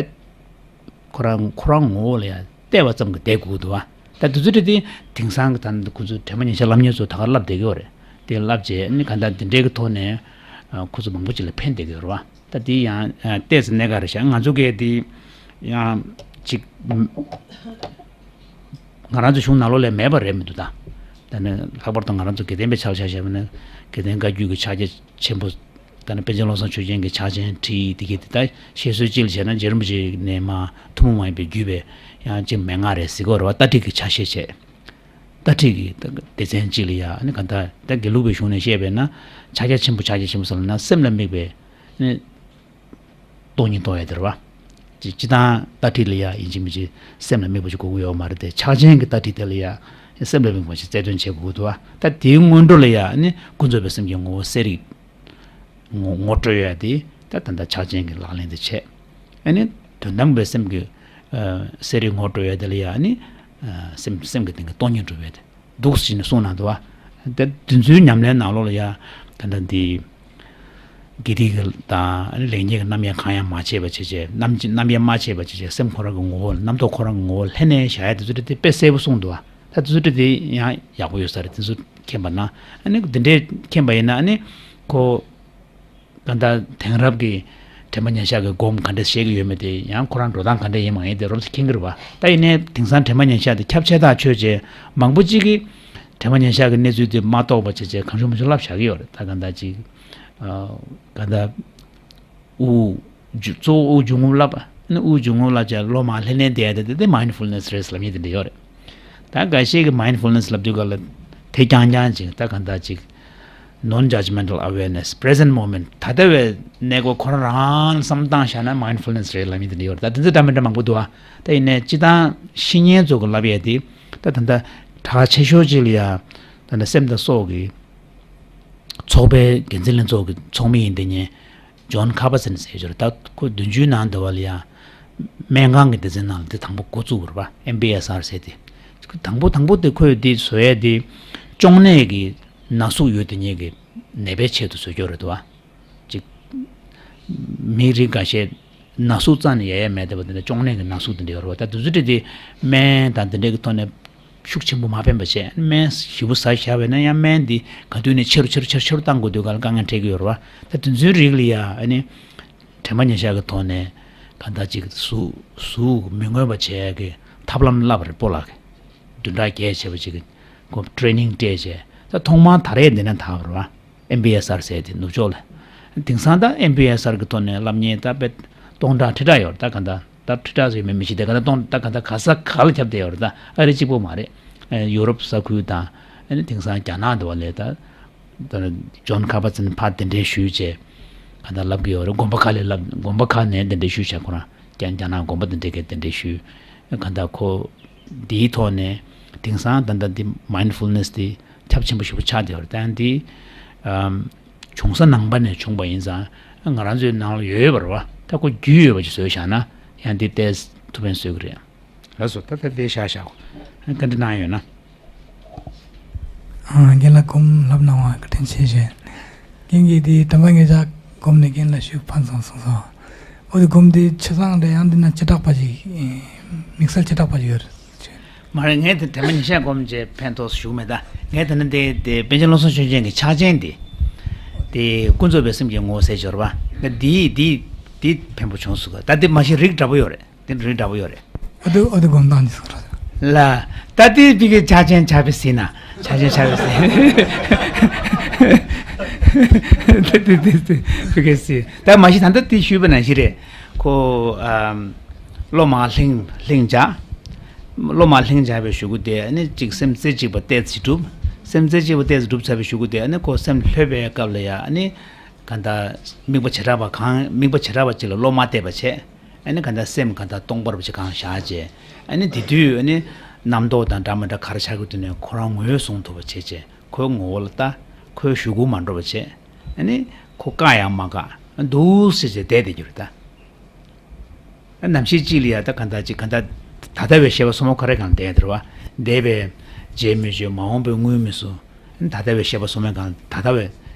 ཁོ་རང་ཁོ་རང་ངོ་བོ་ལ་ཡང་བལྟས་པ་ཙམ་གྱིས་བསྡད་དགོས་འདུག་བ། ད་དེ་ཚོ་དེ་དེ་དེང་སང་གི་ད་ཁོ་ཚོ་དྲན་པ་ཉེར་ཞགས་བསླབ་མཁན་ཚོ་ད་ག་བསླབ་བསྡད་ཀྱི་ཡོད་རེད། དེ་བསླབ་རྗེས་ནི་ག་འདྲ་འདི་འདྲའི་གི་ཐོག་ནས་ཁོ་ཚོ་མང་པོ་ཅིག་ལ་ཕན་བསྡད་ཀྱི་ཡོད་རེད་བ། ད་དེ་ཡང་ཏོག་ཙམ་གནད་འགག་རེད་ཤག་ང་ཚོ་གས་དེ་ཡང་ཅིག་ང་རང་ཚོ་གཞུང་ནང་ལོགས་ལ་མེད་པ་རེད་མི་འདུག་ད་ད་ནི་ལྷག་པར་དུ་ང་རང་ཚོ་དགེ་ལྡན་པའི་ཆ་བཞག་བྱས་པ་ན་དགེ་ལྡན་བཀའ་བརྒྱུད་ཀྱི་ཕྱག་རྒྱ་ཆེན་པོ་ད་ནི་པཎ་ཆེན་བློ་བཟང་ཆོས་རྒྱན་གྱི་ཕྱག་ཆེན་ཁྲིད་དེ་གས་དེ་ད་བཤད་སྲོལ་ཅིག་ལ་བྱས་ན་རྗེ་རིན་པོ་ཆེ་ནས་མར་ཐུན་མོང་མ་ཡིན་པའི་བརྒྱུད་པའི་ཡང་ཅིག་མན་ངག་རེད་ཟེར་གྱི་ཡོད་རེད་བ། ལྟ་ཁྲིད་ཀྱི་ཕྱག་བཞེས་བྱས། ལྟ་ཁྲིད་ཀྱི་སྡེ་ཚན་གཅིག་ལ་ཡ་ཨ་ནི་ག་ད་ད་དགེ་ལུགས་པའི་གཞུང་ནས་བཤད་པས་ན་ཕྱག་རྒྱ་ཆེན་པོ་ཕྱག་རྒྱ་ཆེན་པོ་ཟེར་ལབ་ན་སེམས་ལ་དམིགས་པའི་ཨ་ནི་སྟོང་ཉིད་རྟོགས་ཡ་དེ་རེད་བ། ཅི་སྤྱིར་བཏང་ལྟ་ཁྲིད་ལ་ཡ་ཡིན་གཅིག་མིན་གཅིག་སེམས་ལ་དམིགས་པ་ཞིག་དགོས་ཀྱི་ཡོད་མ་རེད་དེ། ཕྱག་ཆེན་གྱི་ལྟ་ཁྲིད་དེ་ལ་ཡ་སེམས་ལ་དམིགས་པ་ཞིག་རྩལ་འདོན་བྱེད་དགོས་ཀྱི་འདུག་བ། ད་དེའི་སྔོན་འགྲོ་ལ་ཡ་ཨ་ནི་ཀུན་རྫོབ་པའི་སེམས་ཀྱི་ངོ་བོ་གསལ་རིག་ངོ་ངོ་སྤྲོད་ཡ་དེ་ད་ད་ལྟ་ཕྱག་ཆེན་གྱི་ལག་ལེན་དེ་བྱས། ཨ་ནི་དོན་དམ་པའི་སེམས་ཀྱི་ཨ་གསལ་རིག་ངོ་སྤྲོད་ཡ་དེ་ལ་ཡ་ཨ་ནི་ཨ་སེམས་སེམས་ཀྱི་སྟེང་གི་སྟོང་ཉིད་སྒྲུབ་ཡ་དེ་འདུག་ཟེར་ནས་གསུངས་གནང་འདུག་བ། དེ་དེ་ཚོའི་ཉམས་ལེན་ནང་ལོགས་ལ་ཡ་ད་ལྟ་འདི་དགེ་སྡིག་གི་དང་ལེགས་ཉེས་ཀྱི་རྣམ་གཡེང་གང་ཡང་མ་བྱས་པ་བྱས་བྱས་རྣམ་རྣམ་གཡེང་མ་བྱས་པ་བྱས་བྱས་སེམས་ཁོ་རང་གི་ངོ་བོ་ལ་རྣམ་རྟོག་ཁོ་རང་གི་ངོ་བོ་ལ་ལྷན་ནེ་བཞག་ཡ་དེ་ཚོ་དེ་དཔེ་གསལ་པོ་གསུངས་འདུག་བ། ད་དེ་ཚོ་དེ་དེ་ཡང་ཡག་པོ་ཡོད་ས་རེད། དེ་ཚོ་མཁྱེན་པ་ན་ཨ་ནི་འདི་འདྲའི་མཁྱེན་པ་ཡིན་ན་ཨ་ནི་ཁོ་གང་ལྟར་དེང་རབས་ཀྱི་དྲན་པ་ཉེར་བཞག་གི་སྒོམ་ག་འདྲ་བཤད་ཀྱི་ཡོད་མེད་དེ་ཡང་ཁོ་རང་འགྲོ་སྟངས་ག་འདྲ་ཡིན་མ་ཡིན་དེ་རོབ་ཙམ་མཁྱེན་གྱི་རེད་བ། ད་ཡིན་ནའི་དེང་སང་དྲན་པ་ཉེར་བཞག་དེ་ཁྱབ་ཆེ་ཐག་ཆོད་བྱས་མང་པོ་གཅིག་གིས་དྲན་པ་ཉེར་བཞག་གི་གནས་ཚུལ་དེ་མ་རྟོགས་པ་བྱས་བྱས་གང་བྱུང་མང་བྱུང་ལབ་བཞག་གི་ཡོད་རེད། ད་གང་ལྟར་ཅིག་གང་ལྟར་དབུགས་འཇུ་གཙོ་བོ་དབུགས་འབྱུང་རྔུབ་ལབ་ཨ་ནི་དབུགས་འབྱུང་རྔུབ་ལབ་བྱས་བློ་མར་ལྷན་ལྷན་བསྡད་ཡ་དེ་དེ་དེ་མའིན་ཌི་ཕུལ་ནེ་སི་རེད་ལབ་མཁན་དེ་འདྲ་ཡོད་རེད། ད་འགའ་ཤས་ཀྱིས་མའིན་ཌི་ཕུལ་ནེ་སི་ལབ་དུས་སྐབས་ལ་དེ་རྐྱང་རྐྱང་ཅིག་ད་གང་ལྟར་ཅིག་non-judgmental awareness, present moment, ད་ལྟ་བའི་གནས་སྐབས་ཁོ་རང་རང་ལ་བསམ་བློ་བཏང་བཞག་ན་མའིན་ཌི་ཕུལ་ནེ་སི་རེད་ལབ་མཁན་དེ་འདྲ་ཡོད་རེད། ད་དེ་ཚོ་འདྲ་མི་འདྲ་མང་པོ་འདུག་ཨ། ད་ཡིན་ནའི་སྤྱིར་བཏང་བཤེས་གཉེན་ཚོ་གི་ལབ་ཡས་དེ་ད་ད་ལྟ་གྲགས་ཆེ་ཤོས་ཅིག་ལ་ཡ་ད་ལྟ་སེམས་དང་སྲོག་གི་ཚོགས་པའི་འགན་འཛིན་ལྷན་ཚོགས་ཀྱི་ཚོགས་མི་ཡིན་དེ་ཉིད་ཇོན་ཁ་པ་སན་ཟེར་ཡོད་རེད། ད་ཁོ་བདུན་ཅུའི་ནང་འདི་བ་ལ་ཡང་སྨན་ཁང་གི་སྡེ་ཚན་ནང་ལ་འདི་དང་པོ་འགོ་བཙུགས་པ་རེད་པ། ཨེམ་བི་ཨེས་ཨར་ཟེར་ཏེ། དང་པོ་དང་པོ་དེ་ཁོས་འདི་བཟོ་ཡས་དེ་གཅོང་ནད་ཀྱི་ན་ཟུག་ཡོད་དེ་ཉིད་ཀྱི་ནད་པའི་ཆེད་དུ་བཟོས་ཡོད་རེད་དོ། ཅིག་མི་རིགས་འགའ་ཤས་ན་ཟུག་རྩ་ནས་ཡལ་ཡས་མེད་བསྡད་པ་དེ་འདྲ་གཅོང་ནད་ཀྱི་ན་ཟུག་དེ་འདྲ་ཡོད་རེད་པ། ད་དུས་ཚོད་དེ་སྨན་དང་དེ་འདྲ་གི་ཐོག་ནས་ཤུགས་ཆེན་པོ་མ་ཕན་པ་བྱས། སྨན་ཞེ་པོ་ཟ་བཞག་པས་ན་ཡང་སྨན་འདི་ག་དུས་ནས་ཆེ་རུ་ཆེ་རུ་ཆེ་རུ་ཆེ་རུ་བཏང་དགོས་དུས་ག་ལ་དཀའ་ངལ་འཕྲད་ཀྱི་ཡོད་རེད་པ། ད་དེ་ཚོའི་རིགས་ལ་ཡ་ཨ་ནི་དྲན་པ་ཉེར་བཞག་གི་ཐོག་ནས་གང་ལྟར་ཅིག་གཟུགས་གཟུགས་མི་མངོན་པ་བྱེད་ཡ་གི་ཐབས་ལམ་བསླབ་པ་རེད་སྤོ་ལགས་ཀྱིས། བདུན་ཕྲག་བརྒྱད་བྱས་པ་ཅིག་གི་ཁོ་ཊེ་ནིང་སྤྲད་བྱས། ད་ཐོག་མར་ད་རེས་འདི་ནས་ད་བ་རེད་པ། ཨེམ་བི་ཨེས་ཨར་ཟེར་དེ་ནུབ་ཕྱོགས་ལ། དེང་སང་ད་ཨེམ་བི་ཨེས་ཨར་གི་ཐོག་ནས་སློབ་གཉེར་ད་དཔེ་སྟོང་ཕྲག་ཁྲི་ཕྲག་ཡོད་རེད། ད་གང་ལྟར་ད་ཁྲི་ཕྲག་ཟེར་མིན་མི་ཤེས་དེ་ག་ད་སྟོང་ད་ག་ད་ག་ས་ག་ལ་ཁྱབ་བསྡད་ཡོད་རེད། ད་ཨ་རི་གཅིག་པོ་མ་རེད། ཨ་ཡུ་རོབ་ས་ཁུལ་དང་ཨ་ནི་དེང་སང་རྒྱ་ནག་འདི་བ་ལས་ད་ད་ཇོན་ཁ་པ་ཙིན་ཕར་གདན་འདྲེན་ཞུས་བྱས་ག་ད་ལབ་གི་ཡོད་རེད། དགོན་པ་ཁག་ལས་ལབ་དགོན་པ་ཁག་ནས་གདན་འདྲེན་ཞུས་བྱས་ཁོ་རང་རྒྱ་རྒྱ་ནག་དགོན་པ་འདི་འདྲས་ཀྱི་གདན་འདྲེན་ཞུས་ག་ད་ཁོ་འདིའི་ཐོག་ནས་ དེང་སང་ད་ལྟ་འདི་མའིན་ཌ་ཕུལ་ནེས་འདི་ཁྱབ་ཆེན་པོ་ཞེ་པོ་ཆགས་བསྡད་ཡོད་རེད། ད་ཡང་འདི་ཨམ་བྱུང་ས་ནང་པ་ནས་བྱུང་བ་ཡིན་ཙང་ང་རང་ཚོའི་ནང་ལ་ཡོད་ཡོད་པ་རེད་བ། ད་ཁོ་རྒྱུས་ཡོད་པ་ཅིག་བཟོས་བཞག་ན་ཡང་འདི་ཏོག་ཙམ་ཐུགས་ཕན་གསོས་ཀྱི་རེད། ལགས་སོ། ད་ལྟ་འདི་བཞག་བཞག་གོ། བཀའ་འདྲི་གནང་ཡོད་ན། ཨ། རྒན་ལགས་སྒོམ་བསླབ་གནང་བ་བཀའ་དྲིན་ཆེ་ཞུ། རྒན་གྱིས་དེ་དམ་པ་ངེད་ཅག་སྒོམ་ནས་རྒན་ལ་ཞུ་ཕན་སོང་གསུངས་སོང་། འོ་དེ་སྒོམ་དེ་ཆ་ཚང་རེད། ཡང་འདི་ན་བྱེ་བྲག་པ་ཞིག་དམིགས་བསལ་བྱེ་བྲག་པ་ཞིག་ཡོད་རེད། མ་རེད། ངས་དེ་དེ་མ་ཉིན་ཤས་སྒོམ་བྱས་ཕན་ཐོགས་ཞུ་མེད། ད་ངས་དེ་ན་དེ་དེ་པཎ་ཆེན་བློ་བཟང་ཆོས་རྒྱན་གྱི་ཕྱག་ཆེན་དེ། དེ་ཀུན་རྫོབ་པའི་སེམས་ཀྱི་ངོ་བོ་ཟེར་སྦྱོར་བ་ད་འདི་འདི་འདི་ཕན་པོ་བྱུང་སོང་ག། ད་འདི་མ་གཞི་རིགས་འདྲ་པོ་ཡོད་རེད། དེ་རིགས་འདྲ་པོ་ཡོད་རེད། ཨ་དུ་ཨ་དུ་སྒོམ་སྟངས་ནི་སོང་ར། ལ། ད་དེ་བི་གེ་ཆ་ཆེན་ཆ་བི་སི་ན། ཆ་ཆེན་ཆ་བི་སི། དེ་དེ་དེ་དེ་བི་གེ་སི། ད་མ་གཞི་ད་ལྟ་དེ་ཞུས་པ་ནང་བཞིན་རེད། ཁོ་ཨམ། སློབ་མ་ལྷིང་ལྷིང་འཇགས། སློབ་མ་ལྷིང་འཇགས་པའི་གཞུག་གུ་དེ་ཨ་ནི་གཅིག་སེམས་རྩེ་གཅིག་པ་ཏོག་ཙམ་གྲུབ། སེམས་རྩེ་གཅིག་པ་ཏོག་ཙམ་གྲུབ་ཚར་བའི་གཞུག་གུ་དེ་ཨ་ནི་ཁོ་སེམས་ལྷོད་པའི་སྐབས་ལ་ཡ་ཨ་ནི། གང་ལྟར་དམིགས་པ་བྱེ་བྲག་པ་གང་དམིགས་པ་བྱེ་བྲག་པ་གཅིག་ལ་སློབ་མ་གཏད་པ་བྱས། ཨ་ནི་གང་ལྟར་སེམས་གང་ལྟར་སྟོང་པར་བྱེད་གང་བཞག་བྱས། ཨ་ནི་དེ་དུས་ཨ་ནི་རྣམ་རྟོག་དང་འདྲ་མི་འདྲ་ག་རེ་ཆགས་ཀྱི་འདུག་ནས་ཁོ་རང་ངོས་བཟུང་ཐུབ་པ་བྱས་བྱས། ཁོའི་ངོ་བོ་ལ་ལྟ། ཁོའི་གཞུག་གུ་མ་འགྲོ་བ་བྱས། ཨ་ནི་ཁོ་བཀག་ཡང་མ་བཀག་འདུག་སེ་བྱས་བསྡད་བསྡད་རྒྱུ་རེད་ད། ནམ་ཞིག་ཅིག་ལ་ཡ་ད་ག་འདྲ་ཅིག་ག་འདྲ། ད་ལྟ་བའི་ཤེས་པ་སོ་མ་ཁོ་རེ་གང་ལྡན་དེར་བ། འདས་པའི་རྗེས་མི་གཅོད་མ་འོངས་པའི་སྔོན་མི་སོ། ད་ལྟ་བའི་ཤེས་པ་སོ་མའི་གང་ད་ལྟ་བའི་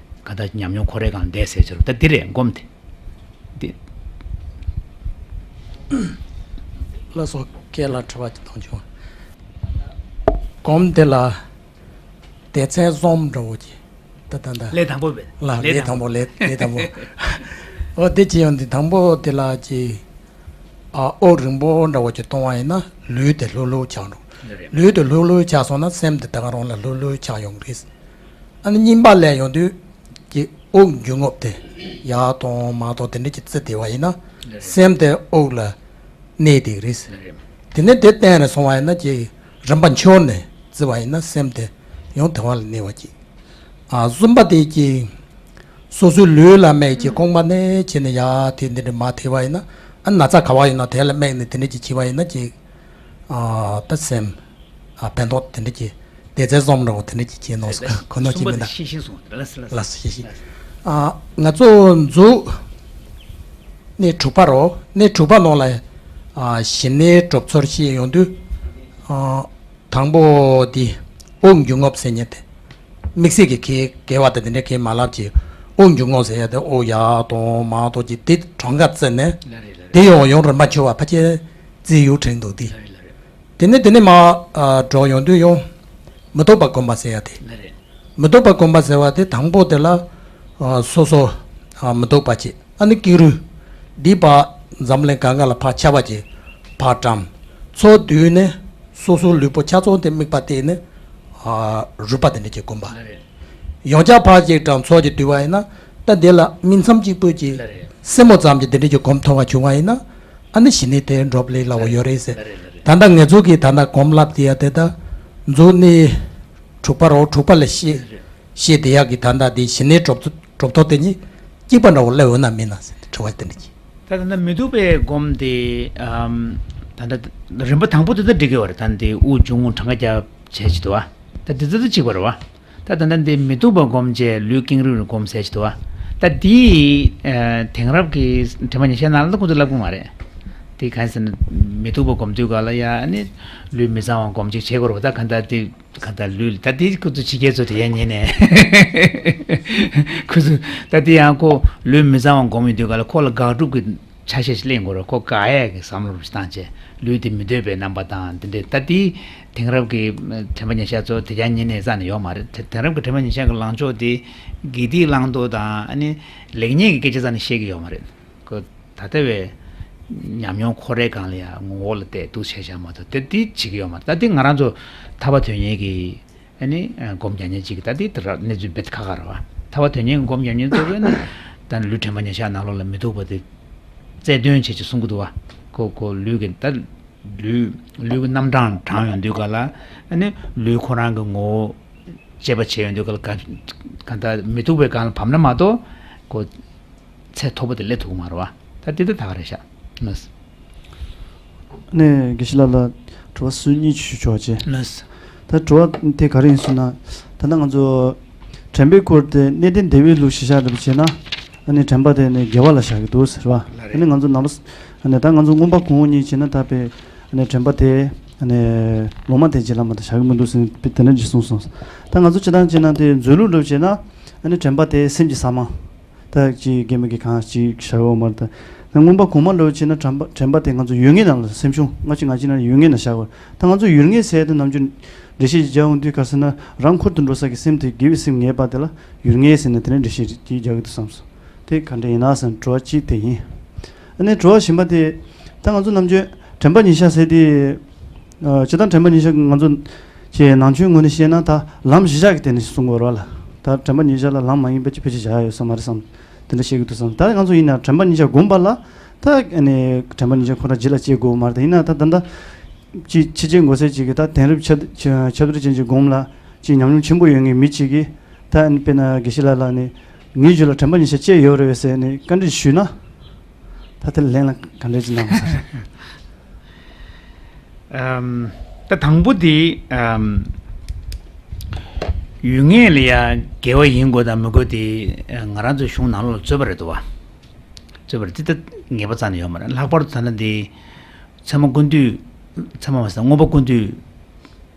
ག་འདྲ་ཉམས་མྱོང་ཁོ་རེ་གང་ལྡན་ཟེར་ཅིག་ད་འདི་རེད་སྒོམ་དེ། འདི། ལགས་སོ། སྐད་ལ་དྲི་བ་ཅིག་གཏོང་བྱུང་། སྒོམ་དེ་ལ་སྡེ་ཚན་གསུམ་འདྲ་བོ་ཅིག་ད་ད་ད། ལས་དང་པོ་བས། ལ་ལས་ལས་དང་དང་པོ་ལས་ལས་དང་པོ། འོ་དེ་ཅི་ཡང་འདི་དང་པོ་དེ་ལ་ཅི། ཨ་དབུགས་རིང་པོ་འདྲ་བོ་ཅིག་གཏོང་བ་ཡིན་ན་ལུས་དེ་ལྷོད་ལྷོད་ཆགས་འགྲོ། ལུས་རེད། ལུས་དེ་ལྷོད་ལྷོད་ཆགས་སོང་ན་སེམས་དེ་ད་ག་རང་ལ་ལྷོད་ལྷོད་ཆགས་ཡོང་གི་རེད། ཨ་ནི་གཉིས་པ་ལས་ཡོང་དུས་ཀྱི་དབུགས་འབྱུང་རྔུབ་དེ་ཡར་གཏོང་མར་གཏོང་དེ་འདྲ་ཅིག་བརྩི་བསྡད་པ་ཡིན་ན་རེད། སེམས་དེ་དབུགས་ལ་གནས་བསྡད་ཀྱི་རེད། རེད། དེ་ནས་དེ་གཏན་ནས་སོང་བ་ཡིན་ན་ཀྱི་རིམ་པ་འཆོར་ནས་བརྩི་བ་ཡིན་ན་སེམས་དེ་ཡང་དེ་བ་ལ་གནས་པ་ཅིག་ཨ་གསུམ་པ་དེ་ཀྱི་སོ་སོའི་ལུས་ལ་དམིགས་ཀྱི་རྐང་པ་ནས་བྱས་ནས་ཡར་དེ་འདི་འདྲ་མར་ཐེབས་པ་ཡིན་ན། ཨ་ན་ཚ་ག་བ་ཡིན་ན་དེ་ལ་དམིགས་ནས་དེ་འདྲ་ཅིག་བྱས་པ་ཡིན་ན་ཅིག་ཨ་ད་སེམས་ཨ་ཕན་ཐོགས་དེ་འདྲ་ཅིག་སྡེ་ཚན་གསུམ་རོ་དེ་འདྲ་ཅིག་བྱས་ནོ་ཟེར་ག་གོ་ནོ་ཅིག་མིན་ན། ཤེས་ཤེས་སོང་ལ་ལ་ལ་ལ་ཤེས་ཤེས། ཨ་ང་ཚོ་མཛོད་གནས་དྲུག་པ་རོ། གནས་དྲུག་པ་ནང་ལ་ཨ་ཞི་གནས་གྲུབ་ཚུལ་བཤད་ཡོང་དུས་ཨ། དང་པོ་འདི་དབུགས་འབྱུང་རྔུབ་ཟེར་མཁན་དེ། དམིགས་བསལ་གྱི་གེ་གེ་བ་དང་དེ་འདྲའི་གེ་མ་ལབ་ཀྱི། དབུགས་འབྱུང་རྔུབ་ཟེར་ཡ་དེ་དབུགས་ཡར་གཏོང་མར་གཏོང་གྱི་དེ་གྲངས་ཀ་བརྩིས་ནས། ལ་རེད་ལ་རེད། དེ་ཡང་ཡང་རིམ་པ་འཆོར་བ་ཕལ་ཆེར་བརྩི་ཡུལ་དྲན་འདུག་དེ། ལ་རེད་ལ་རེད། དེ་ནས་དེ་ནས་མར་ཨ་འགྲོ་ཡོང་དུས་ཡང་མི་ལྡོག་པ་སྒོམ་པ་ཟེར་ཡ་དེ། ལ་རེད། མི་ལྡོག་པ་སྒོམ་པ་ཟེར་བ་དེ་དང་པོ་དེ་ལ་ཨ་སོ་སོ་ཨ་མི་ལྡོག་པ་བྱེད། ཨ་ནི་ཀེང་རུས་འདི་བ་འཛམ་གླིང་གང་ག་ལ་ཕར་ཁྱབ་པ་ཅིག་ཕར་བཀྲམ། ཚུར་བསྡུས་ནས་སོ་སོའི་ལུས་པོ་ཆ་ཚང་དེ་དམིགས་པ་གཏད་ནས་ཨ་རུས་པ་དེ་འདྲ་ཅིག་བསྒོམ་པ། ཡང་བསྐྱར་ཕར་ཅིག་བཀྲམ་ཚུར་ཅིག་བསྡུས་པ་ཡིན་ན་ད་དེ་ལ་སྨིན་མཚམས་གཅིག་པུ་ཅིག་སེན་མོ་ཙམ་ཅིག་དེ་འདྲ་ཅིག་བསྒོམ་ཐུབ་པ་བྱུང་བ་ཡིན་ན་ཨ་ནི་ཞི་གནས་དེ་འགྲུབ་ལས་སླ་བོ་ཡོད་རེད་ཟེར། ད་ལྟ་ང་ཚོ་གིས་ད་ལྟ་སྒོམ་ལབ་དེ་ཡ་དེ་ད་མཛོད་གནས་དྲུག་པ་རོ། དྲུག་པ་ལ་བཤད། ཤེས་བདེ་ཡག་གི་ད་ལྟ་དེ་ཞི་གནས་གྲུབ་གྲུབ་ཐོབ་དེ་གཉིས་གཅིག་པ་འདྲ་བོ་སླེབས་འོང་ན་མིན་ན་ཟེར་ཏེ་དྲི་བ་དེ་འདྲ་གྱིས། ད་ད་ལྟ་མི་སྡུག་པའི་སྒོམ་དེ་ཨམ། ད་ལྟ་རིམ་པ་དང་པོ་དེ་ད་འགྲིག་གི་ཡོད་རེད། ད་འདི་དབུགས་འབྱུང་རྔུབ་གྲངས་ཀ་རྒྱབ་བྱས་ཅི་འདུག་བ། ད་དེ་ཚོ་ད་གཅིག་པ་རེད་བ། ད་ད་ལྟ་འདི་མི་སྡུག་པ་སྒོམ་བྱས་ལུས་ཀེང་རུས་སྒོམ་ཟེར་ཅི་འདུག་བ། ད་འདི་ཨ་དེང་རབས་ཀྱི་དྲན་པ་ཉེར་བཞག་ནང་ལ་ད་ཁོ་ཚོས་ལབ་གི་མ་རེད། དེ་གང་ཟེར་ན་མི་སྡུག་པ་སྒོམ་དུས་ག་ལ་ཡ་ཨ་ནི་ལུས་མི་གཙང་བ་སྒོམ་ཅིག་བྱེད་དགོས་རེད་བ། ད་གང་ལྟར་དེ། ག་ད་ལུས་ད་དེ་ཁོ་ཚོ་ཕྱི་རྒྱལ་ཚོ་དེ་ཡང་ཉན་ནས། ཁོ་ཚོ་ད་དེ་ཡང་ཁོ་ལུས་མི་གཙང་བ་སྒོམ་ཡོང་དུས་ག་ལ་ཁོ་ལ་དགག་སྒྲུབ་ཀྱི་ཆ་ཤས་ཤིག་ལེན་དགོས་རེད། ཁོ་དགག་ཡས་ཀྱི་བསམ་བློ་རུ་བཏང་བྱས་ལུས་དེ་མི་འདོད་པའི་རྣམ་པ་དང་དེ་འདྲས། ད་དེ་དེང་རབས་ཀྱི་དྲན་པ་ཉེར་བཞག་ཚོ་དེ་ཡང་ཉན་ནས་རྩ་ནས་ཡོད་མ་རེད། དེ་དེང་རབས་ཀྱི་དྲན་པ་ཉེར་བཞག་གི་ལངས་ཕྱོགས་དེ་དགེ་སྡིག་བླང་དོར་དང་ཨ་ནི་ལེགས་ཉེས་ཀྱི་སྐད་ཆ་རྩ་ནས་བཤད་ཀྱི་ཡོད་མ་རེད། ཁོ་ད་ལྟ་བའི་ཉམས་མྱོང་ཁོ་རའི་སྒང་ལ་ཡང་ངོ་བོ་ལ་བལྟས་འདུག་བྱས་བཞག་མ་གཏོགས་དེ་འདི་བྱེད་ཀྱི་ཡོད་མ་རེད། ད་འདི་ང་རང་ཚོ་ཐར་པ་དོན་གཉེར་གྱི་ཨ་ནི་སྒོམ་རྒྱག་མཁན་གཅིག་གིས་ད་འདི་ལྟར་གནས་ཚུལ་རྦད་ཁག་ཁག་རེད་བ། ཐར་པ་དོན་གཉེར་གྱི་སྒོམ་རྒྱག་མཁན་ཚོ་གིས་ནི་ད་ལུས་དྲན་པ་ཉེར་བཞག་ནང་ལོགས་ལ་མི་སྡུག་པ་དེ་རྩལ་འདོན་བྱེད་ཅེས་གསུང་གི་འདུག་བ། ཁོ་ཁོ་ལུས་ཀྱི་ད་ལུས་ལུས་ཀྱི་རྣམ་གྲངས་དྲངས་ཡོང་དུས་ག་ལ་ཨ་ནི་ལུས་ཁོ་རང་གི་ངོ་བོ་དཔྱད་པ་བྱས་ཡོང་དུས་ག་ལ་ག་གང་ལྟར་མི་སྡུག་པའི་སྒང་ལ་བབས་ན་མ་གཏོགས་ཁོ། ཚད་མཐོ་པོ་དེ་སླེབས་ཐུབ་ཀྱི་མ་རེད་བ། ད་དེ་ད་ད་ག་རེད་ཤག་ལགས། ནས་དགེ་བཤེས་ལགས་ལ་དྲི་བ་སུ་གཉིས་ཞུ་ཆོག་ཅེས། ལགས། ད་དྲི་བ་དེ་ག་རེ་ཡིན་ཟེར་ན། ད་ལྟ་ང་ཚོ་དྲན་པའི་སྐོར་དེ་གནས་བརྟན་བདེ་བའི་ལུགས་གཞིར་བཞག་འདྲ་པོ་བྱས་ན། ཨ་ནི་དྲན་པ་དེ་ནི་དགེ་བ་ལ་བཞག་གི་འདུག་ཟེར་བ། ལགས་རེད། ཨ་ནི་ང་ཚོ་ནང་པ་ཨ་ནི་ད་ང་ཚོ་མངོན་པ་གོང་འོག་གཉིས་བྱས་ན་ད་དཔེ་ཨ་ནི་དྲན་པ་དེ་ཨ་ནི་ལོག་སྨྲ་དེ་རྗེས་ལ་མ་ད་བཞག་གི་མི་འདུག་ཟེར་དེ་འདྲ་ཅིག་གསུངས་སོང་། ད་ང་ཚོ་སྤྱིར་བཏང་བྱས་ན་དེ་མཛོད་ལུགས་འདྲ་པོ་བྱས་ན། ཨ་ནི་དྲན་པ་དེ་སེམས་ཀྱི་ས་མ། ད་ཅིག་རྒན་མ་གི་གང་ཅིག་བཞག་ཡོད་མ་རེད་ད། ད་མངོན་པ་གོང་མ་འདྲ་པོ་བྱས་ན་དྲན་པ་དྲན་པ་དེ་ང་ཚོ་ཡུལ་ངེས་ནང་ལ་སེམས་བྱུང་ང་ཅིག་ང་ཅིག་ན་ཡུལ་ངེས་ན་བཞག་ཡོད། ད་ང་ཚོ་ཡུལ་ངེས་ཟེར་དེ་ནམ་རྒྱུན་འགྲེལ་བཤད་ཅིག་རྒྱག་འོང་དུས་ག་ཟེར་ན། རང་འཁོར་དུ་འགྲོ་ས་གི་སེམས་དེ་དགེ་བའི་སེམས་ངེས་པ་དེ་ལ་ཡུལ་ངེས་ཟེར་ནས་དེ་ནས་འགྲེལ་བཤད་ཅིག་རྒྱག་གི་འདུག་བསམ་སོང་། དེ་ག་འདྲ་ཡིན་ན་ཟེར་ན་དྲི་བ་གཅིག་དེ་ཡིན། ཨ་ནི་དྲི་བ་གཞན་པ་དེ། ད་ང་ཚོ་ནམ་རྒྱུན་དྲན་པ་ཉེར་བཞག་ཟེར་དེ། ཨ། སྤྱིར་བཏང་དྲན་པ་ཉེར་བཞག་ང་ཚོ་ཅེས་ནང་ཆོས་ངོས་ནས་བཤད་ན་ད་ལམ་གཞི་བཞག་གི་སྟེང་ནས་གསུང་དགོས་རེད་བ་ལ། ད་དྲན་པ་ཉེར་བཞག་ལ་ལམ་མ་ཡིན་པ་ཅིག་ཕལ་ཆེར་བཞག་ཡོད་ས་མ་རེད་བསམ། དེ་འདྲ་བཤད་གི་འདུག་བསམ། ད་ང་ཚོ་ཡིན་ན་དྲན་པ་ཉེར་བཞག་སྒོམ་པ་ལ། ད་ཨ་ནི་དྲན་པ་ཉེར་བཞག་ཁོ་རང་རྗེས་ལ་སྐྱེ་དགོས་མ་རེད། ད་ཡིན་ན་ད་ད་ལྟ་ཅིག་ཕྱི་རྒྱལ་འགོ་སེ་ཅིག་གི་ད་དེང་རབས་ཁྱབ་ཁྱབ་བསྒྲགས་ཅན་གྱི་སྒོམ་ལ་ཅིག་ཉམས་མྱོང་ཆེན་པོ་ཡོད་མཁན་མི་ཅིག་གིས། ད་ཨ་ནི་དཔེར་ན་དགེ་བཤེས་ལགས་ལ་ནི་ངའི་རྒྱུད་ལ་དྲན་པ་ཉེར་བཞག་ཅིག་ཡོད་རེད་པས་ཟེར་ནས་བཀའ་འདྲི་ཞུས་ན། ད་དེ་ལན་ལ་ག་འདྲ་ཅིག་གནང་དགོས་ས་རེད། ཨམ། ད་དང་པོ་དེ། ཨམ། ཡུལ་ངེས་ལ་ཡ་དགེ་བ་ཡིན་དགོས་དང་མི་དགོས་དེ་ང་རང་ཚོའི་གཞུང་ནང་ལོགས་ལ་རྩོད་པ་རེད་འདུག་བ། རྩོད་པ་རེད་དེ། ད་ངེས་པ་རྩ་ནས་ཡོད་མ་རེད། ལྷག་པར་དུ་ད་ལྟ་འདི་ཚད་མ་ཀུན་བཏུས། ཚད་མ་མ་ཟད་མངོན་པ་ཀུན་བཏུས་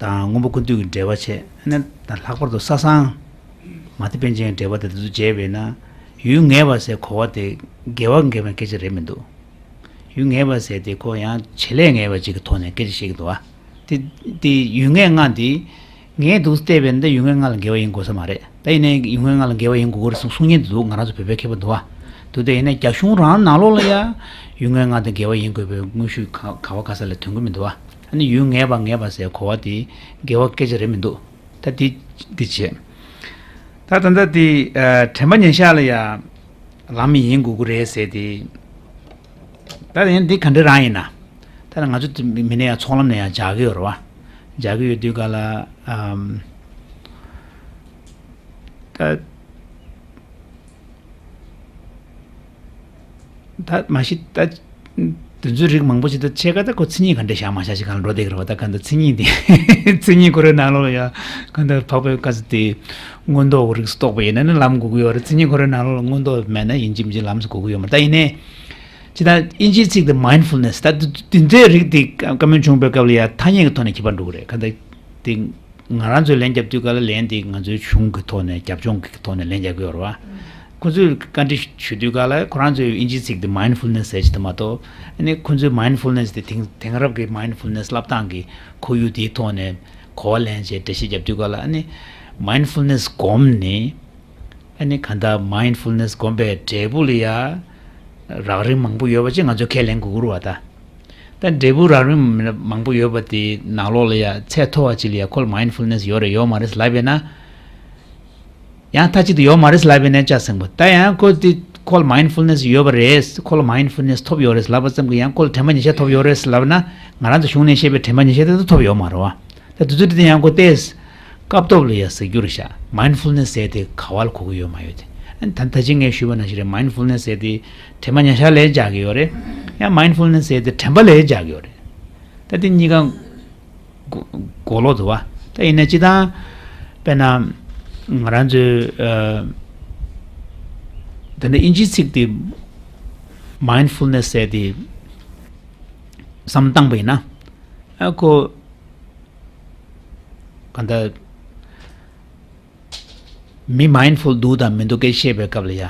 དང་མངོན་པ་ཀུན་བཏུས་ཀྱི་འགྲེལ་པ་བྱས་ནས། ད་ལྷག་པར་དུ་ས་སངས་མ་ཏི་པཎ་ཆེན་གྱི་འགྲེལ་པ་དེ་ཚོ་མཇལ་བས་ན། ཡུལ་ངེས་པ་ཟེར་གོ་བ་དེ་དགེ་བ་ངེས་པའི་སྐད་ཆ་རེད་མི་འདུག་ཡུལ་ངེས་པ་ཟེར་དེ་ཁོ་ཡང་བྱེད་ལས་ངེས་པ་ཅིག་གི་ཐོག་ནས་སྐད་ཆ་བཤད་ཀྱི་འདུག་བ། དེ་དེ་ཡུལ་ངེས་ལྔ་དེ་ངེས་འདུག་བལྟས་པས་ན་ད་ཡུལ་ངེས་ལྔ་ལ་དགེ་བ་ཡིན་དགོས་ས་མ་རེད། ད་ཡིན་ནའི་ཡུལ་ངེས་ལྔ་ལ་དགེ་བ་ཡིན་དགོས་ཀྱི་རེད་གསུང་གསུང་མཁན་དེ་འདུག་ང་རང་ཚོ་བོད་པའི་མཁས་པ་འདུག་བ། འདུག་སྟེ་ཡིན་ནའི་རྒྱ་གཞུང་རང་ནང་ལོགས་ལ་ཡ་ཡུལ་ངེས་ལྔ་དེ་དགེ་བ་ཡིན་དགོས་པའི་དངོས་ཤུགས་ག་ག་བ་ག་ས་ལ་ཐོན་གྱི་མི་འདུག་བ། ཨ་ནི་ཡུལ་ངེས་པ་ངེས་པ་ཟེར་གོ་བ་དེ་དགེ་བ་སྐད་ཆ་རེད་མི་འདུག་ད་དེ་དེ་བྱས། ད་ད་ལྟ་དེ་ཨ་དྲན་པ་ཉེར་བཞག་ལ་ཡ་ལམ་ཡིན་དགོས་ཀྱི་རེད་ཟེར་དེ། ད་ཡིན་འདི་ག་འདྲ་རང་ཡིན་ན། ད་ང་ཚོ་དེ་མི་ནས་ཡང་ཚོགས་ལམ་ནས་ཡང་སྦྱར་གི་ཡོད་རེད་བ། སྦྱར་གི་ཡོད་དུས་ག་ལ་ཨམ། ད་ད་མ་གཞི་ད་དེ་ཚོའི་རིགས་མང་པོ་ཞིག་ད་ཕྱེད་ཀ་ད་ཁོ་མཚན་ཉིད་ག་འདྲ་བཞག་མ་བཞག་ཞིག་གང་ལ་འགྲོ་བསྡད་ཀྱི་རེད་བ། ད་ག་འདྲ་མཚན་ཉིད་དེ་མཚན་ཉིད་ཁོ་རའི་ནང་ལོགས་ལ་ཡ་ག་འདྲ་འཕགས་པའི་བཀའ་ཟེར་དེ་མངོན་རྟོགས་རིགས་སུ་གཏོགས་པ་ཡིན་ན་ནི་ལམ་དགོས་ཀྱི་ཡོད་རེད། མཚན་ཉིད་ཁོ་རའི་ནང་ལོགས་ལ་མངོན་རྟོགས་མེད་ན་ཡིན་གཅིག་མིན་གཅིག་ལམ་ཟེར་དགོས་ཀྱི་ཡོད་མ་རེད། ད་ཡིན་ནའི། ཇི་ལྟར་དབྱིན་ཇིའི་ཚིག་དེ་མའིན་ཌ་ཕུལ་ནེ་སི། ད་དེ་དེ་འདྲའི་རིགས་དེ་བཀའ་མོལ་བྱུང་བའི་སྐབས་ལ་ཡ་ཐ་སྙད་ཀྱི་ཐོག་ནས་ཁྱད་པར་འགྲོ་གི་རེད། ག་འདྲ་དེ་ང་རང་ཚོས་ལན་རྒྱབ་དུས་ག་ལ་ལན་དེ་ང་ཚོའི་གཞུང་གི་ཐོག་ནས་རྒྱབ་ལྗོངས་ཀྱི་ཐོག་ནས་ལན་རྒྱག་གི་ཡོད་རེད་བ། ཁོ་ཚོས་བཀའ་འདྲི་ཞུ་དུས་ག་ལ་ཁོ་རང་ཚོས་དབྱིན་ཇིའི་ཚིག་དེ་མའིན་ཌ་ཕུལ་ནེ་སི་ཟེར་གྱི་འདུག་མ་གཏོགས། ཨ་ནི་ཁོ་ཚོའི་མའིན་ཌ་ཕུལ་ནེ་སི་དེ་དེང་དེང་རབས་ཀྱི་མའིན་ཌ་ཕུལ་ནེ་སི་བསླབ་སྟངས་ཀྱི་ཁོར་ཡུག་དེའི་ཐོག་ནས་གོ་བ་ལེན་བྱས་འགྲེལ་བཤད་རྒྱབ་དུས་ག་ལ། ཨ་ནི་མའིན་ཌ་ཕུལ་ནེ་སི་སྒོམ་ནས། ཨ་ནི་གང་ལྟར་མའིན་ཌ་ཕུལ་ནེ་སི་སྒོམ་པའི་འབྲས་བུ་ལ་ཡ་རགས་རིམ་མང་པོ་ཡོད་པ་ཅིག་ང་ཚོས་ཁས་ལེན་དགོས་ཀྱི་རེད་བ། ད་ད་འབྲས་བུ་རགས་རིམ་མང་པོ་ཡོད་པ་དེ་ནང་ལོགས་ལ་ཡ་ཚད་མཐོ་བ་ཅིག་ལ་ཡ་ཁོ་ལ་མའིན་ཌ་ཕུལ་ནེ་སི་ཡོད་རེད་ཡོད་མ་རེད་ལབ་པས་ན། ཡང་མཐའ་གཅིག་ཏུ་ཡོད་མ་རེད་ལབ་པས་ན་ཅག་ཟིན་པ། ད་ཡང་ཁོ་དེ་ཁོ་ལ་མའིན་ཌ་ཕུལ་ནེ་སི་ཡོད་པ་རེད། ཁོ་ལ་མའིན་ཌ་ཕུལ་ནེ་སི་ཐོབ་ཡོད་རེད་ལབ་པ་ཙམ་གྱིས་ཡང་ཁོ་ལ་དྲན་པ་ཉེར་བཞག་ཐོབ་ཡོད་རེད་ལབ་ན། ང་རང་ཚོ་གཞུང་ནས་བཤད་པའི་དྲན་པ་ཉེར་བཞག་དེ་ཚོ་ཐོབ་ཡོད་མ་རེད་བ། ད་དེ་ཚོ་དེ་དེ་ཡང་ཁོ་ཏོག་ཙམ་སྐབས་ཐོག་ལ་ཡ་ཟེར་རྒྱུ་རེད་ཤག་མའིན་ཌ་ཕུལ་ནེ་སི་ཟེར་དེ་ག་བ་ལ་གོ་གི་ཡོད་མ་ཡོད་དེ། ཨ་ནི་ད་ད་ཅི་ངས་ཞུས་པ་ནང་བཞིན་རེད། མའིན་ཌ་ཕུལ་ནེ་སི་ཟེར་དེ་དྲན་པ་ཉེར་བཞག་ལ་སྦྱར་གི་ཡོད་རེད། ཡང་མའིན་ཌ་ཕུལ་ནེ་སི་ཟེར་དེ་དྲན་པ་ལ་སྦྱར་གི་ཡོད་རེད། ད་དེ་གཉིས་ཀ་གོ་གོ་ལོག་འདུག་བ། ད་ཡིན་ན་སྤྱིར་བཏང་དཔེར་ན་ང་རང་ཚོའི་ཨ་དེ་འདྲ་དབྱིན་ཇིའི་ཚིག་དེ་མའིན་ཌ་ཕུལ་ནེ་སི་ཟེར་དེ་བསམ་བློ་བཏང་པ་ཡིན་ན། ཨ་ཁོ་གང་ལྟར་མི་མའིན་ཌ་ཕུལ་འདུག་དང་མི་འདུག་སྐད་བཤད་པའི་སྐབས་ལ་ཡ།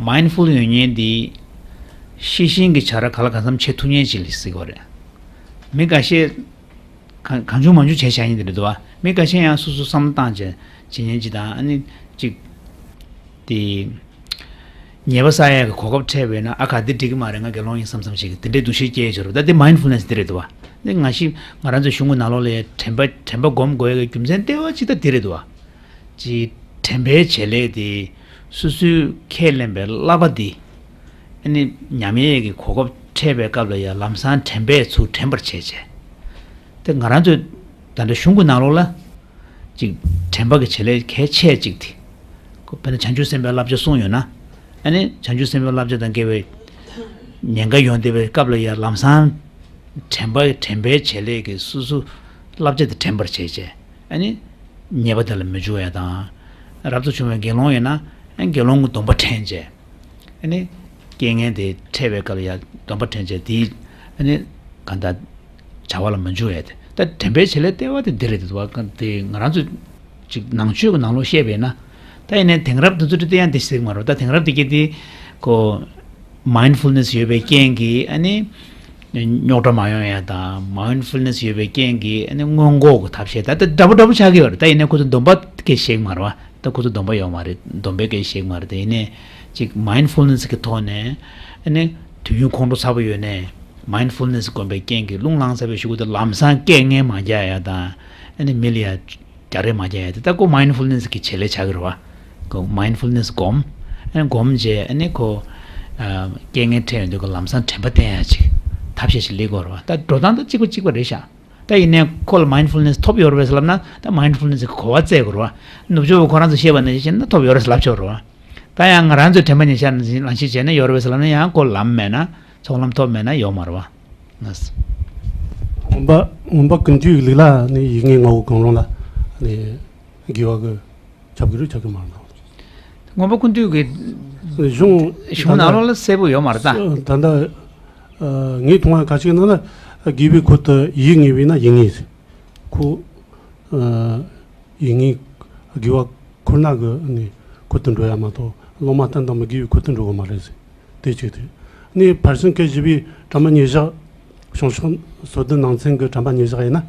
མའིན་ཌ་ཕུལ་ཡོད་མཁན་འདི་ཤེས་བཞིན་གྱི་བྱ་ར་ག་ལ་གང་འཚམ་བྱེད་ཐུབ་མཁན་ཅིག་ལ་ཟེར་གྱི་ཡོད་རེད། མི་འགའ་ཤས་གང་གང་བྱུང་མང་བྱུང་བྱས་བཞག་མཁན་དེ་རེད་འདུག་བ། མི་འགའ་ཤས་ཡང་སོ་སོ་བསམ་བློ་བཏང་བྱས་བྱེད་མཁན་ཅིག་དང་། ཨ་ནི་ཅིག་དེ་ཉེས་པ་བསགས་ཡག་གི་གོ་སྐབས་འཕྲད་པས་ན། ཨ་ཁ་འདི་འགྲིག་གི་མ་རེད། ང་དགེ་སློང་ཡིན་བསམ་བསམ་ཞིག་གི་དེ་འདྲའི་འདུ་ཤེས་སྐྱེ་ཡོད་རེད། ད་དེ་མའིན་ཌ་ཕུལ་ནེ་སི་དེ་རེད་འདུག་བ། དེ་ང་ཞིག་ང་རང་ཚོའི་གཞུང་གི་ནང་ལོགས་ལ་དྲན་པ་དྲན་པ་སྒོམ་དགོས་ཡག་གི་རྒྱུ་མཚན་ལྟེ་བ་གཅིག་ད་དེ་རེད་འདུག་བ། ཅིག་དྲན་པའི་བྱེད་ལས་དེ་སོ་སོའི་ཁས་ལེན་པའི་བསླབ་པ་དེ། ཨ་ནི་ཉམས་ཡས་ཀྱི་གོ་སྐབས་འཕྲད་པའི་སྐབས་ལ་ཡང་ལམ་སང་དྲན་པས་ཚུར་དྲན་པར་བྱེད་བྱས། དེ་ང་རང་ཚོའི་ད་ལྟ་གཞུང་གི་ནང་ལོགས་ལ་ཅིག་དྲན་པ་གི་བྱེད་ལས་གལ་ཆེ་ཅིག་དེ། ཁོ་དཔེར་ན་བྱང་ཆུབ་སེམས་དཔའི་བསླབ་བྱ་གསུངས་ཡོད་ན། ཨ་ནི་བྱང་ཆུབ་སེམས་དཔའི་བསླབ་བྱ་དང་འགལ་བའི་ཉེན་ཁ་ཡོང་བསྡད་པའི་སྐབས་ལ་ཡང་ལམ་སང་དྲན་པ་དྲན་པའི་བྱེད་ལས་ཀྱིས་སོ་སོ་བསླབ་བྱ་དེ་དྲན་པར་བྱེད་བྱས། ཨ་ནི་ཉེས་པ་དེ་ལ་མི་འཇུག་ཡ་དང་། རབ་ཏུ་བྱུང་བའི་དགེ་སློང་ཡིན་ན་ཨ་ནི་དགེ་སློང་གི་སྡོམ་པ་དྲན་བྱས། ཨ་ནི་རྐྱེན་ངན་དེ་འཕྲད་པའི་སྐབས་ལ་ཡ་སྡོམ་པ་དྲན་བྱས་དེའི་ཨ་ནི་གང་ལྟར་བྱ་བ་ལ་མི་འཇུག་ཡ་དེ། ད་དྲན་པའི་བྱེད་ལས་ལྟེ་བ་དེ་འདི་རེད་དེ། དེ་ང་རང་ཚོ་ཅིག་ནང་ཆོས་ཀྱི་ནང་ལོགས་བཤད་པས་ན། ད་ཡིན་ནའི་དེང་རབས་དེ་ཚོ་དེ་ཡང་དེ་ཟེར་གྱི་མ་རེད། ད་དེང་རབས་དེ་གའི་དེ་ཁོ་mindfulness་ཡོད་པའི་རྐྱེན་གྱིས་ཨ་ནི་རྙོག་དྲ་མ་ཡོང་ཡ་དང་། mindfulness་ཡོད་པའི་རྐྱེན་གྱིས་ཨ་ནི་སྔོན་འགོག་གི་ཐབས་ཤེས་ད་ད་འདྲ་པོ་འདྲ་པོ་ཆགས་ཀྱི་ཡོད་རེད། ད་ཡིན་ནའི་ཁོ་ཚོ་སྡོམ་པ་སྐད་བཤད་ཀྱི་མ་རེད་བ། ད་ཁོ་ཚོ་སྡོམ་པ་ཡོད་མ་རེད། སྡོམ་པའི་སྐད་བཤད་ཀྱི་མ་རེད། ད་ཡིན་ནའི་ཅིག་mindfulness་གི་ཐོག་ནས་ཨ་ནི་དུས་ཡུན་ཁོང་ཁྲོ་ཚ་པོ་ཡོད་ནའི་mindfulness་སྒོམ་པའི་རྐྱེན་གྱིས་རླུང་ལངས་ཚར་བའི་གཞུག་གུ་དེ་ལམ་སང་སྐད་ངན་མ་རྒྱག་ཡ་དང་། ཨ་ནི་མི་ལ་ཡ་རྒྱག་རེས་མ་རྒྱག་ཡ་དེ་ད་ཁོ་mindfulness་གི་བྱེད་ལས་ཆགས་ཀྱི་རེད་བ། ཁོ་mindfulness་སྒོམ། ཨ་ནི་སྒོམ་བྱས་ཨ་ནི་ཁོ་ཨ་རྐྱེན་ངན་འཕྲད་ཡོང་དུས་ཁོ་ལམ་སང་དྲན་པ་བསྟེན་ཡ་ཅིག་ཐབས་ཤེས་ཤིག་ལས་དགོས་རེད་བ། ད་འགྲོ་སྟངས་ད་གཅིག་པ་གཅིག་པ་རེད་ཤག་ད་ཡིན་ནའི་ཁོ་ལ་mindfulness་ཐོབ་ཡོད་རེད་པས་ལབ་ན་ད་mindfulness་གི་གོ་བ་བཙལ་དགོས་རེད་བ། ནུབ་ཕྱོགས་པ་ཁོ་རང་ཚོ་བཤད་པ་ནང་བཞིན་བྱས་ན་ཐོབ་ཡོད་རེད་ལབ་ཆོག་རེད་བ། ད་ཡང་ང་རང་ཚོའི་དྲན་པ་ཉེར་ཞག་ནང་བཞིན་ལང་ཤེས་བྱས་ན་ཡོད་རེད་པས་ལབ་ན་ཡང་ཁོ་ལམ་མེད་ན་ཚོགས་ལམ་ཐོབ་མེད་ན་ཡོད་མ་རེད་བ། ལགས་སོ། མངོན་པ་མངོན་པ་ཀུན་བཏུས་ལུགས་ལ་ནི་ཡིད་ངེས་ངོ་བོ་གང་རུང་ལ་ནི་དགེ་བ་གི་ཁྱབ་ཀྱི་རེད་ཁྱབ་ཀྱི་མ་རེད། མངོན་པ་ཀུན་བཏུས་ཀྱི་གཞུང་གཞུང་ནང་ལོགས་ལ་གསལ་པོ་ཡོད་མ་རེད་ད། ད་ལྟ་ངས་མཐོང་བ་ཁ་ཤས་ནང་ལ་དགེ་བའི་ཁུར་དུ་ཡིད་ངེས་པས་ན་ཡིད་ངེས་ཟེར། ཁོ་ཡིད་ངེས་དགེ་བ་ཁུར་ན་གི་ནི་ཁུར་དུ་འགྲོ་ཡ་མ་གཏོགས་སློབ་མ་བསྟན་དང་མི་དགེ་བའི་ཁུར་དུ་འགྲོ་གི་མ་རེད་ཟེར། དེ་གཅིག་དེ། ནི་ཕར་ཕྱིན་སྐད་བཞི་པའི་དྲི་མ་ཉེར་བཞག་བྱང་ཕྱོགས་སོ་བདུན་ནང་ཚན་གྱི་དྲི་མ་ཉེར་བཞག་ཡིན་ན།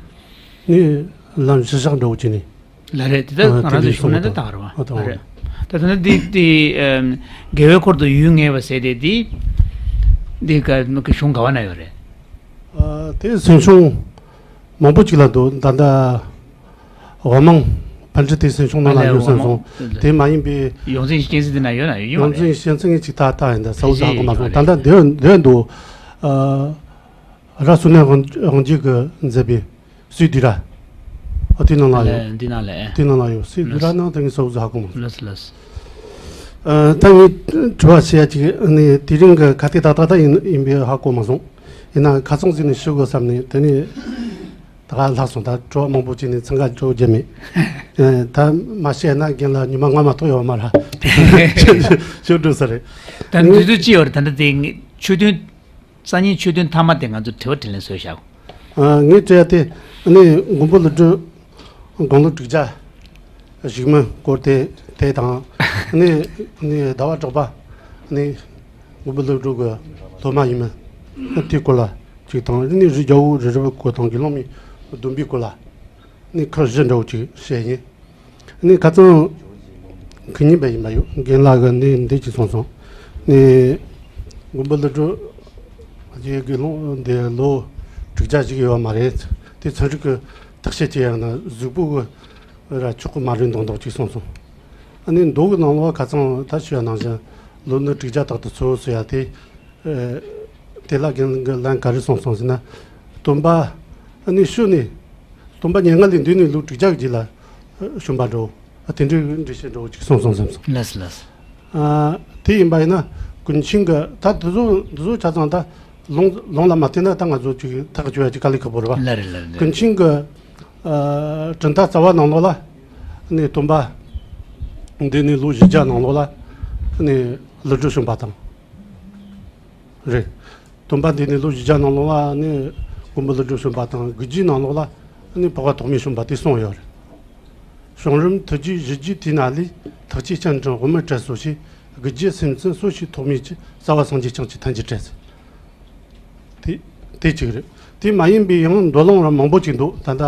ནི་ལམ་བཞི་བཞག་འདྲ་བོ་བྱས་ནས། ལ་རེད། དེ་ལྟར་ང་རང་ཚོ་གཞུང་ནང་དུ་བཏགས་རེད་བ། ལ་རེད། ད་དེ་ནི་འདི་འདི་དགེ་བའི་ཁུར་དུ་ཡིད་ངེས་པ་ཟེར་དེ་འདི་འདི་ག་གཞུང་ག་བ་ན་ཡོད་རེད། དེ་སེམས་བྱུང་མང་པོ་ཅིག་ལ་འདུག་ད་ལྟ་དབུ་མང་པཎ་ཌི་ཏའི་སེམས་བྱུང་ནང་ལ་ཡོད་སེམས་སོང་། དེ་མ་ཡིན་པའི་ཡོངས་འཛིན་གྱི་སྐྱེས་ཚིག་དེ་ན་ཡོད་ན་ཡོད་ཡོད་མ་ཡོངས་འཛིན་རེད། གྱི་སྐྱེས་ཚིག་ངས་ཅིག་ད་ལྟ་ཡིན་ད་ས་འུ་ས་གོ་མ་སོང་། ད་ལྟ་འདི་འདི་འདུག་ར་སུ་ནན་དབང་རྒྱལ་གྱིས་མཛད་པའི་སུའི་དུས་ར། ཨ་དེ་ནང་ལ་ཡོད། འདི་ནང་ལ་ཨེ། དེ་ནང་ལ་ཡོད། སུའི་དུས་ར་ནང་དེ་ངས་ས་འུ་ས་གོ་མ་སོང་། ལགས་སོ་ལགས་སོ། ཨ་ད་ངས་དྲི་བ་བཤད་ཡ་ཅིག་ནི་དེ་རིང་གི་ཁ་གཏད་ཏག་ཏག་ད་ཡིན་ཡིན་པའི་ཧ་གོ་མ་སོང་། ཡིན་ན་ཁ་ཚང་ཟིག་ནས་ཞུ་དགོས་བསམ་ནས་དེ་ནས་ད་ག་ལྷག་སོང་། ད་དྲི་བ་མང་པོ་བྱས་ནས་འཚང་ཁ་ཅོག་རྒྱབ་མེད། ཨ་ད་མ་བཤད་ན་རྒན་ལགས་ཉི་མ་ང་མ་གཏོགས་ཡོད་མ་རེད། ཞུ་འགྲོ་ས་རེད། ད་འདི་ཚོ་ཅི་ཡོད་རེད། ད་ལྟ་དེ་ཆོས་དོན་སང་ཉིན་ཆོས་དོན་མཐའ་མ་དེ་ང་ཚོ་དྲི་བ་དྲིས་ལན་བཟོས་བཞག་ཨ་ངས་དྲི་ཡ་དེ་ནི་མགོན་པོ་ཀླུ་སྒྲུབ་དགུང་ལོ་དྲུག་བརྒྱ་བཞུགས་མིན་སྐོར་དེ་དེ་དང་ནི་ནི་ཟླ་བ་གྲགས་པ་ནི་མགོན་པོ་ཀླུ་སྒྲུབ་ཀྱི་སློབ་མ་ཡིན་མིན་དེའི་སྐོར་ལ་ཅིག་དང་ནི་རི་རྒྱལ་པོ་རི་རབ་སྐོར་དང་དགེ་སློང་མའི་སྡོམ་པའི་སྐོར་ལ་ནི་ཁག་བཞི་འདྲ་བོ་ཅིག་བཤད་ཡིན། ནི་ཁ་སང་ཁུ་ཉིན་པ་ཡིན་པ་ཡོད། རྒན་ལགས་ཀྱིས་འདི་འདི་ཅིག་གསུངས་སོང་། ནི་མགོན་པོ་ཀླུ་སྒྲུབ་རྗེ་དགེ་སློང་འདི་ལོ་དྲུག་བརྒྱ་ཞིག་ཡོད་མ་རེད། དེ་ཚན་རིག་གི་བརྟག་དཔྱད་བྱེད་ཡང་ན་གཟུགས་པོ་གི་ར་ཆོག་གི་མ་རེད་མདོག་མདོག་ཅིག་གསུངས་སོང་། ནི་མདོ་གི་ནང་ལོགས་ཁ་སང་ད་ཞུ་ཡ་ནང་བཞིན་ལོ་ནི་དྲུག་བརྒྱ་དག་ཏུ་འཚོ་ཟེར་ཡ་དེ། ཨ་དེ་ལ་རྒན་རྒན་ལན་ག་རེ་གསུངས་སོང་ཟེར་ན། སྟོན་པ་ནི་ཤུལ་ནས་སྟོན་པ་མྱ་ངན་ལས་འདས་ནས་ལོ་དྲུག་བརྒྱ་གི་རྗེས་ལ་བྱོན་པ་འདྲ་བོ། ཨ་དེ་འདྲའི་འགྲེལ་བཤད་འདྲ་བོ་ཅིག་གསུངས་སོང་ཟེར་སོང་། ལགས་སོ་ལགས་སོ། ཨ་དེ་ཡིན་པ་ཡིན་ན་ཀུན་མཁྱེན་གྱི་ད་དེ་ཚོ་དེ་ཚོ་ཆ་ཚང་ད་ལུང་ལུང་ལ་མ་བལྟས་ན་ད་ང་ཚོ་ཅིག་ཐག་གཅོད་ཡ་ཅིག་དཀའ་ལས་ཁག་པོ་རེད་བ། ལགས་རེད་ལགས་རེད། ཀུན་མཁྱེན་གྱི་ཨ་གྲུབ་མཐའ་རྩ་བ་ནང་ལོགས་ལ་ནི་སྟོན་པ་འདས་ནས་ལོ་བཞི་བརྒྱ་ནང་ལོགས་ལ་ནི་ཀླུ་སྒྲུབ་བྱོན་པ་དང་། རེད། སྟོན་པ་འདས་ནས་ལོ་བཞི་བརྒྱ་ནང་ལོགས་ལ་ནི་མགོན་པོ་ཀླུ་སྒྲུབ་བྱོན་པ་དང་དགུ་བརྒྱའི་ནང་ལོགས་ལ་ནི་འཕགས་པ་ཐོགས་མེད་བྱོན་པ་དེ་གསུངས་ཡོད་རེད། བྱུང་རིམ་ཐུགས་རྗེ་གཞི་རྒྱས་དུས་ན་ལས། ཐེག་ཆེན་སྤྱན་དྲངས་དབུ་མའི་གྲལ་སོ་ཞེས། དགུ་བརྒྱའི་སེམས་ཅན་སོ་ཞིག་ཐོགས་མེད་ཀྱི། རྩ་བ་སངས་རྒྱས་བསྐྱངས་ཀྱིས་ཐལ་འགྱུར་བྲལ་ཟེར། དེ་དེ་གཅིག་རེད། དེ་མ་ཡིན་པའི་ཡང་མདོ་ལུང་ར་མང་པོ་ཅིག་འདུག་ད་ལྟ་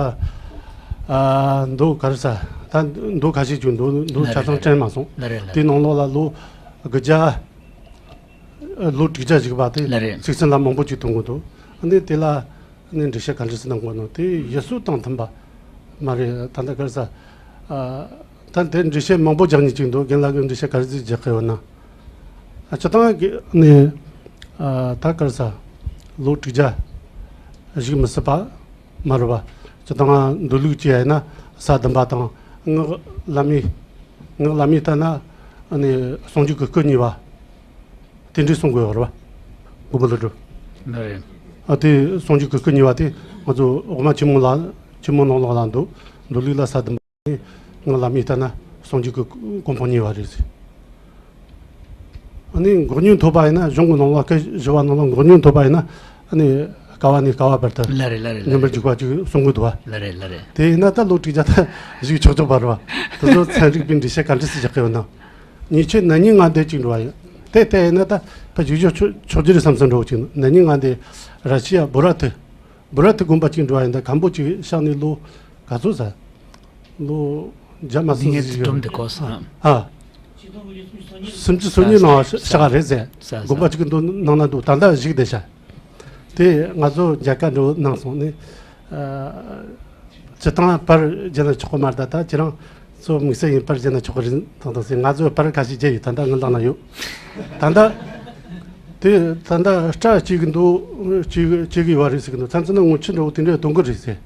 ཨ་མདོ་ག་རེ་ཟ་ད་མདོ་ཁ་ཤས་ཅིག་འདུག་མདོ་ཆ་ཚང་དྲན་མ་སོང་། ལ་རེད་ལ་དེ་རེད། ནང་ལོགས་ལ་ལོ་དགུ་བརྒྱ། ལོ་དྲུག་བརྒྱ་བཞུགས་པ་དེ་ལ་རེད། ཚིག་ཚན་ལ་མང་པོ་ཅིག་ཐོན་གི་འདུག་ཨ་ནི་དེ་ལ་ནི་འགྲེལ་བཤད་ག་འདྲ་ཞིག་གནང་དགོས་ན་དེ་ཡུལ་སྲོལ་དང་མཐུན་པ་མ་རེད། ད་ལྟ་ག་རེ་ཟ། ཨ་ད་དེ་འགྲེལ་བཤད་མང་པོ་རྒྱག་མཁན་ཅིག་འདུག་རྒན་ལགས་ཀྱིས་འགྲེལ་བཤད་ག་རེ་ཟིག་རྒྱག་གི་ཡོད་ན། ཨ་སྤྱིར་བཏང་གི་ནི་ཨ་ད་ག་རེ་ཟ། ལོ་དྲུག་བརྒྱ་བཞུགས་མི་སྲིད་པ་མ་རེད་པ། སྤྱིར་བཏང་མདོ་ལུགས་ཀྱི་ཡིན་ན་ས་བདུན་པ་དང་སྔགས་བླ་མེད་སྔགས་བླ་མེད་ལྟར་ན་ནི་སངས་རྒྱས་ཀྱི་སྐུ་གཉིས་པ། དེ་འདྲའི་གསུང་དགོས་པ་རེད་པ། མགོན་པོ་ཀླུ་སྒྲུབ། ལགས་རེད། ཨ་དེ་སངས་རྒྱས་ཀྱི་སྐུ་གཉིས་པ་དེ་ང་ཚོ་དབུ་མ་ཆེན་མོ་ལ་ཆེན་མོ་ནང་ལོགས་ལ་འདུག་འགྲོ་ལུགས་ལ་ས་དུམ་པ་ནི་ང་ལ་མི་ལྟ་ན་སངས་རྒྱས་ཀྱི་གོ་འཕང་རྙེད་པ་རེད་ཟེར། ཨ་ནི་འགོག་སྙོམས་ཐོབ་པ་ཡིན་ན་གཞུང་གི་ནང་ལ་སྐད་བཞི་བ་ནང་ལ་འགོག་སྙོམས་ཐོབ་པ་ཡིན་ན་ཨ་ནི་བསྐལ་བ་ནས་བསྐལ་བ་བར་དུ་ལ་རེད་ལ་རེད་ལ་མྱུར་བར་རེད། འཇུག་པ་ཅིག་གསུང་གི་འདུག་བ། ལ་རེད་ལ་རེད། དེ་ཡིན་ན་ད་ལོ་དྲུག་བརྒྱ་ད་བཞུགས་ཆོག་ཆོག་པ་རེད་བ། དེ་ཚོ་ཚན་རིག་པའི་འགྲེལ་བཤད་ག་འདྲ་སེ་རྒྱག་གི་ཡོད་ན། ཉེ་ཆར་ན་ནིང་མངའ་སྡེ་ཅིག་འགྲོ་བ་ཡིན། དེ་ལྟ་ཡིན་ན་ད་ཕ་བཞུགས་ཆོག་ཆོག་ཆོག་རྒྱུ་རེད་བསམ་བསམ་འགྲོ་བ་ཅིག་ན་ནིང་མངའ་སྡེ་ར་ཤི་ཡ་བྷུ་ར་ཐི། བྷུ་ར་ཐི་དགོན་པ་ཅིག་འགྲོ་བ་ཡིན་ད་མཁན་པོ་ཅིག་གཤེགས་ནས་ལོ་ག་ཚོད་ཟེར། ལོ་བརྒྱ་མ་འདི་ཟིན་ངས་ཟིན་ཡོད་དུམ་དུ་གོ་སོང་། ཨ། སུམ་ཅུ་སོ་གཉིས་ནང་ས་ས་གཤེགས་པ་རེད་ཟེར། ས་ས་དགོན་པ་ཅིག་གི་མདོ་ནང་ན་འདུག་ད་ལྟ་བཞུགས་བསྡད་ཤག་དེ་ང་ཚོ་མཇལ་ཁ་འགྲོ་གནང་སོང་ནས། ཨ། སྤྱི་བཏང་པར་བརྒྱབ་ན་ཆོག་གི་མ་རེད་ད། ད་ཁྱེད་རང་ཚོ་དམིགས་བསལ་ཡིན་པར་བརྒྱབ་ན་ཆོག་གི་རེད་དང་དང་ཟེར། ང་ཚོས་པར་ཁ་ཤས་བརྒྱབ་ཡོད། ད་ལྟ་ངའི་ལག་ན་ཡོད། ད་ལྟ་དེ་ད་ལྟ་སྐྲ་བཅད་གི་འདུག་བཅད་གི་བཅད་གི་ཡོད་རེད་ཟེར་གི་འདུག་མཚམས་མཚམས་ན་ངོ་ཆུ་འདྲ་བོ་དེ་འདྲ་གཏོང་གི་རེད་ཟེར།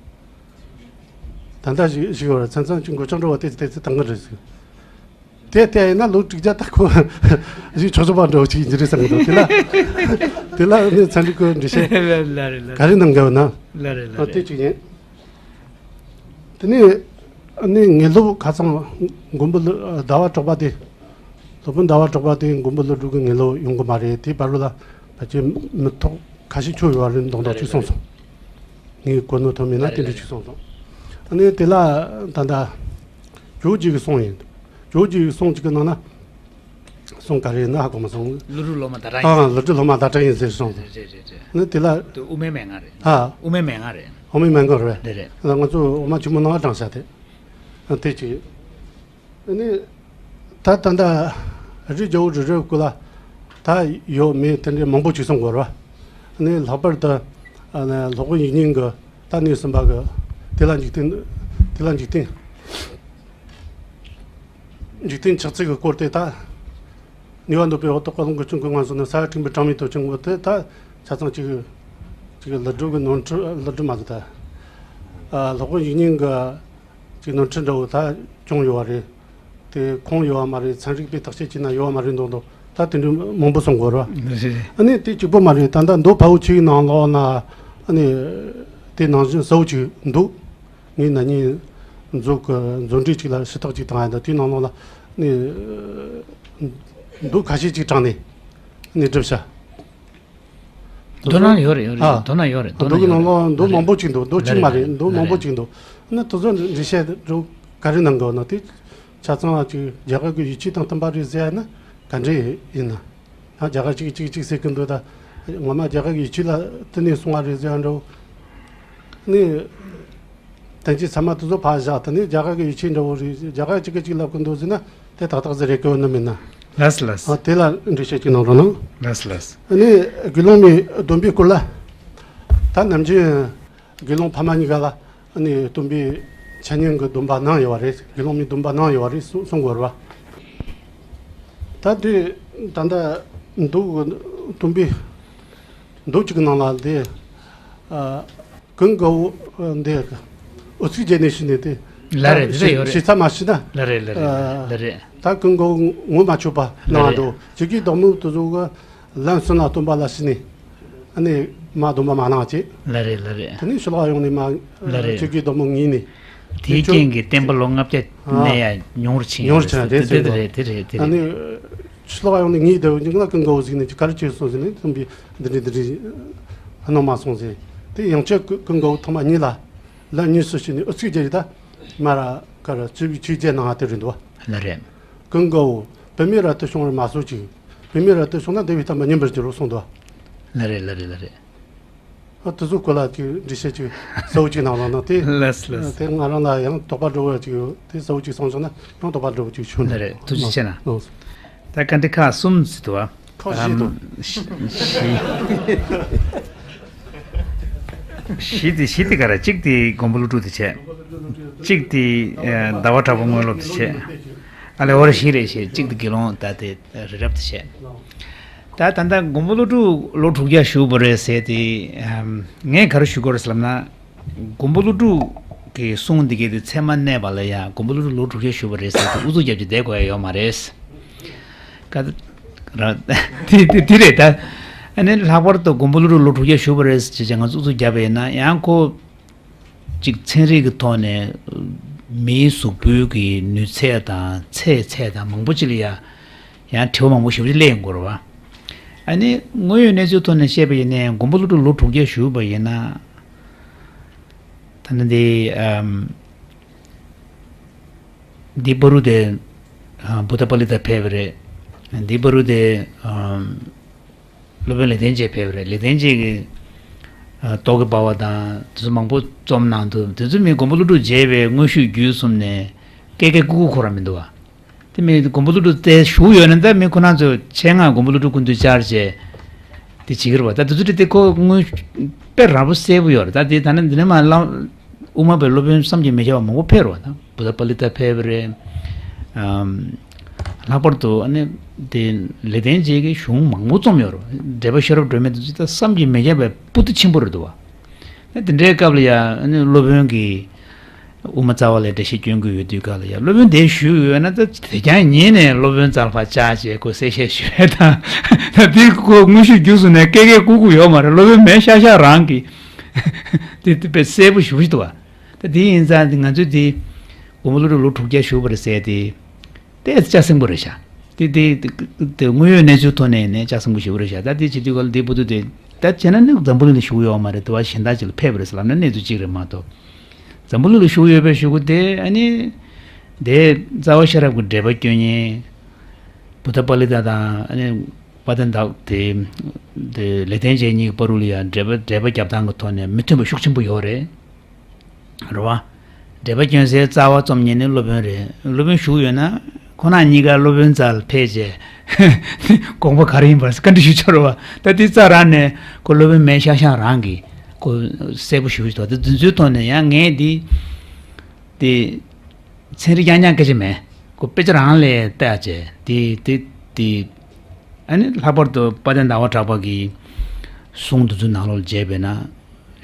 ད་ལྟ་ཞིག་ཞིག་ཡོད་རེད། མཚམས་མཚམས་ཅིག་མགོ་ལྕོག་འདྲ་བོ་དེ་ཚོ་དེ་ཚོ་བཏང་གི་རེད་ཟེར། དེ་ལྟ་ཡིན་ན་ལོ་དྲུག་བརྒྱ་ད་ཁོ་ཞིག་ཆོག་ཆོག་པ་འདྲ་བོ་ཅིག་ཡིན་གྱི་རེད་བསམ་གི་འདུག་དེ་ལ་དེ་ལ་ནི་ཚན་རིག་གི་འགྲེལ་བཤད་ལ་རེད་ལ་རེད། ག་རེ་གནང་གི་ཡོད་ན། ལ་རེད་ལ་ཨ་རེད། དེ་གཅིག་ཡིན། དེ་ནས་ཨ་ནི་ངེད་སློབ་ཁ་སང་མགོན་པོ་ཟླ་བ་གྲགས་པ་དེ། སློབ་དཔོན་ཟླ་བ་གྲགས་པ་དེ་མགོན་པོ་ཀླུ་སྒྲུབ་ཀྱི་ངེད་སློབ་ཡོང་གི་མ་རེད། དེའི་བར་ལ་ཕལ་ཆེར་མི་ཐོག་ཁ་ཤས་འཁྱོར་ཡོད་པ་རེད་མདོག་མདོག་ཅིག་གསུངས་སོང་། ངས་གོ་ནོར་ཐོན་མེད་ན་དེ་འདྲ་ཅིག་གསུངས་སོང་། ཨ་ནི་དེ་ལ་ད་ལྟ་ཇོ་བོ་རྗེ་གི་གསུང་ཡིན། ཇོ་བོ་རྗེ་གི་གསུང་གཅིག་གི་ནང་ན། གསུང་ག་རེ་ཡིན་ན་ཧ་གོ་མ་སོང་། ཀླུ་སྒྲུབ་སློབ་མ་ཟླ་གྲགས་ཡིན། ཨ། ཀླུ་སྒྲུབ་སློབ་མ་ཟླ་གྲགས་ཡིན་ཟེར་གསུངས་སོང་། རེད་རེད་རེད་རེད། ནི་དེ་ལ། དེ་དབུ་མའི་མན་ངག་རེད། ཨ། དབུ་མའི་མན་ངག་རེད། དབུ་མའི་མན་ངག་རེད། རེད་རེད། ང་ཚོ་འོག་མ་ཆེན་མོ་ནང་ལ་དྲངས་བཞག་དེ། ཨ། དེ་གཅིག་ཨ་ནི། ད་ད་ལྟ་རི་རྒྱལ་པོ་རི་རབ་ཀུན་ལ་ད་ཡོད་མེད་དེ་འདྲའི་མང་པོ་ཅིག་གསུང་དགོས་རེད་བ། ཨ་ནི་ལྷག་པར་དུ་ཨ་ནི་སློབ་དཔོན་ཡིག་རྙིང་གི་ད་ནས་གསུངས་པ་གི་དེ་ལ་འཇིག་རྟེན། དེ་ལ་འཇིག་རྟེན། འཇིག་རྟེན་ཆགས་ཚུལ་གྱི་སྐོར་དེ་ད། ནུས་པ་འདོད་པའི་འོག་ཏུ་ཀུན་སློང་གི་ཆུ་འགོ་ངང་སོང་ནས་ས་ཡ་དྲུག་པའི་གྲངས་མེད་དུ་ཆུ་འགོ་དེ་ད་ཆ་ཚང་གཅིག་གཅིག་ཀླུ་སྒྲུབ་ཀྱི་ནོར་འཁྲུལ། ཀླུ་སྒྲུབ་མ་རེད་ད། ཨ། སློབ་དཔོན་ཡིག་རྙིང་གི་ཅིག་ནོར་འཁྲུལ་འདྲ་བོ་ད་བྱུང་ཡོད་པ་རེད། དེ་ཁུངས་ཡོད་པ་མ་རེད། ཚན་རིག་པས་བརྟག་དཔྱད་བྱས་ན་ཡོད་པ་མ་རེད་མདོག་མདོག་ད་དེ་འདྲ་མང་པོ་གསུང་དགོས་རེད་བ། རེད་རེད། ཨ་ནི་དེ་གཅིག་པོ་མ་རེད། ད་ལྟ་མདོ་དཔལ་བོ་ཆེའི་ནང་ལོགས་ན་ཨ་ནི་དེ་ནང་བཞིན་གསལ་བོ་ཅིག་འདུག་ངས་ན་ནིང་མཛོད་ཀྱི་མཛོད་འགྲེལ་ཅིག་ལ་ཞུ་དག་ཅིག་བཏང་ཡ་འདུག་དེའི་ནང་ལོགས་ལ་ནི་མདོ་ཁ་ཤས་ཅིག་དྲངས་ནས་ནི་བསྒྲུབས་བྱ། མདོ་ནང་ཡོད་རེད། ཡོད་རེད། ཨ། མདོ་ནང་ཡོད་རེད། མདོ་གི་ནང་ལོགས་མདོ་མང་པོ་ཅིག་འདུག་མདོ་གཅིག་མ་རེད། མདོ་མང་པོ་ཅིག་འདུག་ཨ་ནི་དེ་ཚོ་འགྲེལ་བཤད་འགྲོ་ག་རེ་གནང་དགོས་ན་དེ་ཆ་ཚང་ཅིག་རྒྱ་གར་གྱི་ཡིད་ཆེས་དང་མཐུན་པ་རེད་ཟེར་ཡ་ན་ག་འདྲ་ཡིན་ན། ཡང་རྒྱ་གར་གཅིག་གཅིག་གཅིག་ཟེར་གི་འདུག་ད་ངོ་མ་རྒྱ་གར་གྱི་ཡིད་ཆེས་ལ་བསྟུན་ནས་གསུང་བ་རེད་ཟེར་ཡ་འདྲ་བོ། ནི། དོན་གྱི་ཚད་མ་དེ་ཚོ་ཕར་བཞག་ད་ནི་རྒྱ་གར་གྱི་ཡིད་ཆེས་འདྲ་བོ་རེད། རྒྱ་གར་གཅིག་གིས་གཅིག་ལབ་གི་འདུག་ཟེར་ན་དེ་ཏག་ཏག་ཟེར་རེད་གི་ཡོད་ནི་མིན་ན། ལགས་ལགས། ཨ། དེ་ལ་འགྲེལ་བཤད་ཅིག་གནང་རོགས་གནང་། ལགས་ལགས། ཨ་ནི་དགེ་སློང་མའི་སྡོམ་པའི་སྐོར་ལ། ད་ནམ་རྒྱུན་དགེ་སློང་ཕ་མ་གཉིས་ཀ་ལ་ཨ་ནི་སྟོན་པའི་འཆད་ཉན་གྱི་སྡོམ་པ་གནང་ཡོད་པ་རེད། དགེ་སློང་མའི་སྡོམ་པ་གནང་ཡོད་པ་རེད་གསུང་གསུང་དགོས་རེད་བ། ད་དེ་ད་ལྟ་མདོ་གི་སྟོན་པའི་མདོ་གཅིག་གི་ནང་ལ་དེ། ཨ། ཀུན་དགའ་བོ་འདི་ཨུ་ཚུགས་བརྒྱབ་ནས་ཤི་ནས་དེ། ལ་རེད། དེ་ཡོད་རེད། ཤི་ཚར་མ་ཤི་ན། ལ་རེད་ལ་རེད། ཨ། ལ་རེད། ད་ཀུན་དགའ་བོ་ངོ་མ་ཆོད་པ་གནང་བ་འདུག་ལ་རེད། ཆོས་ཀྱི་བདག་མོ་དེ་ཚོ་གི་ལན་གསུམ་ལ་སྟོན་པ་ལ་ཤི་ནས། ཨ་ནི་མ་སྡོམ་པ་མ་གནང་བྱས། ལ་རེད་ལ་རེད། དེ་ནས་ཕྱི་ལོགས་ཡོང་ནས་མ། ལ་རེད། ཆོས་ཀྱི་བདག་མོ་ངུས་ནས། དེའི་རྐྱེན་གྱིས་བསྟན་པ་ལོ་ལྔ་བརྒྱ་ཨ་གནས་ཡ་ཉུང་རུ་ཕྱིན་ཉུང་རུ་ཕྱིན་རེད་ཟེར། དེ་རེད་དེ་རེད་དེ་རེད། ཨ་ནི། ཕྱི་ལོགས་ཡོང་ནས་ངའི་དེ་འཇིག་ན་ཀུན་དགའ་བོ་གཟིགས་ནས་ཅི་ག་རེ་བྱས་སོང་ཟེར་ནས་སྟོན་པས་འདི་འདྲ་འདི་འདྲ་གནང་མ་སོང་ཟེར། དེ་ཡང་བསྐྱར་ཀུན་ཀུན་དགའ་བོ་ཐོག་མ་གཉིས་ལ་ལན་གཉིས་སུ་ཕྱིན་ནས་ཨུ་ཚུགས་རྒྱག་རེད་ད། མ་ར་ཀ་ར་སྤྱི་བོའི་ཆོས་རྒྱལ་གནང་བ་དེ་རེད་འདུག་ལ་རེད། ཀུན་དགའ་བོ་བུད་མེད་རབ་ཏུ་བྱུང་བར་མ་གསོལ་ཅིག་བུད་མེད་རབ་ཏུ་བྱུང་ན་འདས་པའི་བསྟན་པ་ཉམས་པར་འགྱུར་རོ་གསུངས་འདུག་ལ་རེད་ལ་རེད་ལ་རེད། ཨ། དེ་ཚོ་སྐོར་ལ་ཅིག་འགྲེལ་བཤད་ཅིག་གསལ་བོ་ཅིག་གནང་རོགས་གནང་དེ། ལགས་ལགས། དེ་ང་རང་ལ་ཡང་དོགས་པ་འདྲ་བོ་ཅིག་ཡོད་དེ་གསལ་བོ་ཅིག་གསུངས་སོང་ན་ཡང་དོགས་པ་འདྲ་བོ་ཅིག་ཆོད་ནས། ལགས་རེད། ཐུགས་རྗེ་ཆེ་གནང་། ལགས། ད་ག་འདི་ཁག་གསུམ་ཟེར་འདུག་བ། ཁག་བཞི་འདུག་ཨམ། བཞི། བཞི་དེ་བཞི་དེ་ག་རེ། གཅིག་དེ་མགོན་པོ་ཀླུ་སྒྲུབ་དེ་བྱས། གཅིག་དེ་ཨ་ཟླ་བ་གྲགས་པ་དངོས་སློབ་དེ་བྱས། ཨ་ལས་འོ་རེ་བཞི་རེ་བྱས། གཅིག་དེ་དགེ་སློང་ད་དེ་རི་རབ་དེ་བྱས། ད་ད་ལྟ་མགོན་པོ་ཀླུ་སྒྲུབ་ལོ་དྲུག་བརྒྱ་བཞུགས་པ་རེད་ཟེར་དེ། ཨམ། ངས་ག་རེ་ཞུ་དགོས་རེད་ཟེར་ལབ་ན། མགོན་པོ་ཀླུ་སྒྲུབ་ཀྱི་གསུང་འདི་གའི་དེ་ཚད་མ་གནས་པ་ལ་ཡང་མགོན་པོ་ཀླུ་སྒྲུབ་ལོ་དྲུག་བརྒྱ་བཞུགས་པ་རེད་ཟེར་དེ་ཨུ་ཚུགས་རྒྱབ་ཀྱི་བསྡད་དགོས་ཡ་ཡོད་མ་རེད། ཀ་ར་དེ་དེ་དེ་རེད་ད། ཨ་ནི་ལྷག་པར་དུ་མགོན་པོ་ཀླུ་སྒྲུབ་ལོ་དྲུག་བརྒྱ་བཞུགས་པ་རེད་ཟེར་བྱས་ང་ཚོ་ཨུ་ཚུགས་རྒྱབ་པ་ཡིན་ན་ཡང་ཁོ། ཅིག་ཚན་རིག་གི་ཐོག་ནས་ མིའི་གཟུགས་པོའི་གི་ནུས་ཚད་དང་ཚད་ཚད་དང་མང་པོ་ཅིག་ལ་ཡ་ཡང་དྲི་བ་མང་པོ་ཞེ་པོ་ཅིག་སླེབས་ཡོང་གི་ཡོད་རེད་བ། ཨ་ནི་དངོས་ཡོད་གནས་ཚུལ་ཐོག་ནས་བཤད་པ་ཡིན་ནའི་མགོན་པོ་ཀླུ་སྒྲུབ་ལོ་དྲུག་བརྒྱ་བཞུགས་པ་ཡིན་ན། ད་ནི་འདི་ཨམ། འདི་བར་དུ་དེ་ཨ་བུདྡྷ་པཱ་ལི་ཏ་ཕེབས་པ་རེད། འདི་བར་དུ་དེ་ཨམ། སློབ་དཔོན་ལེགས་ལྡན་འབྱེད་ཕེབས་པ་རེད། ལེགས་ལྡན་འབྱེད་ཀྱི་ཨ་རྟོག་གེ་པ་བ་དང་དེ་ཚོ་མང་པོ་རྩོམ་གནང་འདུག་དེ་ཚོ་མིན་མགོན་པོ་ཀླུ་སྒྲུབ་མཇལ་བའི་དངོས་ཤུགས་བརྒྱུད་གསུམ་ནས་ཀེ་ཀེ་ཀུ་ཀུ་ཁོ་རང་མི་འདུག་བ། དེ་མིན་མགོན་པོ་ཀླུ་སྒྲུབ་དེ་བཞུགས་ཡོད་ན་ད་མི་ཁོ་རང་ཚོ་ཆེད་མངགས་མགོན་པོ་ཀླུ་སྒྲུབ་སྐུ་མདུན་བཅར་བྱས་དེ་བྱེད་ཀྱི་རེད་བ། ད་དེ་ཚོ་དེ་ཁོ་དངོས་དཔེ་རགས་པ་གསལ་པོ་ཡོད་རེད། ད་དེ་ད་ནི་འདི་ནས་མ་ལ་དབུ་མ་པའི་སློབ་དཔོན་བསམ་གྱིས་མི་ཁྱབ་པ་མང་པོ་ཕེབས་རེད་བ། ད་བུདྡྷ་པཱ་ལི་ཏ་ཕེབས་པ་རེད། ཨམ། ལྷག་པར་དུ་ཨ་ནི་དེ་ལེགས་ལྡན་འབྱེད་ཀྱི་གཞུང་མང་པོ་རྩོམ་ཡོད་རེད། འགྲེལ་པ་ཤེས་རབ་སྒྲོན་མེ་དེ་ཚོ་ད་བསམ་གྱིས་མི་ཁྱབ་པའི་སྤུས་དག་ཆེན་པོ་རེད་འདུག་བ། ཨ་དེ་འདྲའི་སྐབས་ལ་ཡ་ཨ་ནི་སློབ་དཔོན་གྱིས་དབུ་མ་རྩ་བ་ལས་འགྲེལ་བཤད་སྐྱོན་གྱི་ཡོད་དུས་སྐབས་ལ་ཡ་སློབ་དཔོན་དེ་བཞུགས་ཡོད་ན་ད་དེ་རྐྱང་ཉིད་ནས་སློབ་དཔོན་རྩ་ལ་ཕར་བཅར་བྱས་ཁོ་གསལ་བཤད་ཞུ་ཡས་དང་ད་དེ་ཁོ་དངོས་ཤུགས་བརྒྱུད་གསུམ་ནས་ཀེ་ཀེ་ཀུ་ཀུ་ཡོད་མ་རེད། སློབ་དཔོན་མེད་ཤག་ཤག་རང་གིས་དེ་དེ་དཔེ་གསལ་པོ་ཞེ་པོ་ཞིག་འདུག་བ། ད་དེ་ཡིན་ཙང་དེ་ང་ཚོས་དེ་མགོན་པོ་ཀླུ་སྒྲུབ་ལོ་དྲུག་བརྒྱ་བཞུགས་པ་རེད་ཟེར་དེ། དེ་ལྕགས་སྲིན་པོ་རེད་ཤག་དེ་དེ་དེ་དེ་དངོས་ཡོད་གནས་ཚུལ་ཐོག་ནས་ནས་ལྕགས་སྲིན་པོ་ཞེ་པོ་རེད་ཤག་ད་དེ་བྱེད་དུས་ག་ལ་དེ་བུ་དུ་དེ་ད་བྱས་ན་ནི་འཛམ་བུ་གླིང་ལ་བཞུགས་ཡོད་མ་རེད། དུ་བ་གཞན་དག་ཅིག་ལ་ཕེབས་པ་རེད་ཟེར་ལབ་ན་གནས་ཚུལ་གཅིག་རེད་མ་གཏོགས། འཛམ་བུ་གླིང་ལ་བཞུགས་ཡོད་པའི་གཞུག་གུ་དེ་ཨ་ནི་དེ་རྩ་བ་ཤེས་རབ་ཀྱི་འགྲེལ་པ་སྐྱོན་མཁན་བུདྡྷ་པཱ་ལི་ཏ་དང་ཨ་ནི་དཔལ་ལྡན་ཟླ་བ་དེ་དེ་ལེགས་ལྡན་འབྱེད་གཉིས་ཀྱི་བར་དུ་ལ་ཡང་འགྲེལ་པ་འགྲེལ་པ་རྒྱབ་སྟངས་ཀྱི་ཐོག་ནས་མི་མཐུན་པ་ཤུགས་ཆེན་པོ་ཡོད་རེད། རེད་བ། འགྲེལ་པ་སྐྱོན་སའི་རྩ་བ་རྩོམ་མཁན་ནི་སློབ་དཔོན་རེད། སློབ་དཔོན་བཞུགས་ཡོད་ན་ཁོ་རང་གཉིས་ཀ་སློབ་དཔོན་རྩ་ལ་ཕེབས་རྗེས་དགོངས་པ་ག་རེ་ཡིན་པར་བཀའ་འདྲི་ཞུ་ཆོག་རེད་བ། ད་དེ་རྩ་རང་ནས་ཁོ་སློབ་དཔོན་མེད་ཤག་ཤག་རང་གིས་ཁོ་གསལ་པོ་ཞུ་ཞུ་ཐོག་དེ་དེ་ཚོའི་ཐོག་ནས་ཡང་ངས་འདི་དེ་ཚན་རིག་རྐྱང་རྐྱང་སྐད་ཆ་མེད། ཁོ་དཔེ་ཆ་རང་ལས་བལྟས་བྱས་དེ་དེ་དེ་ཨ་ནི་ལྷག་པར་དུ་དཔལ་ལྡན་ཟླ་བ་གྲགས་པ་གི་གསུང་འདི་ཚོའི་ནང་ལོགས་ལ་མཇལ་བས་ན།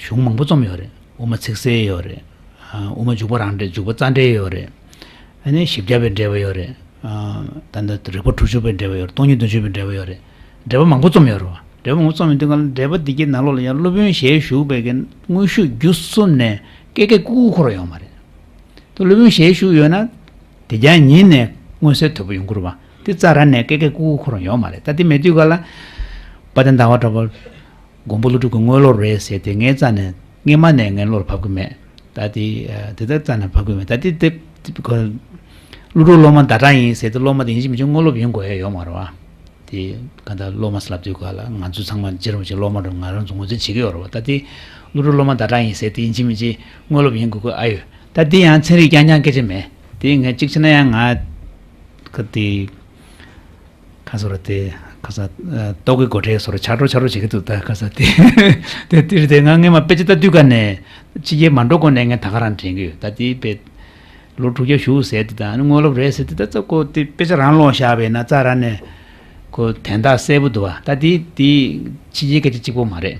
གཞུང་མང་པོ་རྩོམ་ཡོད་རེད། དབུ་མ་ཚིག་གསལ་ཡོད་རེད། ཨ་དབུ་མ་འཇུག་པ་རང་འགྲེལ་འཇུག་པ་རྩ་འགྲེལ་ཡོད་རེད། ཨ་ནི་བཞི་བརྒྱ་པའི་འགྲེལ་པ་ཡོད་རེད། ཨ་ད་ལྟ་རིགས་པ་དྲུག་ཅུ་པའི་འགྲེལ་པ་ཡོད་རེད། སྟོང་ཉིད་བདུན་ཅུ་པའི་འགྲེལ་པ་ཡོད་རེད། འགྲེལ་པ་མང་པོ་རྩོམ་ཡོད་རེད་བ། འགྲེལ་པ་མང་པོ་རྩོམ་ཡོད་དུས་སྒང་ལ་འགྲེལ་པ་འདི་གའི་ནང་ལོགས་ལ་ཡང་སློབ་དཔོན་ཞལ་བཞུགས་པའི་གི་དངོས་ཤུགས་བརྒྱུད་གསུམ་ནས་ཀེ་ཀེ་ཀུ་ཀུ་ཁོ་རང་ཡོད་མ་རེད། ད་སློབ་དཔོན་ཞལ་བཞུགས་ཡོད་ན་དེ་རྐྱང་ཉིད་ནས་མངོན་གསལ་དོད་པོ་ཡོང་གི་རེད་བ། དེ་རྩ་རང་ནས་ཀེ་ཀེ་ཀུ་ཀུ་ཁོ་རང་ཡོད་མ་རེད། ད་དེ་མེད་དུས་སྒང་ལ་དཔལ་ལྡན་ཟླ་བ་གྲགས་པ། མགོན་པོ་ཀླུ་སྒྲུབ་ཀྱི་དངོས་སློབ་རེད་ཟེར་ཏེ་ངའི་རྩ་ནས་སྔས་མ་ནས་ངའི་བློར་བབས་ཀྱི་མེད། ད་དེ་ཨ་དེ་ལྟར་རྩ་ནས་བབས་ཀྱི་མེད། ད་དེ་དེ་ཀླུ་སྒྲུབ་སློབ་མ་བརྡ་དག་ཡིན་ཟེར་ཏེ་སློབ་མ་དེ་ཡིན་གཅིག་མིན་གཅིག་དངོས་སློབ་ཡིན་དགོས་ཡ་ཡོད་མ་རེད་བ། དེ་ག་ད་སློབ་མ་ཟེར་ལབ་དུས་ག་ལ་ང་ཚོ་ཚང་མ་རྗེ་རིན་པོ་ཆེ་སློབ་མ་རེད། ང་རང་ཚོ་ངོས་འཛིན་བྱེད་ཀྱི་ཡོད་རེད་བ། ད་དེ་ཀླུ་སྒྲུབ་སློབ་མ་བརྡ་དག་ཡིན་ཟེར་ཏེ་ཡིན་གཅིག་མིན་གཅིག་དངོས་སློབ་ཡིན་དགོས་ཀྱི་ཨ་ཡོད། ད་དེ་ཡང་ཚན་རིག་རྐྱང་རྐྱང་སྐད་ཆ་མེད། དེ་ངས་གཅིག་བྱས་ན་ཡང་ང་ག་དེ། ཁ་སོ་ར་དེ་ཁ་ས་ཨ་ཏོག་གི་སྒོ་ཁྲལ་སོ་ར་ཆག་འགྲོ་ཆག་འགྲོ་བྱེད་ཀྱི་འདུག་ད་ཁ་ས་དེ་དེ་དེ་དེ་ང་སྔས་མ་དཔེ་ཆ་ལྟ་དུས་ཀ་ནས་ཕྱི་རྒྱལ་མ་འགྲོ་གོང་ནས་ངས་ད་ག་རང་དྲན་གྱི་ཡོད། ད་དེ་དཔེ་ལོ་དྲུག་བརྒྱ་བཞུགས་ཟེར་དེ་དང་དངོས་སློབ་རེད་ཟེར་དེ་ད་ཙག་གོ་དེ་དཔེ་ཆ་རང་ཀློག་བཞག་པས་ན་རྩ་ར་ནས་ཁོ་དན་རྟགས་གསལ་པོ་འདུག་བ། ད་དེ་དེ་ཕྱི་རྒྱལ་སྐད་ཆ་གཅིག་པོ་མ་རེད།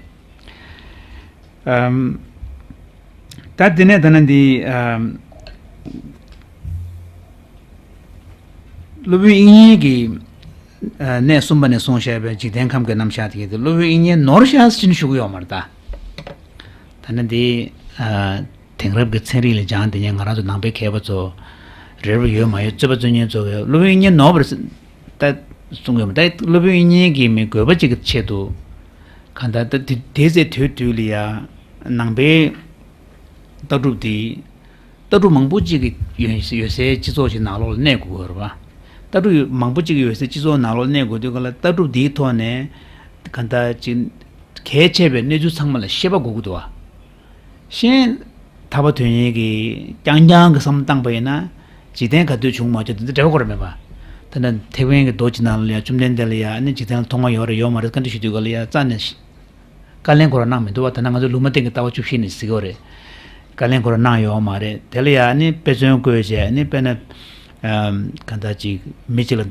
ཨམ། ད་དེ་ནས་ད་ནི་འདི་ཨམ། སློབ་དཔོན་དབྱིག་གཉེན་གྱི་ཨ་གནས་གསུམ་པ་ནས་གསུངས་བཞག་པའི་འཇིག་རྟེན་ཁམས་ཀྱི་རྣམ་གཞག་དེ་གའི་དེ་སློབ་དཔོན་དབྱིག་གཉེན་ནོར་ཤག་ཟེར་ནས་ཞུ་གི་ཡོད་མ་རེད་ད། ད་ནི་འདི་ཨ་དེང་རབས་ཀྱི་ཚན་རིག་ལ་སྦྱངས་དེ་ཉིད་ང་རང་ཚོ་ནང་པའི་མཁས་པ་ཚོ་རེ་བ་ཡོད་མ་ཡོད་རྩོད་པ་རྩོད་མཁན་ཚོ་གིས་སློབ་དཔོན་དབྱིག་གཉེན་ནོར་བ་རེད་ད་གསུང་གི་ཡོད་མ་རེད། ད་སློབ་དཔོན་དབྱིག་གཉེན་གྱི་མི་དགོས་པ་ཅིག་གི་ཆེད་དུ། གང་ལྟར་ད་དེ་དེ་ཚེ་དུས་དུས་ལ་ཡ་ནང་པའི་ལྟ་གྲུབ་དེ་ལྟ་གྲུབ་མང་པོ་ཅིག་གི་ཡོད་ཡོད་སའི་སྤྱི་ཚོགས་ཅིག་ནང་ལོགས་ལ་གནས་དགོས་ཀྱི་ཡོད་རེད་བ། ལྟ་གྲུབ་མང་པོ་ཅིག་ཡོད་སའི་སྤྱི་ཚོགས་ནང་ལོགས་ལ་གནས་དགོས་དུས་ག་ལ་ལྟ་གྲུབ་དེའི་ཐོག་ནས་གང་ལྟར་ཅིག་གལ་ཆེ་བའི་གནས་ཚུལ་ཚང་མ་ལ་ཤེས་པ་དགོས་ཀྱི་འདུག་བ། གཞན་ཐར་པ་དོན་གཉེར་གྱི་རྐྱང་རྐྱང་གི་བསམ་བློ་བཏང་པ་ཡིན་ན་འཇིག་རྟེན་ག་དུས་བྱུང་མ་བྱུང་དེ་ཚོ་འབྲེལ་བ་ཁོ་རང་མེད་པ། ད་ནི་ཐེག་དབན་གྱི་མདོ་ཅིག་ནང་ལ་ཡ་བཅོམ་ལྡན་འདས་ལ་ཡ་ཨ་ནི་འཇིག་རྟེན་ལ་ཐོག་མ་ཡོད་རེད་ཡོད་མ་རེད་བཀའ་འདྲི་ཞུ་དུས་ག་ལ་ཡ་རྩ་ནས་བཀའ་ལན་ཁོ་རང་གནང་མི་འདུག་བ། ད་ནི་ང་ཚོ་ལུང་མ་བསྟན་གྱི་ལྟ་བ་བཅུ་བཞི་ནས་གཟིགས་ཡོད་རེད། བཀའ་ལན་ཁོ་རང་གནང་ཡོད་མ་རེད། དེ་ལ་ཡ་ཨ་ནི་དཔེ་མཚོན་བཀོད་བྱས་ཨ་ནི་དཔེར་ན་གང་ལྟར་ཅིག་མི་གཅིག་ལ་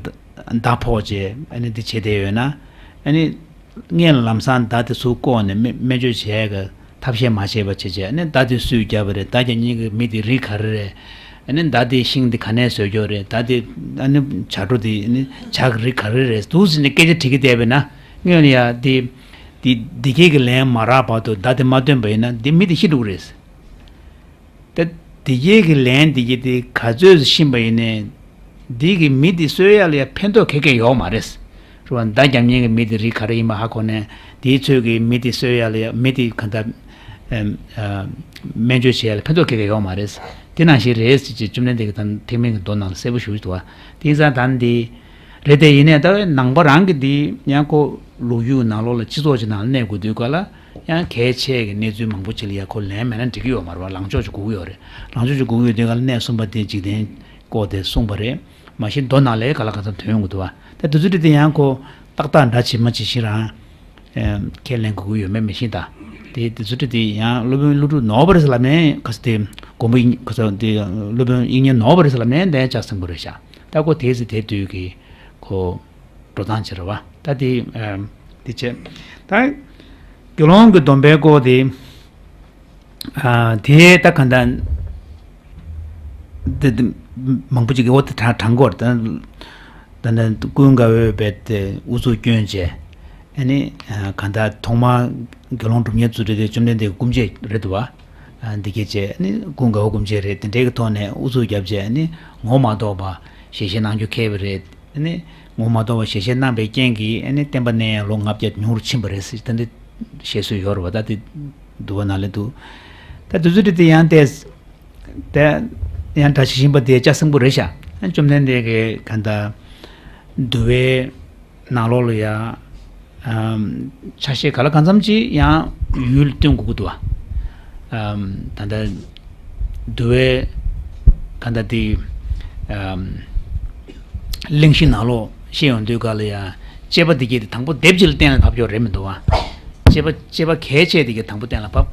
མདའ་ཕོག་བྱས་ཨ་ནི་འདི་བྱས་བསྡད་ཡོད་ན་ཨ་ནི། སྔོན་ལ་ལམ་སང་མདའ་དེ་ཚུར་བཀོག་ནས་སྨན་སྨན་བཅོས་བྱས་གི་ཐབས་ཤེས་མ་བྱས་པ་བྱས་བྱས་ཨ་ནི་མདའ་དེ་སུས་བརྒྱབ་པ་རེད། མདའ་རྒྱག་མཁན་གྱི་མི་དེ་རིགས་ག་རེ་རེད། ཨ་ནི་མདའ་དེའི་ཤིང་དེ་ག་ནས་བཟོས་ཀྱི་ཡོད་རེད། མདའ་དེ་ཨ་ནི་བྱ་སྒྲོ་དེ་ཨ་ནི་བྱ་གི་རིགས་ག་རེ་རེད་འདུག་ཟེར་ནས་སྐད་ཆ་དྲི་གི་བསྡད་པས་ན་སྔོན་ལ་ཡ་དེ་དེ་འདི་སྐད་ཀྱི་ལན་མ་རག་བར་དུ་མདའ་དེ་མ་བཏོན་པ་ཡིན་ན་དེ་མི་དེ་ཤི་འགྲོ་གི་རེད། ད་ འདི་གའི་གི་ལན་འདི་གའི་དེ་ག་ཚོད་ཤེས་པ་ཡིན་ནའི། འདི་གི་མི་དེ་གསོད་ཡ་ལ་ཡ་ཕན་ཐོགས་ག་གེ་ཡོད་མ་རེད། རེད་བ། མདའ་རྒྱབ་མཁན་གི་མི་དེ་རིགས་ག་རེ་ཡིན་པ་ཧ་གོ་ནས། དེའི་ཚོད་ཀྱི་མི་དེ་གསོད་ཡ་ལ་ཡ་མི་དེ་ག་འདྲ་ཨེམ་ཨ་སྨན་བཅོས་བྱེད་ཡ་ལ་ཕན་ཐོགས་ག་གེ་ཡོད་མ་རེད། དེ་ནང་བཞིན་རེད་ཟེར་ཅིག་བཅོམ་ལྡན་འདས་ཀྱིས་ད་ཐེག་དམན་གྱི་མདོ་ནང་ལ་གསལ་པོ་ཞུ་འདུག་བ། དེ་ཡིན་ཙང་ད་འདི་རེད་དེ། ཡིན་ནའི་ད་ནང་པ་རང་གི་འདི་ཡང་ཁོ་ལོ་རྒྱུས་ནང་ལོགས་ལ་སྤྱི་ཚོགས་ཀྱི་ནང་ལ་གནས་དགོས་དུས་ག་ལ། ཡང་གལ་ཆེ་གི་གནས་ཚུལ་མང་པོ་ཅིག་ལ་ཡ་ཁོ་ལན་མེད་ན་འགྲིག་གི་ཡོད་མ་རེད་བ། ལངས་ཕྱོགས་ཅིག་དགོས་ཀྱི་ཡོད་རེད། ལངས་ཕྱོགས་ཅིག་དགོས་ཀྱི་ཡོད་དུས་ག་ལ་གནས་གསུམ་པ་དེ་འཇིག་རྟེན་བཀོད་དེ་གསུངས་པ་རེད། མ་གཞི་མདོ་ནང་ལ་ག་ལ་ག་ཚོད་ཐོན་ཡོང་གི་འདུག་བ། ད་དེ་ཚོ་དེ་དེ་ཡང་ཁོ་ཏག་ཏག་འདྲ་བྱེད་མ་བྱེད་བཞིན་རང་ཁས་ལེན་དགོས་ཀྱི་ཡོད་མེད་མི་ཤེས་ད། དེ་དེ་ཚོ་དེ་དེ་ཡང་སློབ་དཔོན་ཀླུ་སྒྲུབ་ནོར་བ་རེད་ཟེར་ལབ་ནས་ག་ཚོད་དེ་མགོན་པོ་དབྱིག་ག་ཚོད་དེ་སློབ་དཔོན་དབྱིག་གཉེན་ནོར་བ་རེད་ཟེར་ལབ་ནས་འདི་ཡང་ལྕགས་སྲིན་པོ་རེད་ཤག་ད་ཁོ་དེ་ཚོ་དེ་དུས་ཀྱི་ཁོ་འགྲོ་སྟངས་ཅིག་རེད་བ། ད་དེ་ཨ་དེ་བྱས། ད་དགེ་སློང་གི་སྡོམ་པའི་སྐོར་དེ་ཨ་དེ་ད་ག་འདྲ་དེ་དེ་མང་པོ་ཅིག་གི་འོ་དེ་དྲང་དྲང་སྐོར་ད་ད་ད་ཀུན་དགའ་བོས་བས་དེ་ཨུ་ཚུགས་སྐྱོན་བྱས། ཨ་ནི་ཨ་ག་འདྲ་ཐོག་མར་དགེ་སློང་སྒྲུབ་གཉེར་བཙུགས་དུས་དེ་བཅོམ་ལྡན་འདས་ཀྱི་སྐུ་མཆེད་རེད་འདུག་བ། ཨ་འདི་སྐད་བྱས། ཨ་ནི་ཀུན་དགའ་བོ་སྐུ་མཆེད་རེད། དེ་འདྲའི་གི་ཐོག་ནས་ཨུ་ཚུགས་བརྒྱབ་བྱས། ཨ་ནི་ངོ་མ་གཏོགས་པ་ཞལ་བཞེས་གནང་རྒྱུ་ཁེལ་བ་རེད། ཨ་ནི་ངོ་མ་གཏོགས་པ་ཞལ་བཞེས་གནང་པའི་རྐྱེན་གྱིས་ཨ་ནི་བསྟན་པ་གནས་ཡ་ལོ་ལྔ་བརྒྱ་ཉུང་རུ་ཕྱིན་པ་རེད་ཟེར་ད་འདི་བཤད་སྲོལ་ཡོད་རེད་བ། ད་དེ་འདུལ་བ་ནང་ལ་འདུག་ད་དེ་ཚོ་དེ་དེ་ཡང་ཏོག་ཙམ་དེ་ཡང་འདྲ་བྱེད་བཞིན་པ་དེ་ལྕགས་སྲིན་པོ་རེད་ཤག་ཨ་བཅོམ་ལྡན་འདས་ཀྱིས་ག་འདྲ་འདུལ་བའི་ནང་ལོགས་ལ་ཡ་ཨམ་ཆ་ཤས་ག་ལ་གང་འཚམ་ཅིག་ཡང་ཡུལ་སྟོན་དགོས་ཀྱི་འདུག་བ། ཨམ་ད་ལྟ་འདུལ་བའི་ག་འདྲ་དེ་ཨམ་གླེང་གཞི་ནང་ལོགས་བཤད་ཡོང་དུས་ག་ལ་ཡ་དཔྱད་པ་འདི་གྱད་དེ་དང་པོ་སྡེབ་གཅིག་ལ་གཏན་ལ་ཕབ་ཡོད་རེད་མི་འདུག་བ། དཔྱད་པ་དཔྱད་པ་གལ་ཆེ་འདི་གྱད་དང་པོ་གཏན་ལ་ཕབ།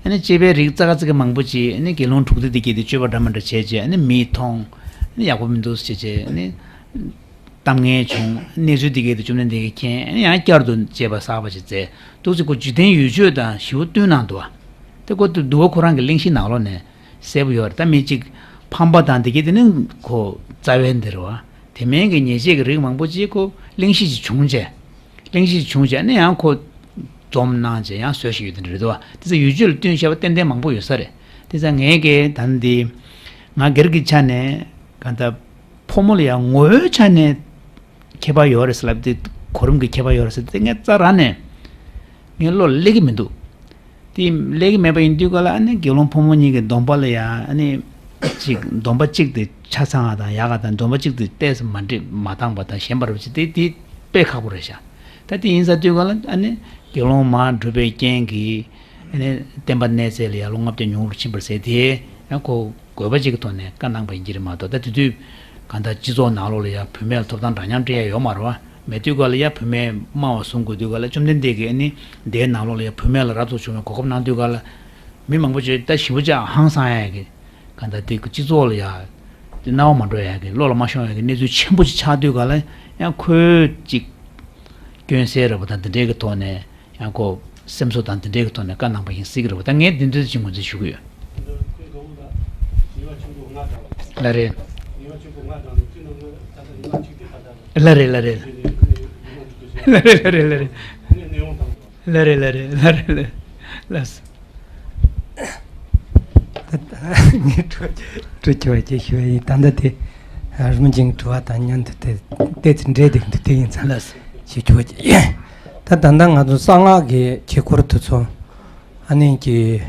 ཨ་ནི་དཔྱད་པའི་རིགས་ཙག་ཙིག་མང་པོ་ཅིག་ཨ་ནི་དགེ་སློང་དྲུག་སྡེ་འདི་གྱད་དེ་དཔྱོད་པ་འདྲ་མི་འདྲ་བྱས་བྱས། ཨ་ནི་མིས་མཐོང་། ཨ་ནི་ཡག་པོ་མི་འདུག་ཟེར་བྱས། ཨ་ནི་གཏམ་ངན་བྱུང་། གནས་ཚུལ་འདི་གའི་དེ་བཅོམ་ལྡན་འདས་ཀྱིས་མཁྱེན། ཡང་བསྐྱར་དུ་དཔྱད་པ་གསར་པ་ཞིག་མཛད། འདུག་སེ་ཁོ་འཇིག་རྟེན་ཡུལ་ཆོས་དང་ཞིབ་པོ་བསྟུན་གནང་འདུག་བ། དེ་ཁོ་འདུལ་བ་ཁོ་རང་གི་གླེང་གཞི་ནང་ལོགས་ནས་གསལ་པོ་ཡོད་རེད། ད་མི་གཅིག་ཕམ་པ་དང་འདི་གའི་དེ་ནི་ཁོ་རྩ་བའི་འདི་རེད་བ། དེ་མིན་གྱི་ཉེས་བྱས་ཀྱི་རིགས་མང་པོ་ཅིག་ཁོ་གླེང་གཞི་ཅིག་བྱུང་བྱས། གླེང་གཞི་ཅིག་བྱུང་བྱས་ནས་ཡང་ཁོ་འཛོམས་གནང་བྱས་ཡང་བཟོས་ཤིག་ཡོད་དེ་འདྲ་རེད་བ། དེ་ཚོ་ཡུལ་ཆོས་ལ་བསྟུན་བྱས་པ་ཏན་ཏན་མང་པོ་ཡོད་ས་རེད། དེ་ཚོ་ངས་ཀྱི་ད་འདི་ང་སྒེར་གྱི་ཆ་ནས་ག་འདྲ། ཕོ་མོ་ལ་ཡང་ངོ་བོའི་ཆ་ནས་ཁྱད་པར་ཡོད་རེད་ཟེར་ལབ་དེ། གོ་རིམ་གྱི་ཁྱད་པར་ཡོད་རེད་ཟེར་དེ་ངས་རྩ་རང་ནས་ངའི་བློ་ལ་སླེབས་ཀྱི་མི་འདུག་དེ་སླེབས་ཀྱི་མེད་པ་ཡིན་དུས་ག་ལ་ཨ་ནི་དགེ་སློང་ཕོ་མོ་གཉིས་ཀྱི་སྡོམ་པ་ལ་ཡང་ཨ་ནི་ཅིག་སྡོམ་པ་གཅིག་དེ་ཆ་ཚང་བ་དང་ཡག་ག་དང་། སྡོམ་པ་གཅིག་དེ་ཏོག་ཙམ་མ་འགྲིག་མ་འདང་བ་དང་ཞན་པ་རུ་ཅིག་དེ་དེ་དཔེ་ཁག་པོ་རེད་ཤག་ད་དེ་ཡིན་ས་དུས་ག་ལ་ཨ་ནི་དགེ་སློང་མར་བསྒྲུབས་པའི་རྐྱེན་གྱིས་ཨ་ནི་བསྟན་པ་གནས་ཚད་ལ་ཡང་ལོ་ལྔ་བརྒྱ་ཉུང་རུ་ཕྱིན་པར་ཟེར་དེ་ཡང་ཁོ་དགོས་པ་ཅིག་གི་ཐོག་ནས་བཀའ་གནང་པ་ཡིན་གྱི་རེད་མ་གཏོགས། ད་དེ་དུས་གང་ལྟར་སྤྱི་ཚོགས་ནང་ལོགས་ལ་ཡང་བུད་མེད་ལ་ཐོབ་ཐང་འདྲ་མཉམ་སྤྲད་ཡ་ཡོད་མ་རེད་བ། མེད་དུས་ག་ལ་ཡང་བུད་མེད་དམའ་བ་བཟུང་དགོས་དུས་ག་ལ་བཅོམ་ལྡན་འདས་ཀྱིས་ཨ་ནི་དེའི་ནང་ལོགས་ལ་ཡང་བུད་མེད་ལ་རབ་ཏུ་བྱུང་བའི་གོ་སྐབས་གནང་དུས་ག་ལ། མི་མང་པོ་ཅིག་ད་ཞེ་པོ་ཅིག་ཧང་སང་ཡ་གི་གང་ལྟར་དེ་གི་སྤྱི་ཚོགས་ལ་ཡང་དེ་སྣང་བ་མ་འགྲོ་ཡ་གི་བློ་ལ་མ་ཤོང་ཡ་གི་གནས་ཚུལ་ཆེན་པོ་ཅིག་ཆགས་དུས་ག་ལ་ཡང་ཁོས་ཅིག་སྐྱོན་སེལ་རེད་པ་དང་དེ་འདྲའི་གི་ཐོག་ནས། ཡང་ཁོ་སེམས་གསོ་དང་དེ་འདྲའི་གི་ཐོག་ནས་བཀའ་གནང་པ་ཡིན་སྲིད་ཀྱི་རེད་བ། ད་ངས་འདི་འདྲ་ཅིག་ངོས་འཛིན་ཞུ་གི་ཡོད། ལགས་རེད། ལགས་རེད་ལགས་རེད། ལགས་རེད་ལགས་རེད། ལགས་རེད་ལགས་རེད། ལགས་སོ། ངས་དྲི་དྲི་ཆོག་ཅེས་ཞུ་བ་ཡིན། ད་ལྟ་དེ་རིམ་བྱོན་གྱི་དྲི་བ་དང་མཉམ་དུ་དེ་ཏོག་ཙམ་འདྲེས་བསྡད་འདུག་དེ་ཡིན་ཙང་ལགས་སོ། ཞུ་ཆོག་ཅེས། ད་ད་ལྟ་ང་ཚོ་གསང་སྔགས་ཀྱི་ཆོས་སྐོར་དེ་ཚོ་ཨ་ནི་ཀྱི་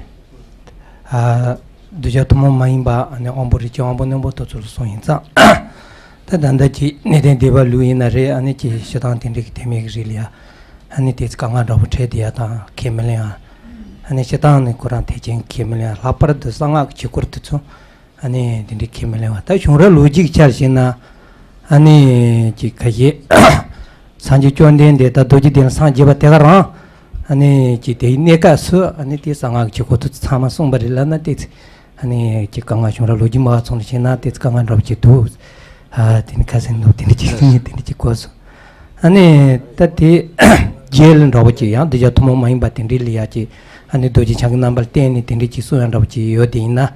ཨ་གདུལ་བྱ་ཐུན་མོང་མ་ཡིན་པ་ཨ་ནི་དབང་པོ་རིགས་ཀྱི་དབང་པོ་རྣོན་པོ་དེ་ཚོ་ལ་སོང་ཡིན་ཙང་། ད་ད་ལྟ་ཀྱི་གནས་བརྟན་སྡེ་པ་ལུགས་ཡིན་ན་རེད། ཨ་ནི་ཀྱི་སྤྱིར་བཏང་དེ་འདྲའི་གི་དད་མོས་ཀྱི་རིགས་ལ་ཡ་ཨ་ནི་དེ་ཚོ་དཀའ་ངལ་འདྲ་པོ་འཕྲད་བསྡད་ཡ་དང་ཁས་མི་ལེན་ཡ། ཨ་ནི་སྤྱིར་བཏང་ནི་ཁོ་རང་ཐེག་ཆེན་ཁས་མི་ལེན་ཡ། ལྷག་པར་དུ་གསང་སྔགས་ཀྱི་ཆོས་སྐོར་དེ་ཚོ་ཨ་ནི་དེ་འདྲའི་ཁས་མི་ལེན་པ། ད་གཞུང་རབ་ལོ་རྒྱུས་ཀྱི་ཆར་བཞག་ན་ཨ་ནི་ཀྱི་ཁ་ཤས་སངས་རྒྱས་བཅོམ་ལྡན་འདས་དང་རྡོ་རྗེ་གདན་ལ་སངས་རྒྱས་པ་དེ་ག་རང་ཨ་ནི་ཀྱི་དེའི་གནས་སྐབས་སུ་ཨ་ནི་དེ་གསང་སྔགས་ཀྱི་ཆོས་སྐོར་དེ་ཚོ་ཚང་མ་གསུངས་པ་རེད་ལབ་ན་དེ་ཚོ་ཨ་ནི་ཀྱི་དཀའ་ངལ། གཞུང་རབ་ལོ་རྒྱུས་མ་ཚང་ལ་བྱས་ན་དེ་ཚོ་དཀའ་ངལ་འདྲ་པོ་ཅིག་འདུག་ཨ་དེ་ནི་ཁ་སང་འདུག་དེ་འདྲ་ཅིག་ངས་དེ་འདྲ་ཅིག་གོ་སོང་། ཨ་ནི་ད་དེ་རྗེས་ལ་འདྲ་པོ་ཅིག་ཡང་གདུལ་བྱ་ཐུན་མོང་མ་ཡིན་པ་དེ་འདྲའི་ལ་ཡ་ཅིག་ཨ་ནི་རྡོ་རྗེ་འཆང་གི་རྣམ་པར་བསྟན་ནས་དེ་འདྲའི་ཅིག་གསུང་ཡ་འདྲ་པོ་ཅིག་ཡོད་དེ་ཡིན་ན།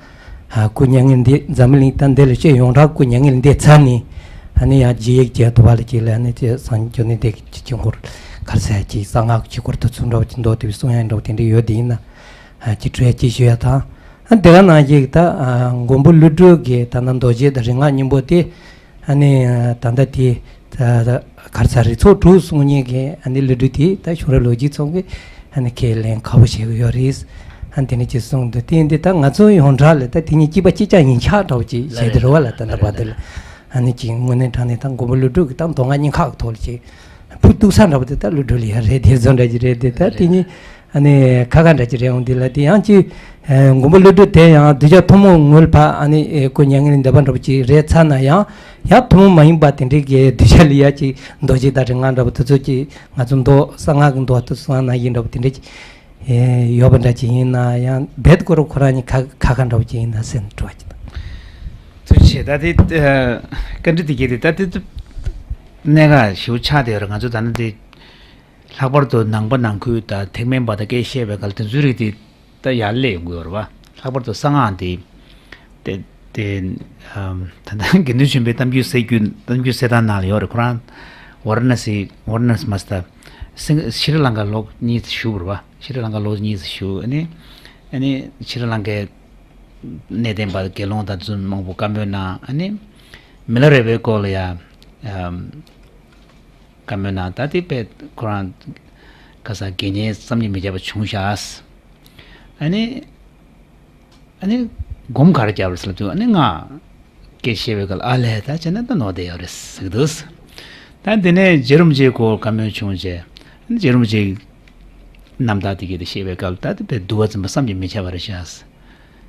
ཨ་སྐུ་མྱ་ངན་འདས། འཛམ་བུ་གླིང་ད་འདི་ལ་སྤྱི་ཡོངས་གྲགས་སྐུ་མྱ་ངན་འདས་ཚར་ནས་ཨ་ནི་ཡང་རྗེས་ཡིག་བརྒྱད་དུ་བ་ལ་ཅིག་ལ་ཨ་ནི་ཅིག་སངས་རྒྱས་བཅོམ་ལྡན་འདས་ཀྱི་ཆོས་འཁོར་ག་རེ་ཟེར་ཅིག་གསང་སྔགས་ཀྱི་ཆོས་སྐོར་དེ་ཚོ་འདྲ་པོ་ཅིག་མདོ་དེ་བས་གསུང་ཡ་འདྲ་པོ་དེ་འདྲའི་ཡོད་དེ་ཡིན་ན། ཨ་ཅིག་འཕྲོས་ཅིག་ཞུ་ཡ་དང་། ཨ་དེ་ག་ནང་བཞིན་ད་ཨ་མགོན་པོ་ཀླུ་སྒྲུབ་ཀྱི་ད་ལྟ་མདོ་རྒྱུད་དང་རིག་སྔགས་སྙིང་པོ་དེ་ཨ་ནི་ད་ལྟ་དེ་ད་ད་ག་རེ་ཟ་རིགས་ཚོགས་དྲུག་གསུང་མཁན་གྱི་ཨ་ནི་ཀླུ་སྒྲུབ་དེ་ད་གཞུང་རབ་ལོ་རྒྱུས་ཚོགས་ཀྱི་ཨ་ནི་ཁས་ལེན་ཁག་པོ་བྱེད་ཀྱི་ཡོད་རེད། ཨ་ནི་དེ་ནི་ཅིག་གསུངས་འདུག་དེ་འདི་ད་ང་ཚོ་ཡོངས་གྲགས་ལ་ད་དེ་གཉིས་གཅིག་པ་གཅིག་རྐྱང་ཡིན་ཆགས་འདྲ་བོ་ཅིག་བྱས་ཏེ་རེད་བ་ལ། ད་ལྟ་བར་དུ་ལ་ཨ་ནི་ཅིག་དངོས་གནས་དྲང་གནས་ད་མགོན་པོ་ཀླུ་སྒྲུབ་ཀྱི་ད་མདོ་སྔགས་སྙིང་ཁག་གི་ཐོག་ལ་ཅིག་ཕུ་གཏུག་ས་འདྲ་པོ་དེ་ད་ཀླུ་སྒྲུབ་ལ་ཡང་རེད། དེ་ཚོ་འདྲ་ཅིག་རེད་དེ། ད་དེ་གཉིས་ཨ་ནི་ཁ་ཁ་འདྲ་ཅིག་རེད་འོང་དེ་ལ། དེ་ཡང་ཅིག་ཨ་མགོན་པོ་ཀླུ་སྒྲུབ་དེ་ཡང་གདུལ་བྱ་ཐུན་མོང་ངོས་ལ་ཕར་ཨ་ནི་ཨེ་སྐུ་མྱ་ངན་ལས་འདས་པ་འདྲ་པོ་ཅིག་རེད་ཚར་ན་ཡང་ཡང་ཐུན་མོང་མ་ཡིན་པ་དེ་འདྲའི་གི་གདུལ་བྱ་ལ་ཡ་ཅིག་མདོ་རྒྱུད་དང་རིག་སྔགས་འདྲ་པོ་དེ་ཚོ་ཅིག་ང་ཚོ་མདོ་གསང་སྔགས་ཀྱི་མདོ་དེ་གསང་སྔགས་ནང་བཞིན་འདྲ་པོ་དེ་འདྲ་ཅིག་ཨེ་ཡོད་པ་འདྲ་ཅིག་ཡིན་ན་ཡང་རྦད་ཁོ་རང་ཁོ་རང་གཉིས་ཁ་ཁ་ཁ་འདྲ་པོ་ཅིག་ཡིན་ན་ཟེར་ནས་དྲི་བ་ཅིག་དང་། ཐུགས་རྗེ་ཆེ། ད་དེ་ཨ་བཀའ་འདྲི་དེ་གལ་ཏེ་ད་དེ་གནད་འགག་ཞེ་པོ་ཆགས་བསྡད་ཡོད་རེད། ང་ཚོ་ད་ནི་དེ་ལྷག་པར་དུ་ནང་པ་ནང་ཁུལ་དང་ཐེག་དམན་པ་དང་སྐད་བཤད་པའི་སྐབས་དེ་ཚོའི་རིགས་དེ་ད་ཡར་སླེབས་ཡོང་གི་ཡོད་རེད་བ། ལྷག་པར་དུ་གསང་སྔགས་དེ་དེ་དེ་ཨམ་ད་ལྟ་དགེ་འདུན་ཆོས་འཕེལ་གཏམ་རྒྱུད་གསལ་རྒྱུད་གཏམ་རྒྱུད་གསལ་ཐང་ནང་ལ་ཡོད་རེད། ཁོ་རང་ཝ་ར་ཎ་སི་ཝ་ར་ཎ་སི་མ་སྟ་སིང་ཤྲི་ལང་ཀ་ལོག་གཉིས་བཞུགས་པ་རེད་བ། ཤྲི་ལང་ཀ་ལོག་གཉིས་བཞུགས། ཨ་ནི་ཨ་ནི་ཤྲི་ལང་ཀའི་གནས་བརྟན་པ་དགེ་སློང་དང་དེ་ཚོ་མང་པོ་བཀའ་མོལ་གནང་། ཨ་ནི་མི་ལ་རས་པའི་སྐོར་ལ་ཡང་ཨམ་བཀའ་མོལ་གནང་། ད་དེ་དཔེ་ཁོ་རང་ཁ་སང་དགེ་བསྙེན་བསམ་གྱིས་མི་ཁྱབ་པ་བྱུང་ཤག་ཨ་ནི་ཨ་ནི་སྒོམ་ག་རེ་བརྒྱབ་རེད་ཟེར་ལབ་དུས། ཨ་ནི་ང་སྐད་བཤད་པའི་སྐབས་ཨ་ལས་ད་བྱས་ན་ད་ནོར་བསྡད་ཡོད་རེད་ཟེར་གྱི་འདུག་ད་དེ་ནས་རྗེ་རིན་པོ་ཆེའི་སྐོར་བཀའ་མོལ་བྱུང་རྗེས། ཨ་ནི་རྗེ་རིན་པོ་ཆེའི་རྣམ་ཐར་དེ་གས་དེ་བཤད་པའི་སྐབས་ད་དེ་དཔེ་འདུལ་བ་འཛིན་པ་བསམ་གྱིས་མི་ཁྱབ་པ་རེད་ཤག་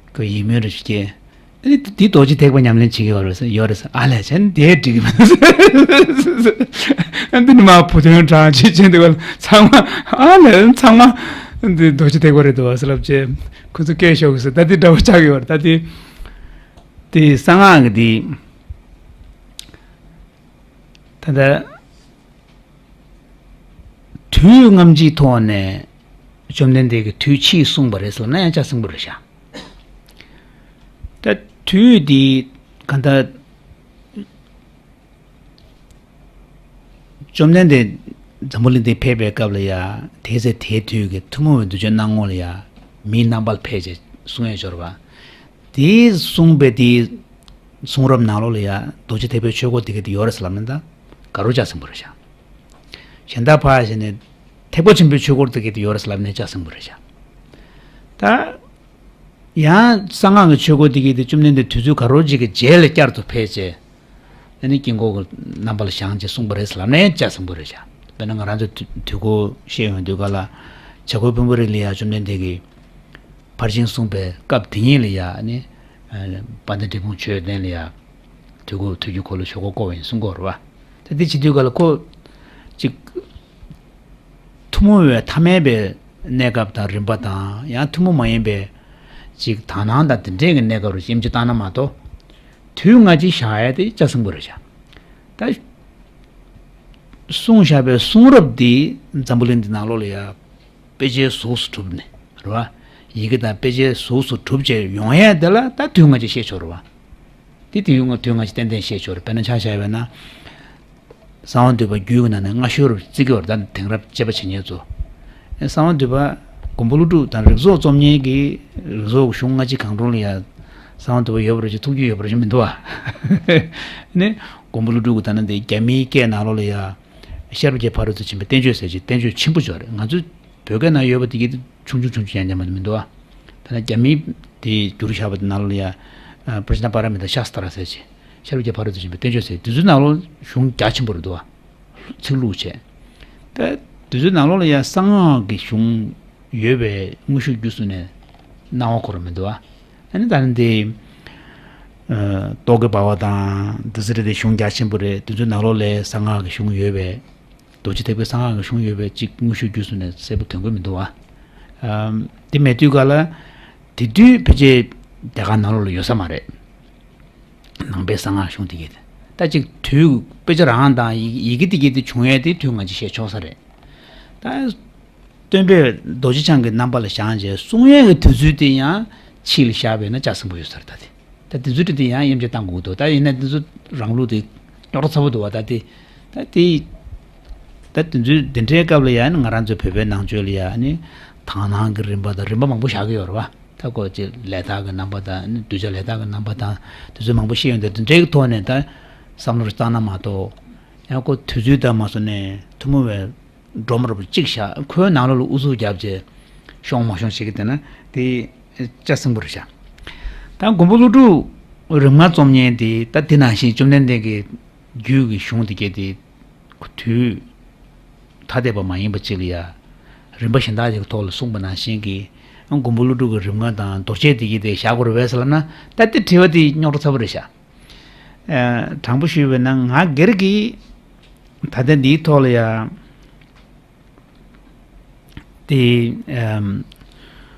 ཁོས་ཡིད་སྨོན་རེ་ཞུ་སྐྱེ། ཨ་ནི་འདི་རྡོ་རྗེ་ཐེག་པ་ཉམས་ལེན་བྱེད་ཀྱི་ཡོད་རེད་ཟེར། ཡོད་རེད་ཟེར། ཨ་ལས་བྱས་ནས་དེ་འགྲིག་གི་མི་འདུག་ཨ་འདི་ནི་མ་བུ་དོན་དྲང་ཆེ་ཆེན་འདུག་བ། ཚང་མ་ཨ་ལས་ཚང་མ་འདི་རྡོ་རྗེ་ཐེག་པ་རེད་འདུག་བ་ཟེར་ལབ་བྱས་ཁོ་ཚོ་སྐད་ཤོར་གི་ཟེར། ད་འདི་འདྲ་པོ་ཆགས་ཀྱི་ཡོད་རེད། ད་འདི་འདི་གསང་སྔགས་ཀྱི་འདི་ད་ལྟ་དུས་སྔ་ཕྱིའི་ཐོག་ནས་བཅོམ་ལྡན་འདས་ཀྱིས་དུས་ཕྱིས་གསུངས་པ་རེད་ཟེར་ན་ཡང་ཅག་ཟིང་པོ་རེད་ཤག་ད་དུས་འདི་ག་ད་བཅོམ་ལྡན་འདས་འཛམ་བུ་གླིང་འདི་ཕེབས་པའི་སྐབས་ལ་ཡ། དེའི་ཚེ་དེའི་དུས་ཀྱི་ཐུན་མོང་བའི་གདུལ་བྱ་སྣང་ངོ་ལ་ཡ་མིའི་རྣམ་པར་ཕེབས་བྱས་གསུང་ཡས་འབྱོར་བ། དེའི་གསུངས་པའི་དེའི་གསུང་རབ་ནང་ལོགས་ལ་ཡ་རྡོ་རྗེ་ཐེག་པའི་ཆོས་སྐོར་དེ་ག་དེ་ཡོད་རེད་ཟེར་ལབ་ན་ད་དགའ་རབ་ཅག་ཟིང་པོ་རེད་ཤག་གཞན་དག་ཕར་བྱས་ནས་ཐེག་པ་ཆེན་པོའི་ཆོས་སྐོར་དེ་ག་དེ་ཡོད་རེད་ཟེར་ལབ་ནས་ཅག་ཟིང་པོ་རེད་ཤག་ད་ཡང་གསང་སྔགས་ཀྱི་ཆོས་སྐོར་དེ་ག་དེ་བཅོམ་ལྡན་འདས་དུས་ཚོད་དགའ་རབ་ཅིག་གི་རྗེས་ལ་བསྐྱར་དུ་ཕེབས་བྱས། ཨ་ནི་དཀྱིལ་འཁོར་གྱི་རྣམ་པ་ལ་བཞེངས་བྱས་གསུངས་པ་རེད་ལབ་ནའི་ཅག་ཟིང་པོ་རེད་ཤག་དཔེར་ན་ང་རང་ཚོ་དུས་དུས་འཁོར་བཤད་ཡོང་དུས་ག་ལ་བྱ་རྒོད་ཕུང་པོའི་རི་ལ་ཡ་བཅོམ་ལྡན་འདས་ཀྱིས་ཕར་ཕྱིན་གསུངས་པའི་སྐབས་དེ་ཉིད་ལ་ཡ། ཨ་ནི་དཔལ་ལྡན་འབྲས་སྤུངས་མཆོད་རྟེན་ལ་ཡ་དུས་འཁོར་ཐུགས་ཀྱི་འཁོར་ལོ་ཆོས་འཁོར་བསྐོར་བ་ཡིན་གསུང་གི་ཡོད་རེད་བ། ད་འདི་བྱེད་དུས་ག་ལ་ཁོ་ཅིག་ཐུན་མོང་བའི་ཐ་མལ་པའི་གནས་སྐབས་དང་རིམ་པ་དང་། ཡང་ཐུན་མོང་མ་ཡིན་པའི་ཅིག་དག་སྣང་དང་དེ་འདྲའི་གི་གནས་སྐབས་རུ་དབྱེ་འབྱེད་བཏང་ན་མ་གཏོགས། དུས་སྔ་ཕྱི་བཞག་ཡ་དེ་ཅག་ཟིང་པོ་རེད་ཤག་ད་གསུངས་བཞག་པའི་གསུང་རབ་འདི་འཛམ་བུ་གླིང་འདི་ནང་ལོགས་ལ་ཡ་དཔེ་ཆའི་གཟུགས་སུ་གྲུབ་ནས་རེད་བ། ཡི་གེ་དང་དཔེ་ཆའི་གཟུགས་སུ་གྲུབ་བྱས་ཡོང་ཡ་དེ་ལ་ད་དུས་སྔ་ཕྱི་བཤད་ཆོག་རེད་བ། དེ་དུས་སྔ་དུས་སྔ་ཕྱི་ཏན་ཏན་བཤད་ཆོག་རེད། དཔེར་ན་ཆ་བཞག་པ་ན། གསང་བ་འདུས་པ་རྒྱུད་ཀྱི་ནང་ནས་སྔ་ཤོས་རུ་བརྩི་གི་ཡོད་རེད། ད་དེང་རབས་དཔྱད་པ་བྱེད་མཁན་ཚོ། ཨེ་གསང་བ་འདུས་པ་མགོན་པོ་ཀླུ་སྒྲུབ་དང་རིགས་ཚོགས་རྩོམ་མཁན་གྱི་རིགས་ཚོགས་ཀྱི་གཞུང་སྔ་ཕྱི་གང་རུང་ལ་ཡ་གསང་བ་འདུས་པ་ཡོད་པ་རེད་ཅེས་ཐུགས་རྒྱུས་ཡོད་པ་རེད་ཅེས་མི་འདུག་བ། ནི་མགོན་པོ་ཀླུ་སྒྲུབ་ཀྱི་ད་ནི་དེ་རྒྱ་མིའི་སྐད་ནང་ལོགས་ལ་ཡ་ཤེས་རབ་ཀྱི་ཕ་རོལ་ཏུ་ཕྱིན་པའི་བསྟན་བཅོས་ཟེར་ཅིག་བསྟན་བཅོས་ཆེན་པོ་ཅིག་ཡོད་རེད། ང་ཚོའི་བོད་སྐད་ནང་ཡོད་པ་དེ་གི་ཆུང་ཆུང་ཆུང་ཆུང་ཡང་ཡང་མ་མི་འདུག་བ། ད་ནི་རྒྱ་མིའི་དེ་བསྒྱུར་བཞག་པ་དེ་ནང་ལོགས་ལ་ཡ་པྲ་ཤཱ་ན་པཱ་ར་མི་ཏཱ་ཤཱ་སྟྲ་ཟེར་ཅིག་ཤེས་རབ་ཀྱི་ཕ་རོལ་ཏུ་ཕྱིན་པའི་བསྟན་བཅོས་ཟེར། དེ་ཚོའི་ནང་ལོགས་གཞུང་རྒྱ་ཆེན་པོ་རེད་འདུག་བ། ཚིག་ལྷུག་བྱས། ད་དེ་ཚོའི་ནང་ལོགས་ལ་ཡ་གསང་སྔགས་ཀྱི་གཞུང་ཡོད་པའི་དངོས་ཤུགས་བརྒྱུད་གསུངས་ནས་སྣང་བ་འཁོར་བ་མི་འདུག་བ། ཨ་ནི་ད་ནི་དེ་ཨ་རྟོག་གེ་འབར་བ་དང་དེ་ཚོ་རེད་དེ་གཞུང་རྒྱ་ཆེན་པོ་རེད། དེ་ཚོའི་ནང་ལོགས་ལ་གསང་སྔགས་ཀྱི་གཞུང་ཡོད་པའི། རྡོ་རྗེ་ཐེག་པའི་གསང་སྔགས་ཀྱི་གཞུང་ཡོད་པའི་གཅིག་དངོས་ཤུགས་བརྒྱུད་གསུངས་ནས་གསལ་པོ་ཐོན་གྱི་མི་འདུག་བ། ཨམ། དེ་མེད་དུས་ག་ལ་དེ་དུས་ཕལ་ཆེར་རྒྱ་གར་ནང་ལོགས་ལ་ཡོད་ས་མ་རེད། ནང་པའི་གསང་སྔགས་གཞུང་དེ་གས་དེ། ད་གཅིག་དུས་དཔེ་ཆ་རང་དང་ཡི་ཡི་གེ་དེ་གས་དེ་བྱུང་ཡས་དེ་དུས་སྔ་ཕྱི་བཤད་ཆོག་ས་རེད། ད་སྟོན་པས་རྡོ་རྗེ་འཆང་གི་རྣམ་པ་ལ་བཞེངས་བྱས་གསུང་ཡས་ཀྱི་དུས་ཚོད་དེ་ཡང་ཕྱིས་ལ་བཞག་པས་ན་ཅག་ཟིང་པོ་ཡོད་ས་རེད་ད་དེ། ད་དེ་ཚོ་དེ་དེ་ཡང་དབྱེ་འབྱེད་བཏང་དགོས་འདུག་ད་ཡིན་ན་དེ་ཚོ་རང་ལུགས་དེ་རྙོག་དྲ་ཚ་པོ་འདུག་བ། ད་དེ་ད་དེ་ད་དེ་ཚོའི་དེ་འདྲའི་སྐབས་ལ་ཡང་ང་རང་ཚོའི་བོད་པའི་ནང་ཆོས་ལ་ཡང་ནི་དག་སྣང་གི་རིམ་པ་དང་རིམ་པ་མང་པོ་བཞག་གི་ཡོད་རེད་བ། ད་ཁོ་ཅིག་ལས་ཐག་གི་རྣམ་པ་དང་གདུལ་བྱ་ལས་ཐག་གི་རྣམ་པ་དང་དེ་ཚོ་མང་པོ་ཤེས་ཡོང་དུས་དེ་འདྲའི་ཐོག་ནས་ད་བསམ་བློ་བཏང་ན་མ་གཏོགས་ཡང་ཁོ་དུས་ཚོད་དང་མ་སོང་ནས་ཐུན་མོང་བའི་སྒྲོམ་རུ་གཅིག་བཞག་ཁོའི་ནང་ལོགས་ལ་ཨུ་ཚུགས་རྒྱབ་བྱས་ཤོང་མ་ཤོང་བྱེད་ཀྱི་བསྡད་ན་དེ་ལྕགས་སྲིན་པོ་རེད་ཤག་ད་མགོན་པོ་ཀླུ་སྒྲུབ་རིམ་ལྔ་རྩོམ་མཁན་དེ་ད་དེ་ནང་བཞིན་བཅོམ་ལྡན་འདས་ཀྱི་རྒྱུད་ཀྱི་གཞུང་དེ་གས་དེ་དུས་ཐ་དད་པ་མ་ཡིན་པ་ཅིག་ལ་ཡ་རིམ་པ་གཞན་དག་ཅིག་གི་ཐོག་ལ་གསུངས་པ་ནང་བཞིན་གྱི་མགོན་པོ་ཀླུ་སྒྲུབ་ཀྱི་རིམ་ལྔ་དང་མདོ་མཆོད་དེ་གས་དེ་བཞག་དགོས་རེད་བས་ཟེར་ལབ་ན་ད་དེ་དྲི་བ་དེ་རྙོག་དྲ་ཚ་པོ་རེད་ཤག་ཨ། དྲང་པོ་ཞུས་པ་ན་ང་སྒེར་གྱིས་ད་ལྟ་འདིའི་ཐོག་ལ་ཡ་དེ་ཨམ།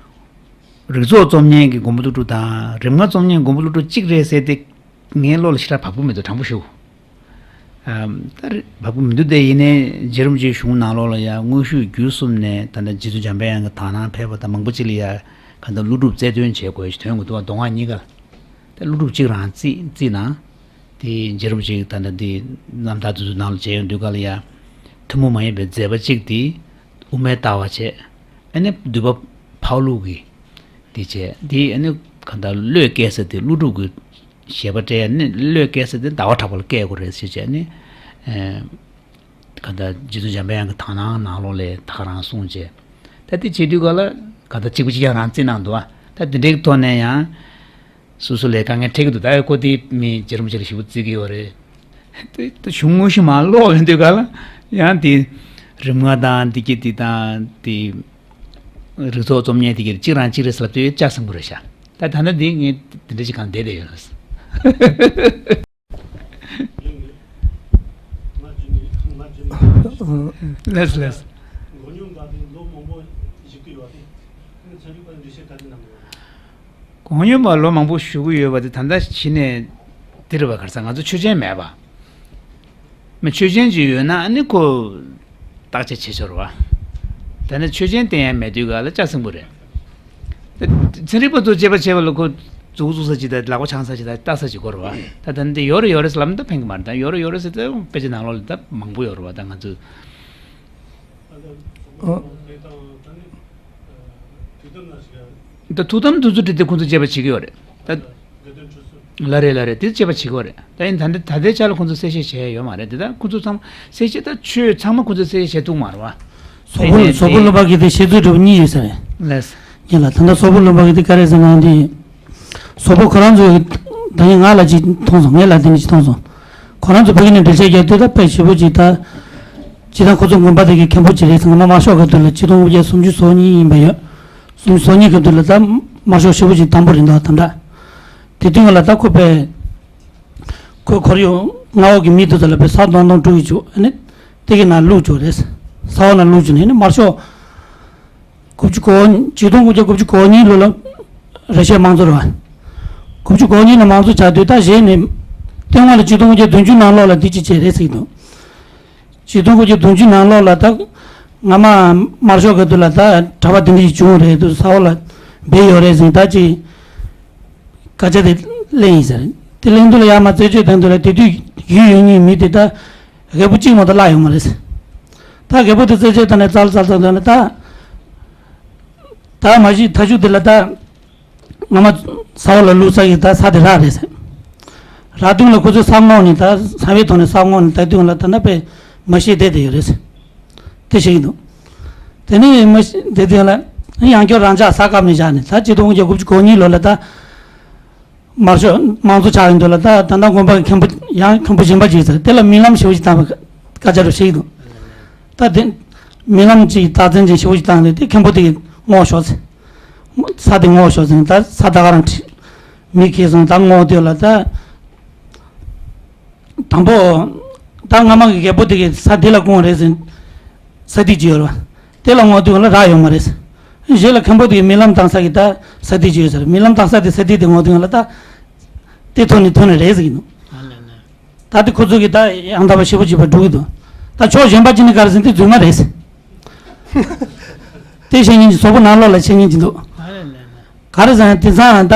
རིགས་ཚོགས་རྩོམ་མཁན་གྱི་མགོན་པོ་ཀླུ་སྒྲུབ་དང་རིམ་ལྔ་རྩོམ་མཁན་མགོན་པོ་ཀླུ་སྒྲུབ་གཅིག་རེད་ཟེར་ཏེ་ངའི་བློ་ལ་ཞེ་དྲག་བབས་ཀྱི་མི་འདུག་དྲང་པོ་ཞུ། ཨམ། ད་རེ་བབས་ཀྱི་མི་འདུག་དེ་ཡིན་ནའི་རྗེ་རིན་པོ་ཆེའི་གཞུང་ནང་ལོགས་ལ་ཡ་དངོས་ཤུགས་བརྒྱུད་གསུམ་ནས་ད་ལྟ་རྗེ་བཙུན་འཇམ་པའི་དབྱངས་ཀྱི་དག་སྣང་ཕེབས་པ་དང་མང་པོ་ཅིག་ལ་ཡ་ག་འདྲ་ཀླུ་སྒྲུབ་རྩལ་འདོན་བྱེད་དགོས་ཞེས་དོན་གྱི་འདུག་བ། མདོ་སྔགས་གཉིས་ཀ་ལ། དེ་ཀླུ་སྒྲུབ་གཅིག་རང་རྩིས་རྩིས་ན། དེ་རྗེ་རིན་པོ་ཆེ་ད་ལྟ་འདི་རྣམ་ཐར་དེ་ཚོ་ནང་ལ་མཇལ་ཡོང་དུས་ག་ལ་ཡ། ཐུན་མོང་མ་ཡིན་པའི་མཛད་པ་གཅིག་དེ་དབུ་མའི་ལྟ་བ་བྱས། ཨ་ནི་འདུས་པ་འཕགས་ལུགས་ཀྱི་དེ་བྱས། དེ་ཨ་ནི་ག་ད་བློས་བཀལ་ས་དེ་ཀླུ་སྒྲུབ་ཀྱི་བཞེད་པ་སྤྲད་ཡ་ནི་བློས་བཀལ་ས་དེ་ཟླ་བ་གྲགས་པ་ལ་བཀལ་དགོས་རེད་ཟེར་བྱས་ནི། ཨེ། ག་ད་རྗེ་བཙུན་འཇམ་པའི་དབྱངས་ཀྱི་དག་སྣང་ནང་ལོགས་ལ་ད་ག་རང་གསུངས་བྱས། ད་དེ་བྱེད་དུས་ག་ལ་ག་ད་གཅིག་པ་གཅིག་རྐྱང་རང་རྩིས་གནང་འདུག་ཨ། ད་དེ་འདྲའི་ཐོག་ནས་ཡང་། སོ་སོ་ལས་དཀའ་ངལ་འཕྲད་ཀྱི་འདུག་ད་ཁོ་དེ་མི་རྗེ་རིན་པོ་ཆེ་ལ་ཞེ་པོ་བརྩི་གི་ཡོད་རེད། དེ་ད་གཞུང་དངོས་གཞི་མར་ཀློག་ཡོང་དུས་ག་ལ་ཡང་དེ་རིམ་ལྔ་དང་དེ་གྱི་དེ་དང་དེ་རིགས་ཚོགས་རྩོམ་མཁན་དེ་གྱི་གཅིག་རང་གཅིག་རེད་ཟེར་ལབ་དུས་ལྕགས་སྲིན་པོ་རེད་ཤག་ད་ད་ལྟ་འདི་ངས་དེ་འདྲ་ཞིག་གང་བསྡད་བསྡད་ཡོད་ལ། ལགས་ལགས། གོང་ཡོད་པ་ལོ་མང་པོ་བཞུགས་ཀྱི་ཡོད་པ་དེ་ད་ལྟ་གཞི་ནས་འདི་རེད་པ། ག་རེ་ཟེར། ང་ཚོ་ཆོས་ཅན་མེད་པ། མི་ཆོས་ཅན་ཅིག་ཡོད་ན་ཨ་ནི་ཁོ་བརྟག་དཔྱད་བྱེད་ཆོག་རེད་པ། ད་ནི་ཆོས་ཅན་བསྟེན་ཡ་མེད་དུས་ག་ལ་ལྕགས་སྲིན་པོ་རེད། ད་ཚན་རིག་པ་ཚོ་དཔྱད་པ་བྱས་པ་ལ་ཁོ་མཛུབ་གུ་བཙུགས་ས་ཅིག་དང་ལག་པ་འཆང་ས་ཅིག་དང་ལྟ་ས་ཅིག་དགོས་རེད་པ། ད་ད་ནི་དེ་ཡོད་རེད་ཡོད་རེད་ཟེར་ལབ་ན་ད་ཕན་གྱི་མ་རེད། ད་ཡོད་རེད་ཡོད་རེད་ཟེར་ཏེ་དཔེ་ཆ་ནང་ལོགས་ལ་ད་མང་པོ་ཡོད་རེད་པ། ད་ང་ཚོས། ཨ། ད་ཐུགས་དམ་དེ་ཚོ་འདྲ་དེ་ཁོང་ཚོ་དཔྱད་པ་བྱེད་ཀྱི་ཡོད་རེད་ད། ལགས་རེད་ལགས་རེད། དེ་དཔྱད་པ་བྱེད་ཀྱི་ཡོད་རེད། ད་ཡིན་ད་ལྟ་ད་ལྟའི་ཆ་ལ་ཁོང་ཚོ་གསལ་བཤད་བྱས་ཡོད་མ་རེད། དེ་ད་ཁོང་ཚོ་ཚང་མ་གསལ་བཤད་ད་ཆོས་ཚང་མ་ཁོང་ཚོ་གསལ་བཤད་བྱས་ཐུབ་མ་རེད་པ། ཟོག་པོ་ཟོག་པོ་ལུང་པ་གི་དེ་བཤད་ཚུལ་འདྲ་པོ་གཉིས་ཡོད་ས་རེད། ལགས། ཡིན་ལ་ད་ལྟ་ཟོག་པོ་ལུང་པ་གི་དེ་ག་རེ་ཟེར་ན་དེ། ཟོག་པོ་ཁོ་རང་ཚོ་ད་ནི་ང་ལ་ཅིག་མཐོང་སོང་། ངས་ལ་དེ་ནི་ཅིག་མཐོང་སོང་། ཁོ་རང་ཚོ་ཕ་གི་ནས་འགྲེལ་བཤད་རྒྱག་དུས་ད་དཔེ་ཞེ་པོ་ཅིག་ད། ཅི་ད་ཁོ་ཚོ་དགོན་པ་དེ་གི་མཁན་པོ་ཅིག་རེད་ཟེར། ང་མ་དམར་ཤོག་གི་དུས་ལ་ཆིག་སྟོང་དགུ་བརྒྱ་སུམ་ཅུ་སོ་གཉིས་ཡིན་པ་ཡོད། སུམ་ཅུ་སོ་གཉིས་གི་དུས་ལ་ད་དམར་ཤོག་ཞེ་པོ་ཅིག་དམ་པོ་རེད་འདུག་དམ་དྲག་དེ་དུས་ང་ལ་ད་ཁོ་པས། ཁོས་ཁོར་ཡུག་མངའ་འོག་གི་མི་དེ་ཚོ་ལ་པའི་ས་སྟོང་སྟོང་དཀྲུག་གི་བཅུག་ཨ་ནི། དེ་གི་ནང་བླུགས་བཅུག་རེད། ས་འོག་ནང་བླུགས་བཅུག་ནས་ཨ་ནི་དམར་ཤོག་དགུ་བཅུ་གོ་ཆིག་སྟོང་དགུ་བརྒྱ་དགུ་བཅུ་གོ་གཉིས་ལོ་ལ་ར་ཤི་ཡ་དམངས་གཙོ་རེད་པ། དགུ་བཅུ་གོ་གཉིས་ལ་དམངས་གཙོ་ཆགས་དུས་ད་གཞན་ནས་ཐེངས་མ་ལ་ཆིག་སྟོང་དགུ་བརྒྱ་བདུན་ཅུ་ནང་ལོགས་ལ་འདི་ཅི་བྱས་རེད་ཟེར་གྱི་འདུག་ཆིག་སྟོང་དགུ་བརྒྱ་བདུན་ཅུ་ནང་ལོགས་ལ་ད་སྔ་མ་དམར་ཤོག་གི་དུས་ལ་ད་གྲྭ་པ་དེ་འདྲ་ཞིག་བྱུང་རེད་འདུག་ས་འོག་ལ་སྦས་ཡོད་རེད་ཟེར་ད་ཅིག་སྐད་ཆ་དེ་གླེང་ཡིན་ཟེར། དེ་གླེང་དུས་ལ་ཡར་མར་རྩད་གཅོད་བཏང་དུས་ལ་དེ་དུས་ཡུལ་ཡུལ་གཉིས་མི་དེ་ད་རྒད་པོ་གཅིག་མ་གཏོགས་བརླག་ཡོད་མ་རེད་ཟེར། ད་རྒད་པོ་དེ་རྩད་གཅོད་བཏང་ནས་ཙལ་ཙལ་ཙལ་ཙལ་ནས་ད། ད་མ་གཞི་མཐའ་མཇུག་དེ་ལ་ད། སྔ་མ་ས་འོག་ལ་བླུགས་ས་གི་ད་ས་དེ་རག་རེད་ཟེར། རག་དུས་ལ་ཁོ་ཚོས་ས་བསྔོགས་ནས་ད་ས་བའི་ཐོག་ནས་ས་བསྔོགས་ནས་ད་དུས་ལ་ད་ནི་དཔེ་མ་ཤེས་བསྡད་བསྡད་ཡོད་རེད་ཟེར། དེ་བཤད་ཀྱི་འདུག་དེ་ནས་མ་ཤེས་བསྡད་དུས་ལ་ཡང་བསྐྱར་རང་འཇགས་ས་བཀབ་ནས་བཞག་ནས་ད་ཆིག་སྟོང་དགུ་བརྒྱ་དགུ་བཅུ་གོ་གཉིས་ལོ་ལ་ད་དམར་ཤོག་དམངས་གཙོ་ཆགས་ཡོང་དུས་ལ་ད་ད་ལྟ་དགོན་པ་གི་མཁན་པོ་ཡང་མཁན་པོ་གཞན་པ་ཅིག་ཟེར་དེ་ལ་རྨི་ལམ་ཞེ་པོ་ཅིག་བཏང་བའི་སྐད་ཆ་རེ་བཤད་ཀྱི་འདུག་ད་དེ་རྨི་ལམ་ཅིག་རྟགས་མཚན་ཅིག་ཞེ་པོ་ཅིག་བཏང་ནས་དེ་མཁན་པོ་དེ་གིས་བསྔོགས་ཤོག་ཟེར། ས་དེ་བསྔོགས་ཤོག་ཟེར་ནས་ད་ས་ད་ག་རང་ཁྲིད། མི་ཁེལ་སོང་ད་བསྔོགས་དུས་ལ་ད། དང་པོ། ད་སྔ་མ་གི་རྒད་པོ་དེ་གིས་ས་དེ་ལ་བསྔོགས་རེད་ཟེར། ས་ཐིག་ཅིག་ཡོད་རེད་པ། དེ་ལ་བསྔོགས་དུས་ལ་རག་ཡོད་མ་རེད་ཟེར། རྗེས་ལ་མཁན་པོ་དེ་གིས་རྨི་ལམ་བཏང་ས་གི་ད་ས་ཐིག་ཅིག་ཡོད་ཟེར། རྨི་ལམ་བཏང་ས་དེ་ས་ཐིག་དེ་བསྔོགས་དུས་ལ་ད། དེ་ཐོག་ནས་ཐོན་ནས་རེད་ཟེར་གྱི་འདུག་ད་དེ་ཁོ་ཚོ་གིས་ད་ཡང་དག་པ་ཞེ་པོ་ཅིག་པ་སྒྲུབ་ཀྱི་འདུག་ད་ཕྱོགས་གཞན་པ་ཅིག་ནས་ག་རེ་ཟེར་དེ་རྫུན་མ་རེད་ཟེར། དེ་བཤད་མཁན་གྱི་ཟོག་པོ་ནང་ལོགས་ལ་བཤད་མཁན་གྱི་འདུག་ག་རེ་ཟེར་ན་དེང་སང་ད་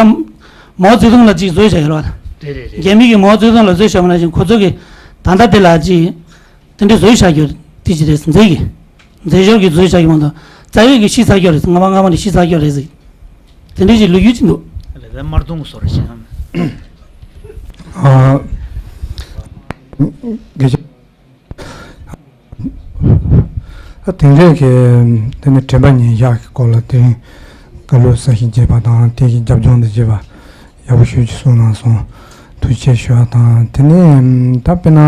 མའོ་ཙེ་ཏུང་ལ་ཅིག་བཟོས་བཞག་ཡོད་རེད་པ། རེད་རེད་རེད། རྒྱ་མི་གིས་མའོ་ཙེ་ཏུང་ལ་བཟོས་བཞག་པ་ནང་བཞིན་ཁོ་ཚོ་གིས་ད་ལྟ་དེ་ལ་ཅིག་དེ་འདྲའི་བཟོས་བཞག་རྒྱུ་དེ་ཅིག་རེད་ཟེར་མཛད་ཀྱི། མཛད་ཞོར་གྱི་བཟོས་བཞག་རྒྱུ་མ་གཏོགས་རྩ་བའི་གི་ཤི་ཚར་རྒྱུ་རེད་ཟེར། སྔ་མ་སྔ་མ་ནས་ཤི་ཚར་རྒྱུ་རེད་ཟེར། དེ་འདྲའི་ཞིག་ལོས་ཡོད་ཀྱི་འདུག་ལས་དོན་དམར་གདུང་བཟོ་ར་ཞིག་ཨ། དགེ་ཆེ། ཨ། དེང་རབས་ཀྱི་དེ་ནི་དྲན་པ་ཉིད་བཞག་གི་སྐོར་ལ་དེ་རིང་བཀའ་སློབ་གསར་ཞིག་བྱས་པ་དང་། དེ་གི་རྒྱབ་ལྗོངས་དུ་བྱས་པ་ཡག་པོ་ཞེ་ཅིག་གསུངས་གནང་སོང་། ཐུགས་རྗེ་ཆེ་ཞུ་བ་དང་། དེ་ནས་ད་དཔེར་ན་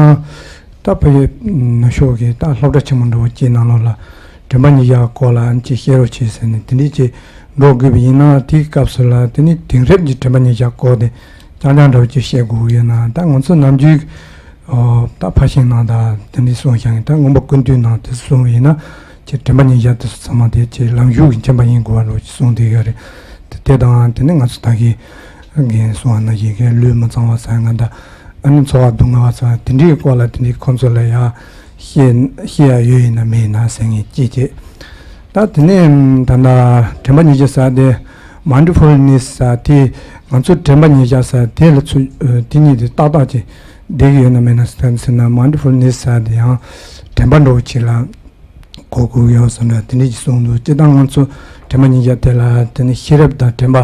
ད་ཕ་གི་ནུབ་ཕྱོགས་ཀྱི་ད་སློབ་གྲྭ་ཆེན་མོ་འདྲ་བོ་ཅིག་ནང་ལོགས་ལ་དྲན་པ་ཉིད་བཞག་གི་སྐོར་ལ་ཅིག་བཤད་རོགས་བྱེད་ཟེར་ནས་དེ་འདྲས་ཅིག་འགྲོ་དགོས་པ་ཡིན་ན། དེའི་སྐབས་སུ་ལ་དེ་ནི་དེང་རབས་ཀྱི་དྲན་པ་ཉིད་བཞག་སྐོར་དེ་རྐྱང་རྐྱང་འདྲ་བོ་ཅིག་བཤད་དགོས་ཀྱི་ཡོད་ན། ད་ང་ཚོ་ནམ་རྒྱུན་ཨོ། ད་ཕར་ཕྱིན་ནང་ད་དེ་འདྲའི་གསུངས་བཞག་ཡིན། ད་མངོན་པ་ཀུན་བཏུས་ནང་དེ་གསུངས་ཡིན་ན། ཁྱེད་དྲན་པ་ཉིད་བཞག་དེ་ཚོ་ཚང་མ་དེ་ཁྱེད་ལམ་ཞུགས་ཀྱི་མཁྱེན་པ་ཡིན་དགོས་པ་འདྲ་བོ་ཅིག་གསུངས་བསྡད་ཡོད་རེད། དེ་དེ་དང་དེ་ནི་ང་ཚོ་ད་གིན་རྒན་གསུངས་པ་ནང་བཞིན་གྱི་ལུས་མི་གཙང་བ་ཟ་ང་ད་ཨ་ནི་འཚོ་བ་སྡུག་བསྔལ་བ་ཟ་དེ་འདྲའི་སྐོར་ལ་དེ་འདྲའི་ཁོང་ཚོ་ལ་ཡ་བཤད་བཤད་ཡ་ཡོད་ཡིན་ན་མེད་ཡིན་ན་ཟེར་ངེས་ཅི་བྱེད། ད་དེ་ནས་ད་ལྟ་དྲན་པ་ཉིད་བཞག་ཟེར་དེ་མའིན་ཌི་ཕུལ་ནེས་ཟེར་དེ། ང་ཚོ་དྲན་པ་ཉིད་བཞག་ཟེར་དེ་ལ་ཚུ་དེ་གཉིས་དེ་ཏག་ཏག་ཅིག་བསྡད་ཀྱི་ཡོད་ན་མེད་ན་ཟེར་ན། མའིན་ཌི་ཕུལ་ནེས་ཟེར་དེ་ཡང་དྲན་པ་འདྲ་བོ་ཅིག་ལ་གོ་དགོས་ཡོད་བཟོ་འདྲ་དེ་འདྲ་ཅིག་གསུངས་འདུག་སྤྱིར་བཏང་ང་ཚོ་དྲན་པ་ཉིད་བཞག་དེ་ལ་དེ་ནི་ཤེས་རབ་དང་དྲན་པ་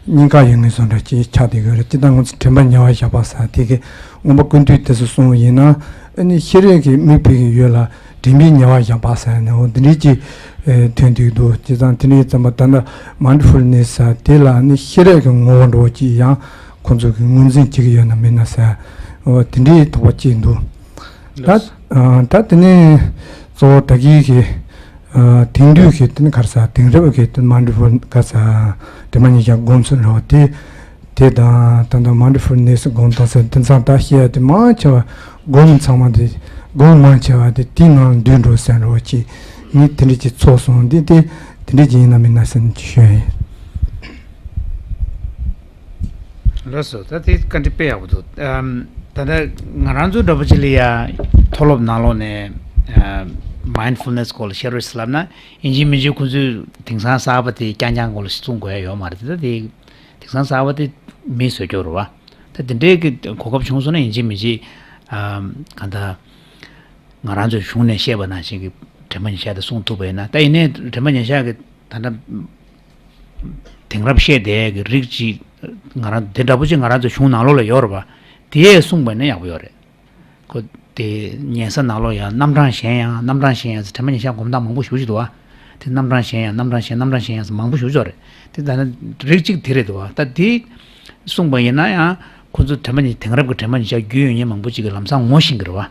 གཉིས་ཀ་ཡོད་ངེས་བཟོ་འདྲ་ཅིག་ཆགས་བསྡད་ཀྱི་ཡོད་རེད། སྤྱིར་བཏང་ང་ཚོ་དྲན་པ་ཉེ་བར་བཞག་པ་ཟེར་དེ་གི་མངོན་པ་ཀུན་བཏུས་དེ་ཚོ་གསུངས་པ་ཡིན་ན། ཨ་ནི་ཤེས་རབ་ཀྱི་མིག་དཔེ་གི་ཡོད་ལ་དྲན་པའི་ཉེ་བར་བཞག་པ་ཟེར་ནས་འོ་འདི་འདྲའི་ཅིག་ཨེ་ཐོན་བསྡད་འདུག་བྱས་ཙང་དེ་འདྲའི་ཙམ་པ་ད་ལྟ་མའིན་ཌི་ཕུལ་ནེས་ཟེར་དེ་ལ་ནི་ཤེས་རབ་ཀྱི་ངོ་བོ་འདྲ་བོ་ཅིག་ཡང་ཁོང་ཚོ་གི་ངོས་འཛིན་བྱེད་ཀྱི་ཡོད་ན་མེད་ན་ཟེར། འོ་དེ་འདྲའི་དོགས་པ་སྐྱེས་འདུག་ད་ལགས། ཨ་ད་དེ་ནས་གཙོ་བོ་ད་གིན་གྱི་ཨ་དེང་དུས་ཀྱི་དེ་ནི་ག་རེ་ཟེར། དེང་རབས་ཀྱི་དེ་མའིན་ཌི་ཕུལ་ག་རེ་ཟེར། དྲན་པ་ཉིད་བཞག་སྒོམ་ཚུལ་འདྲ་བོ་དེ། དེ་དང་ད་ལྟ་མའིན་ཌི་ཕུལ་ནེས་སྒོམ་སྟངས་ཟེར་དེང་སང་ད་བཤད་ཡ་དེ་མང་ཆེ་བ་སྒོམ་ཚང་མ་དེ་སྒོམ་མང་ཆེ་བ་དེ་དེའི་ནང་འདུས་འགྲོ་ཟེར་འདྲ་བོ་ཅིག་ངས་དེ་འདྲ་ཅིག་ཚོར་སོང་། འདི་དེ་དེ་འདྲ་ཅིག་ཡིན་ན་མིན་ན་ཟེར་ནས་ཅིག་ཞུ་ཡ་ཡིན། ལགས་སོ། ད་དེ་བཀའ་འདྲི་དཔེ་ཡག་པོ་འདུག་ཨམ། ད་ལྟ་ང་རང་ཚོ་འདྲ་པོ་ཅིག་ལ་ཡ་མཐོ་སློབ་ནང་ལོགས་ནས་ཨམ། མའིན་ཌི་ཕུལ་ནེས་སྐོར་ལ་བཤད་རོགས་ཞེས་ལབ་ན། ཡིན་གཅིག་མིན་གཅིག་ཁོང་ཚོས་དེང་སང་གསར་པ་དེ་རྐྱང་རྐྱང་སྐོར་ལ་གསུང་དགོས་ཡ་ཡོད་མ་རེད། ད་དེ་དེང་སང་གསར་པ་དེ་མིས་བཟོས་ཀྱི་ཡོད་རེད་བ། ད་དེ་འདྲའི་གི་གོ་སྐབས་བྱུང་སོང་ན་ཡིན་གཅིག་མིན་གཅིག་ཨམ། གང་ལྟར་ང་རང་ཚོའི་གཞུང་ནས་བཤད་པ་ནང་བཞིན་གྱི་དྲན་པ་ཉིད་བཞག་དེ་གསུང་ཐུབ་པ་ཡིན་ན། ད་ཡིན་ནའི་དྲན་པ་ཉིད་བཞག་གི་ད་ལྟ་དེང་རབས་བཤད་བསྡད་ཀྱི་རིགས་ཅིག་ང་རང་དེ་འདྲ་པོ་ཅིག་ང་རང་ཚོའི་གཞུང་ནང་ལོགས་ལ་ཡོད་རེད་བ། དེས་གསུངས་པ་ཡིན་ན་ཡག་པོ་ཡོད་རེད། ཁོ་དེ་ཉན་ས་ནང་ལོགས་ཡང་རྣམ་གྲངས་གཞན་ཡང་རྣམ་གྲངས་གཞན་ཡང་ཟེར་དྲན་པ་ཉིད་བཞག་སྒོམ་སྟངས་མང་པོ་ཞེ་ཅིག་འདུག་བ། དེ་རྣམ་གྲངས་གཞན་ཡང་རྣམ་གྲངས་གཞན་རྣམ་གྲངས་གཞན་ཡང་ཟེར་མང་པོ་ཞེ་ཅིག་ཡོད་རེད། དེ་ད་ནི་རིགས་གཅིག་དེ་རེད་འདུག་བ། ད་དེ་གསུངས་པ་ཡིན་ན་ཡང་ཁོ་ཚོ་དྲན་པ་ཉིད་དེང་རབས་ཀྱི་དྲན་པ་ཉིད་བཞག་རྒྱུས་ཡོད་མཁན་མང་པོ་ཅིག་གིས་ལམ་སང་ངོ་ཤེས་ཀྱི་རེད་བ།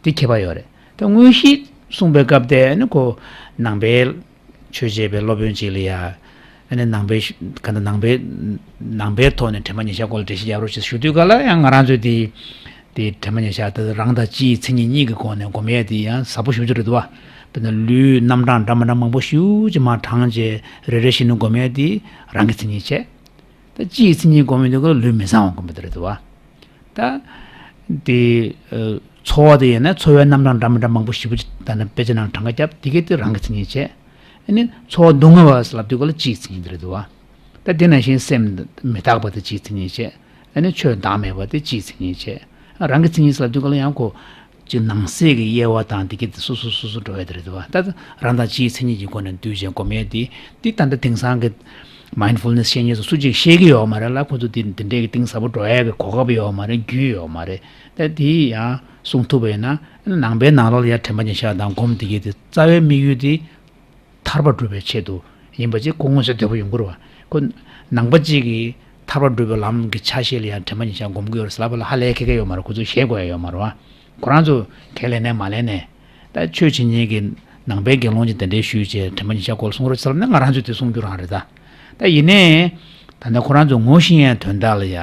དེ་ཁྱད་པར་ཡོད་རེད། ད་དངོས་གཞི་གསུངས་པའི་སྐབས་དེ་ནི་ཁོ་ནང་པའི་ཆོས་བྱེད་པའི་སློབ་དཔོན་ཅིག་ལ་ཡ། ཨ་ནི་ནང་པའི་ཤ་ག་ད་ནང་པའི་ནང་པའི་ཐོག་ནས་དྲན་པ་ཉིད་བཞག་སྐོར་ལ་འགྲེལ་བཤད་རྒྱག་རོགས་ཞེས་ཞུ་དུས་ག་ལ་ཡང་ང་རང་ཚོས་དེ་དེ་དྲན་པ་ཉིད་བཞག་དེ་རང་དང་སྤྱིའི་མཚན་ཉིད་གཉིས་ཀྱི་སྒོ་ནས་སྒོམ་ཡས་དེ་ཡང་ཟབ་པོ་ཞེ་ཅིག་རེད་འདུག་བ། དཔེར་ན་ལུས་རྣམ་གྲངས་འདྲ་མི་འདྲ་མང་པོ་ཞེ་ཅིག་མར་བགྲངས་བྱས་རེ་རེ་བཞིན་དུ་སྒོམ་ཡས་དེ་རང་གི་མཚན་ཉིད་བྱས། ད་སྤྱིའི་མཚན་ཉིད་སྒོམ་ཡོང་དུས་སྐབས་ལ་ལུས་མི་གཙང་བ་སྒོམ་པ་དེ་རེད་འདུག་བ། ད་དེ་ཨ་ཚོར་བ་དེ་ཡིན་ན་ཚོར་བའི་རྣམ་གྲངས་འདྲ་མི་འདྲ་མང་པོ་ཞེ་པོ་ཅིག་ད་ནི་དཔེ་ཆ་ནང་གྲངས་ཀ་བརྒྱབ། དེ་གས་དེ་རང་གི་མཚན་ཉིད་བྱས། ཨ་ནི་ཚོར་བ་སྡུག་བསྔལ་བ་ཟེར་ལབ་དུས་སྐབས་ལ་སྤྱིའི་མཚན་ཉིད་དེ་རེད་འདུག་བ། ད་དེ་ནང་བཞིན་སེམས་མི་རྟག་པ་དེ་སྤྱིའི་མཚན་ཉིད་བྱས། ཨ་ནི་ཆོས་བདག་མེད་པ་དེ་སྤྱིའི་མཚན་ཉིད་བྱས། རང་གི་མཚན་ཉིད་ཟེར་ལབ་དུས་སྐབས་ལ་ཡང་ཁོ་ཅིག་ནང་གསེས་ཀྱི་དབྱེ་བ་དང་དེ་གས་དེ་སོ་སོ་སོ་སོ་འགྲོ་ཡ་དེ་རེད་འདུག་བ། ད་རང་དང་སྤྱིའི་མཚན་ཉིད་ཀྱི་སྒོ་ནས་འདུས་བྱས་སྒོམ་ཡས་དེ་དེ་ད་ལྟ་དེང་སང་གི་མའིན་ཌི་ཕུལ་ནེས་བཤད་མཁན་ཚོ་སུ་གཅིག་ཤེས་ཀྱི་ཡོད་མ་རེད་ལ། ཁོ་ཚོ་དེ་དེ་འདྲའི་གི་གཏིང་ཟབ་པོ་འགྲོ་ཡས་ཀྱི་གོ་སྐབས་ཡོད་མ་རེད། རྒྱུས་ཡོད་མ་རེད། ད་དེ་ཡང་གསུང་ཐུབ་པ་ཡིན་ན་ནང་པའི་ནང་ལོགས་ལ་ཡ་དྲན་པ་ཉིད་བཞག་དང་སྒོམ་དེ་གས་དེ་རྩ་བའི་དམིགས་ཡུལ་དེ་ཐར་པ་སྒྲུབ་པའི་ཆེད་དུ་ཡིན་པ་ཅིག་ཁོ་མངོན་གསལ་དོད་པོ་ཡོང་གི་རེད་བ། ཁོ་ནང་པ་ཅིག་གིས་ཐར་པ་སྒྲུབ་པའི་ལམ་གྱི་ཆ་ཤས་ལ་ཡང་དྲན་པ་ཉིད་བཞག་སྒོམ་གྱི་ཡོད་རེད་ཟེར་ལབ་པ་ལ་ཧ་ལས་ཁེ་ཁེ་ཡོད་མ་རེད། ཁོ་ཚོས་ཞེད་དགོས་ཡ་ཡོད་མ་རེད་བ། ཁོ་རང་ཚོ་གང་ལས་ནས་མ་ལས་ནས་ད་ཆོས་བྱེད་མཁན་གྱི་ནང་པའི་དགེ་སློང་ཅིག་དེ་འདྲའི་ཞུས་བྱས་དྲན་པ་ཉིད་བཞག་སྐོར་གསུང་རོགས་ཟེར་ལབ་ན་ང་རང་ཚོས་དེ་གསུང་རྒྱུ་རང་རེད་ད། ད་ཡིན་ནའི་ད་ལྟ་ཁོ་རང་ཚོ་ངོ་ཤེས་ཡའི་དོན་དག་ལ་ཡ་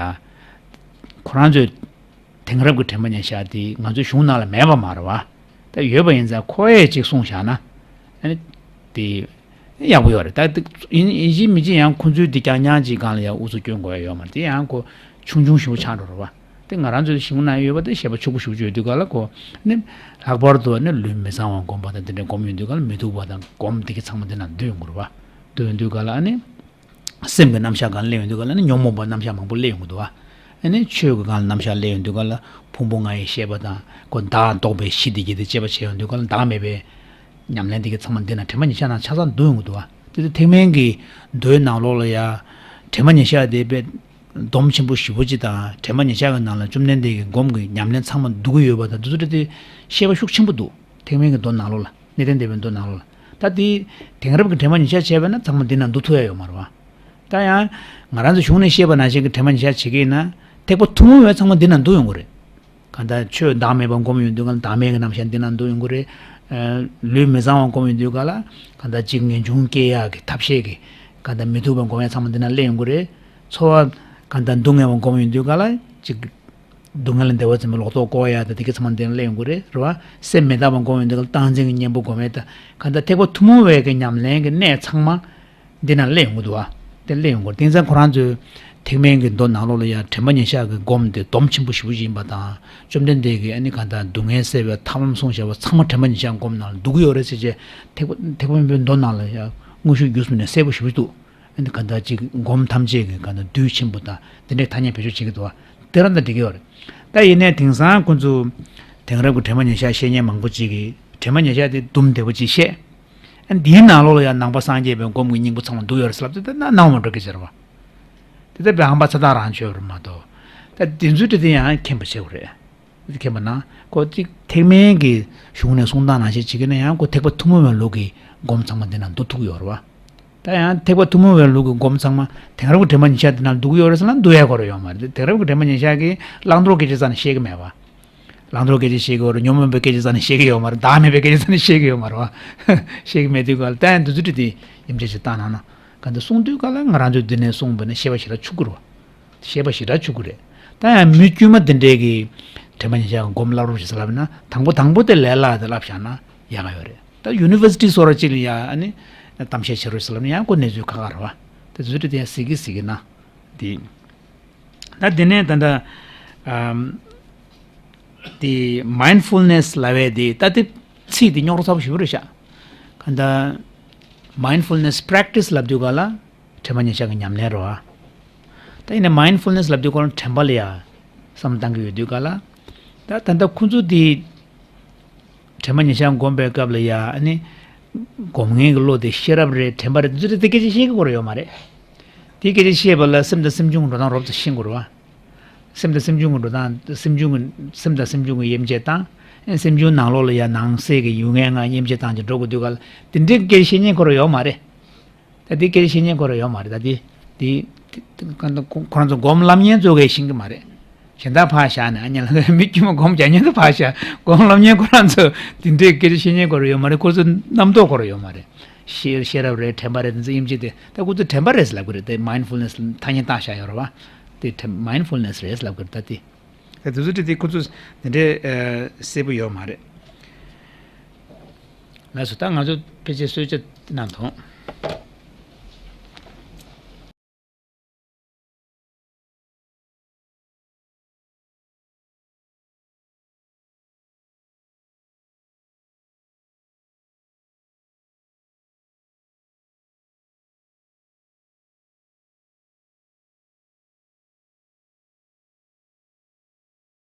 ཁོ་རང་ཚོས་དེང་རབས་ཀྱི་དྲན་པ་ཉིད་བཞག་དེ་ང་ཚོའི་གཞུང་ནང་ལ་མེད་པ་མ་རེད་བ། ད་ཡོད་པ་ཡིན་ཙང་ཁོ་ཡས་ཅིག་གསུངས་བཞག་ན་ཨ་ནི་དེ་ཡག་པོ་ཡོད་རེད། ད་དེ་ཡིན་ཡིན་གཅིག་མིན་གཅིག་ཡང་ཁོ་ཚོའི་དེ་རྐྱང་རྐྱང་ཅིག་སྒང་ལ་ཡང་ཨུ་ཚུགས་སྐྱོན་དགོས་ཡ་ཡོད་མ་རེད། དེ་ཡང་ཁོ་ཆུང་ཆུང་ཞིག་ཆགས་འགྲོ་རེད་བ། དེ་ང་རང་ཚོའི་གཞུང་ནང་ཡོད་པ་དེ་བཤད་པ་ཕྱུག་པོ་ཞེ་པོ་ཅིག་ཡོད་དུས་ག་ལ་ཁོ་ནི་ལྷག་པར་དུ་ནི་ལུས་མི་གཙང་བ་སྒོམ་པ་དང་དེ་འདྲ་སྒོམ་ཡོང་དུས་ག་ལ་མི་སྡུག་པ་དང་སྒོམ་དེ་གི་ཚང་མ་དེ་ནང་འདུས་ཡོང་གི་རེད་བ། འདུས་ཡོང་དུས་ག་ལ་ཨ་ནི། སེམས་ཀྱི་རྣམ་གཞག་སྒང་སླེབས་ཡོང་དུས་ག་ལ་ནི་ཉོན་མོངས་པ་རྣམ་གཞག་མང་པོ་སླེབས་ཡོང་གི་འདུག་བ། ཨ་ནི་ཆོས་ཀྱི་སྒང་ལ་རྣམ་གཞག་སླེབས་ཡོང་དུས་ག་ལ་ཕུང་པོ་ལྔ་ཡི་ཤེས་པ་དང་ཁོ་བདག་ལྡོག་པའི་གཞི་དེ་གྱད་དེ་དཔྱད་པ་བྱས་ཡོང་དུས་ག་ལ་བདག་མེད་པའི་ཉམས་ལེན་དེ་གྱད་ཚང་མ་འདི་ན་དྲན་པ་ཉིད་བཞག་ན་ཆ་ཚང་འདུས་ཡོང་གི་འདུག་བ། དེ་ཚོ་ཐེག་དམན་གྱི་མདོའི་ནང་ལོགས་ལ་ཡ་ དྲན་པ་ཉེར་བཞག་དེ་དཔེ་སྡོམ་ཆེན་པོ་ཞེ་པོ་ཅིག་དང་དྲན་པ་ཉེར་བཞག་གི་ནང་ལ་བཅོམ་ལྡན་འདས་ཀྱི་སྒོམ་གྱི་ཉམས་ལེན་ཚང་མ་འདུ་གི་ཡོད་པ་དང་འདི་ཚོ་དེ་ཤེས་པ་ཤུགས་ཆེན་པོ་འདུག་ཐེག་དམན་གྱི་མདོ་ནང་ལོགས་ལ། གནས་བརྟན་སྡེ་པའི་མདོ་ནང་ལོགས་ལ། ད་དེ་དེང་རབས་ཀྱི་དྲན་པ་ཉེར་བཞག་བྱས་པ་ན་ཚང་མ་འདི་ན་འདུ་ཐུབ་ཡ་ཡོད་མ་རེད་བ། ད་ཡང་ང་རང་ཚོ་གཞུང་ནས་བཤད་པ་ནང་བཞིན་གྱི་དྲན་པ་ཉེར་བཞག་བྱེད་ཀྱི་ཡིན་ན་ཐེག་པ་ཐུན་མོང་བའི་ཚང་མ་འདི་ན་འདུ་ཡོང་གི་རེད། གང་ལྟར་ཆོས་བདག་མེད་པ་སྒོམ་ཡོང་དུས་གང་ལ་བདག་མེད་ཀྱི་རྣམ་གཞག་འདི་ན་འདུ་ཡོང་གི་རེད། ལུས་མི་གཙང་བ་སྒོམ་ཡོང་དུས་གང་ལ་གང་ལྟར་གཅིག་ངེས་འབྱུང་སྐྱེ་ཡག་གི་ཐབས་ཤེས་ཀྱི་གང་ལྟར་མི་ཐུབ་པ་སྒོམ་ཡག་ཚང་མ་འདི་ན་སླེབས་ཡོང་གི་རེད། ཚོར་བ་གང་ལྟར་སྡུག་བསྔལ་བ་སྒོམ་ཡོང་དུས་གང་ལ་གཅིག་སྡུག་བསྔལ་ལ་བདེ་བ་འཛིན་པའི་ལོག་རྟོག་བསྐོར་ཡག་དང་དེ་གའི་ཚང་མ་འདི་ན་སླེབས་ཡོང་གི་རེད། རེད་བ། སེམས་མི་རྟག་པ་སྒོམ་ཡོང་དུས་གང་ལ་རྟག་འཛིན་གྱི་གཉེན་པོ་སྒོམ་ཡག་དང་གང་ལྟར་ཐེག་པ་ཐུན་མོང་བའི་གི་ཉམས་ལེན་གྱི་གནད་ཚང་མ། འདི་ན་སླེབས་ཡོང་གི་འདུག་བ། དེ་སླེབས་ཡོང་གི་རེད། དེང་སང་ཁོ་རང་ཚོས་ཐེག་དམན་གྱི་མདོ་ནང་ལོགས་ལ་ཡང་དྲན་པ་ཉེར་བཞག་གི་སྒོམ་དེ་སྡོམ་ཆེན་པོ་ཞེ་པོ་ཅིག་ཡིན་པ་དང་བཅོམ་ལྡན་འདས་ཀྱིས་ཨ་ནི་གང་ལྟར་སྡུག་བསྔལ་སེལ་བའི་ཐབས་ལམ་གསུངས་བཞག་པ་ཚང་མ་དྲན་པ་ཉེར་བཞག་སྒོམ་ནང་ལ་འདུ་གི་ཡོད་རེད་ཟེར་བྱས་ཐེག་པ་ཐེག་དམན་པའི་མདོ་ནང་ལ་ཡང་དངོས་ཤུགས་བརྒྱུད་གསུམ་ནས་གསལ་པོ་ཞེ་པོ་ཅིག་འདུག་ཨ་ནི་གང་ལྟར་ཅིག་སྒོམ་ཐམས་ཅད་ཀྱི་གང་ལྟར་བསྡུས་ཆེན་པོ་དང་དེ་འདྲའི་ཐ་སྙད་བེད་སྤྱོད་བྱེད་ཀྱི་འདུག་བ། དེ་རང་དང་འགྲིག་གི་ཡོད་རེད། ད་ཡིན་ནའི་དེང་སང་ཁོང་ཚོ་དེང་རབས་ཀྱི་དྲན་པ་ཉེར་བཞག་བཤད་མཁན་མང་པོ་ཅིག་གིས་དྲན་པ་ཉེར་བཞག་དེ་དུམ་བདེ་པོ་ཅིག་བཤད། ཨ་འདིའི་ནང་ལོགས་ལ་ཡང་ནང་པ་སངས་རྒྱས་པའི་སྒོམ་གྱི་སྙིང་པོ་ཚང་མ་འདུ་ཡོད་རེད་ཟེར་ལབ་ཙང་ད་ན་སྣང་བ་འགྲོ་གི་ཟེར་བ། དེ་ལྟ་བུའི་ཧམ་པ་ཚ་ཐག་རང་ཆོད་རེད་མ་གཏོགས། ད་དེ་ཚོའི་གྲས་དེ་ཡང་མཁྱེན་པ་བྱེད་དགོས་རེད། དེ་མཁྱེན་པ་ན་ཁོ་གཅིག་ཐེག་དམན་གྱི་གཞུང་ནས་གསུང་སྟངས་ནང་བཞིན་བྱེད་ཀྱི་ན་ཡང་ཁོ་ཐེག་པ་ཐུན་མོང་བའི་ལུགས་ཀྱི་སྒོམ་ཚང་མ་འདི་ན་འདུ་ཐུབ་ཀྱི་ཡོད་རེད་བ། ད་ཡང་ཐེག་པ་ཐུན་མོང་བའི་ལུགས་ཀྱི་སྒོམ་ཚང་མ་དེང་རབས་ཀྱི་དྲན་པ་ཉེར་བཞག་འདི་ན་འདུ་གི་ཡོད་རེད་ཟེར་ན་འདུ་ཡ་གོ་ར་ཡོད་མ་རེད། དེང་རབས་ཀྱི་དྲན་པ་ཉེར་བཞག་གིས་བླང་དོར་སྐད་ཆ་རྩ་ནས་བཤད་ཀྱི་མེད་བ། བླང་དོར་སྐད་ཆ་བཤད་ཀྱི་ཡོད་རེད། ཉོན་མོངས་པའི་སྐད་ཆ་རྩ་ནས་བཤད་ཀྱི་ཡོད་མ་རེད། བདག་མེད་པའི་སྐད་ཆ་རྩ་ནས་བཤད་ཀྱི་ཡོད་མ་རེད་བ། བཤད་ཀྱི་མེད་དུས་ག་ལ་ད་ཡང་འདི་ཚོ་དྲི་དེ་ཡིན་ཆ་ཞིག་བཏང་ན་ན་ག་འདི་གསུང་དུས་ག་ལ་ང་རང་ཚོས་འདི་ནས་གསུངས་པ་ན་ཤེས་པ་ཞེ་དྲག་ཆུག་གི་རེད་བ། ཤེས་པ་ཞེ་དྲག་ཆུག་གི་རེད། ད་ཡང་མི་དཀྱུས་མ་འདི་འདྲའི་གི་དྲན་པ་ཉེར་བཞག་གི་སྒོམ་བསླབ་རོགས་ཞེས་ལབ་ན་དང་པོ་དང་པོ་དེ་ལས་སླ་དེ་བསླབ་བཞག་ན་ཡག་ག་ཡོད་རེད། ད་ཡུ་ནི་ཝར་སི་ཊི་སོགས་ར་ཅིག་ལ་ཡ་ཨ་ནི་གཏམ་བཤད་བྱེད་རོགས་ཞེས་ལབ་ན་ཡང་ཁོ་གནས་ཚུལ་ཁག་ཁག་རེད་བ། དེ་ཚོ་དྲི་དེ་ཡང་གཟིགས་ཀྱི་གཟིགས་ཀྱི་ན། དེ། ད་དེ་ནས་ད་ལྟ། ཨམ། དེ་མའིན་ཌ་ཕུལ་ནེ་སི་ལབ་པའི་དེ་ད་དེ་ཚིག་དེ་རྙོག་དྲ་ཚ་པོ་ཞེ་པོ་རེད་ཤག་གང་ལྟར། མའིན་ཌ་ཕུལ་ནེ་སི་པེ་རེག་ཊི་སི་ལབ་དུས་ག་ལ། དྲན་པ་ཉེར་བཞག་གི་ཉམས་ལེན་རེད་བ། ད་ཡིན་ནའི་མའིན་ཌ་ཕུལ་ནེ་སི་ལབ་དུས་ག་ལ་དྲན་པ་ལ་ཡ། བསམ་བཏང་གི་ཡོད་དུས་ག་ལ། ད་ད་ལྟ་ཁོང་ཚོ་དེ། དྲན་པ་ཉེར་བཞག་སྒོམ་པའི་སྐབས་ལ་ཡ་ཨ་ནི། སྒོམ་མཁན་གྱི་བློ་དེ་ཤེས་རབ་རེད་དྲན་པ་རེད་འདི་ཚོ་དེ་སྐད་ཆ་བཤད་ཀྱི་ཡོད་རེད་ཡོད་མ་རེད། དེ་སྐད་ཆ་བཤད་པ་ལ་སེམས་དང་སེམས་བྱུང་གི་འགྲོ་སྟངས་རོབ་ཙམ་ཤེས་དགོས་རེད་བ། སེམས་དང་སེམས་བྱུང་གི་འགྲོ་སྟངས་སེམས་བྱུང་གི་སེམས་དང་སེམས་བྱུང་གི་དབྱེ་འབྱེད་དང་། སེམས་བྱུང་ནང་ལོགས་ལ་ཡ་ནང་གསེས་ཀྱི་ཡུལ་ངེས་ལྔ་དབྱེ་འབྱེད་སྟངས་ཀྱི་འགྲོ་དགོས་དུས་ག་ལ་དེ་འདྲའི་སྐད་ཆ་བཤད་ཉན་ཁོ་ར་ཡོད་མ་རེད། ད་འདི་སྐད་ཆ་བཤད་ཉན་ཁོ་ར་ཡོད་མ་རེད་ད་འདི། འདི། ཁོ་རང་ཚོ་སྒོམ་བསླབ་ཉན་ཚོ་གས་ཤེས་ཀྱི་མ་རེད། གཞན་དག་ཕར་བཞག་ནས་ཨ་ཉན་ལ་མི་དཀྱུས་མ་སྒོམ་རྒྱག་ཉན་ཚོ་ཕར་བཞག་སྒོམ་བསླབ་ཉན་ཁོ་རང་ཚོ་འདི་འདྲའི་སྐད་ཆ་བཤད་ཉན་ཁོ་ར་ཡོད་མ་རེད། ཁོ་ཚོ་རྣམ་རྟོག་ཁོ་ར་ཡོད་མ་རེད། ཤེས་ཤེས་རབ་རེད་དྲན་པ་རེད་འདི་ཚོ་དབྱེ་འབྱེད་དེ་ད་ཁོ་ཚོ་དྲན་པ་རེད་ཟེར་ལབ་གི་རེད་དེ་མའིན་ཌ་ཕུལ་ནེ་སི་ཐ་སྙད་བཏགས་བཞག་ཡོད་རེད་བ། དེ་དྲན་མའིན་ཌ་ཕུལ་ནེ་སི་རེད་ཟེར་ལབ་གི་རེད་ད་དེ། ད་དེ་ཚོ་དེ་དེ་ཁོ་ཚོ་འདི་འདྲའི་གསལ་པོ་ཡོད་མ་རེད། ལགས་སོ་ད་ང་ཚོ་ཕལ་ཆེར་གསོལ་ཇ་གནང་དང་།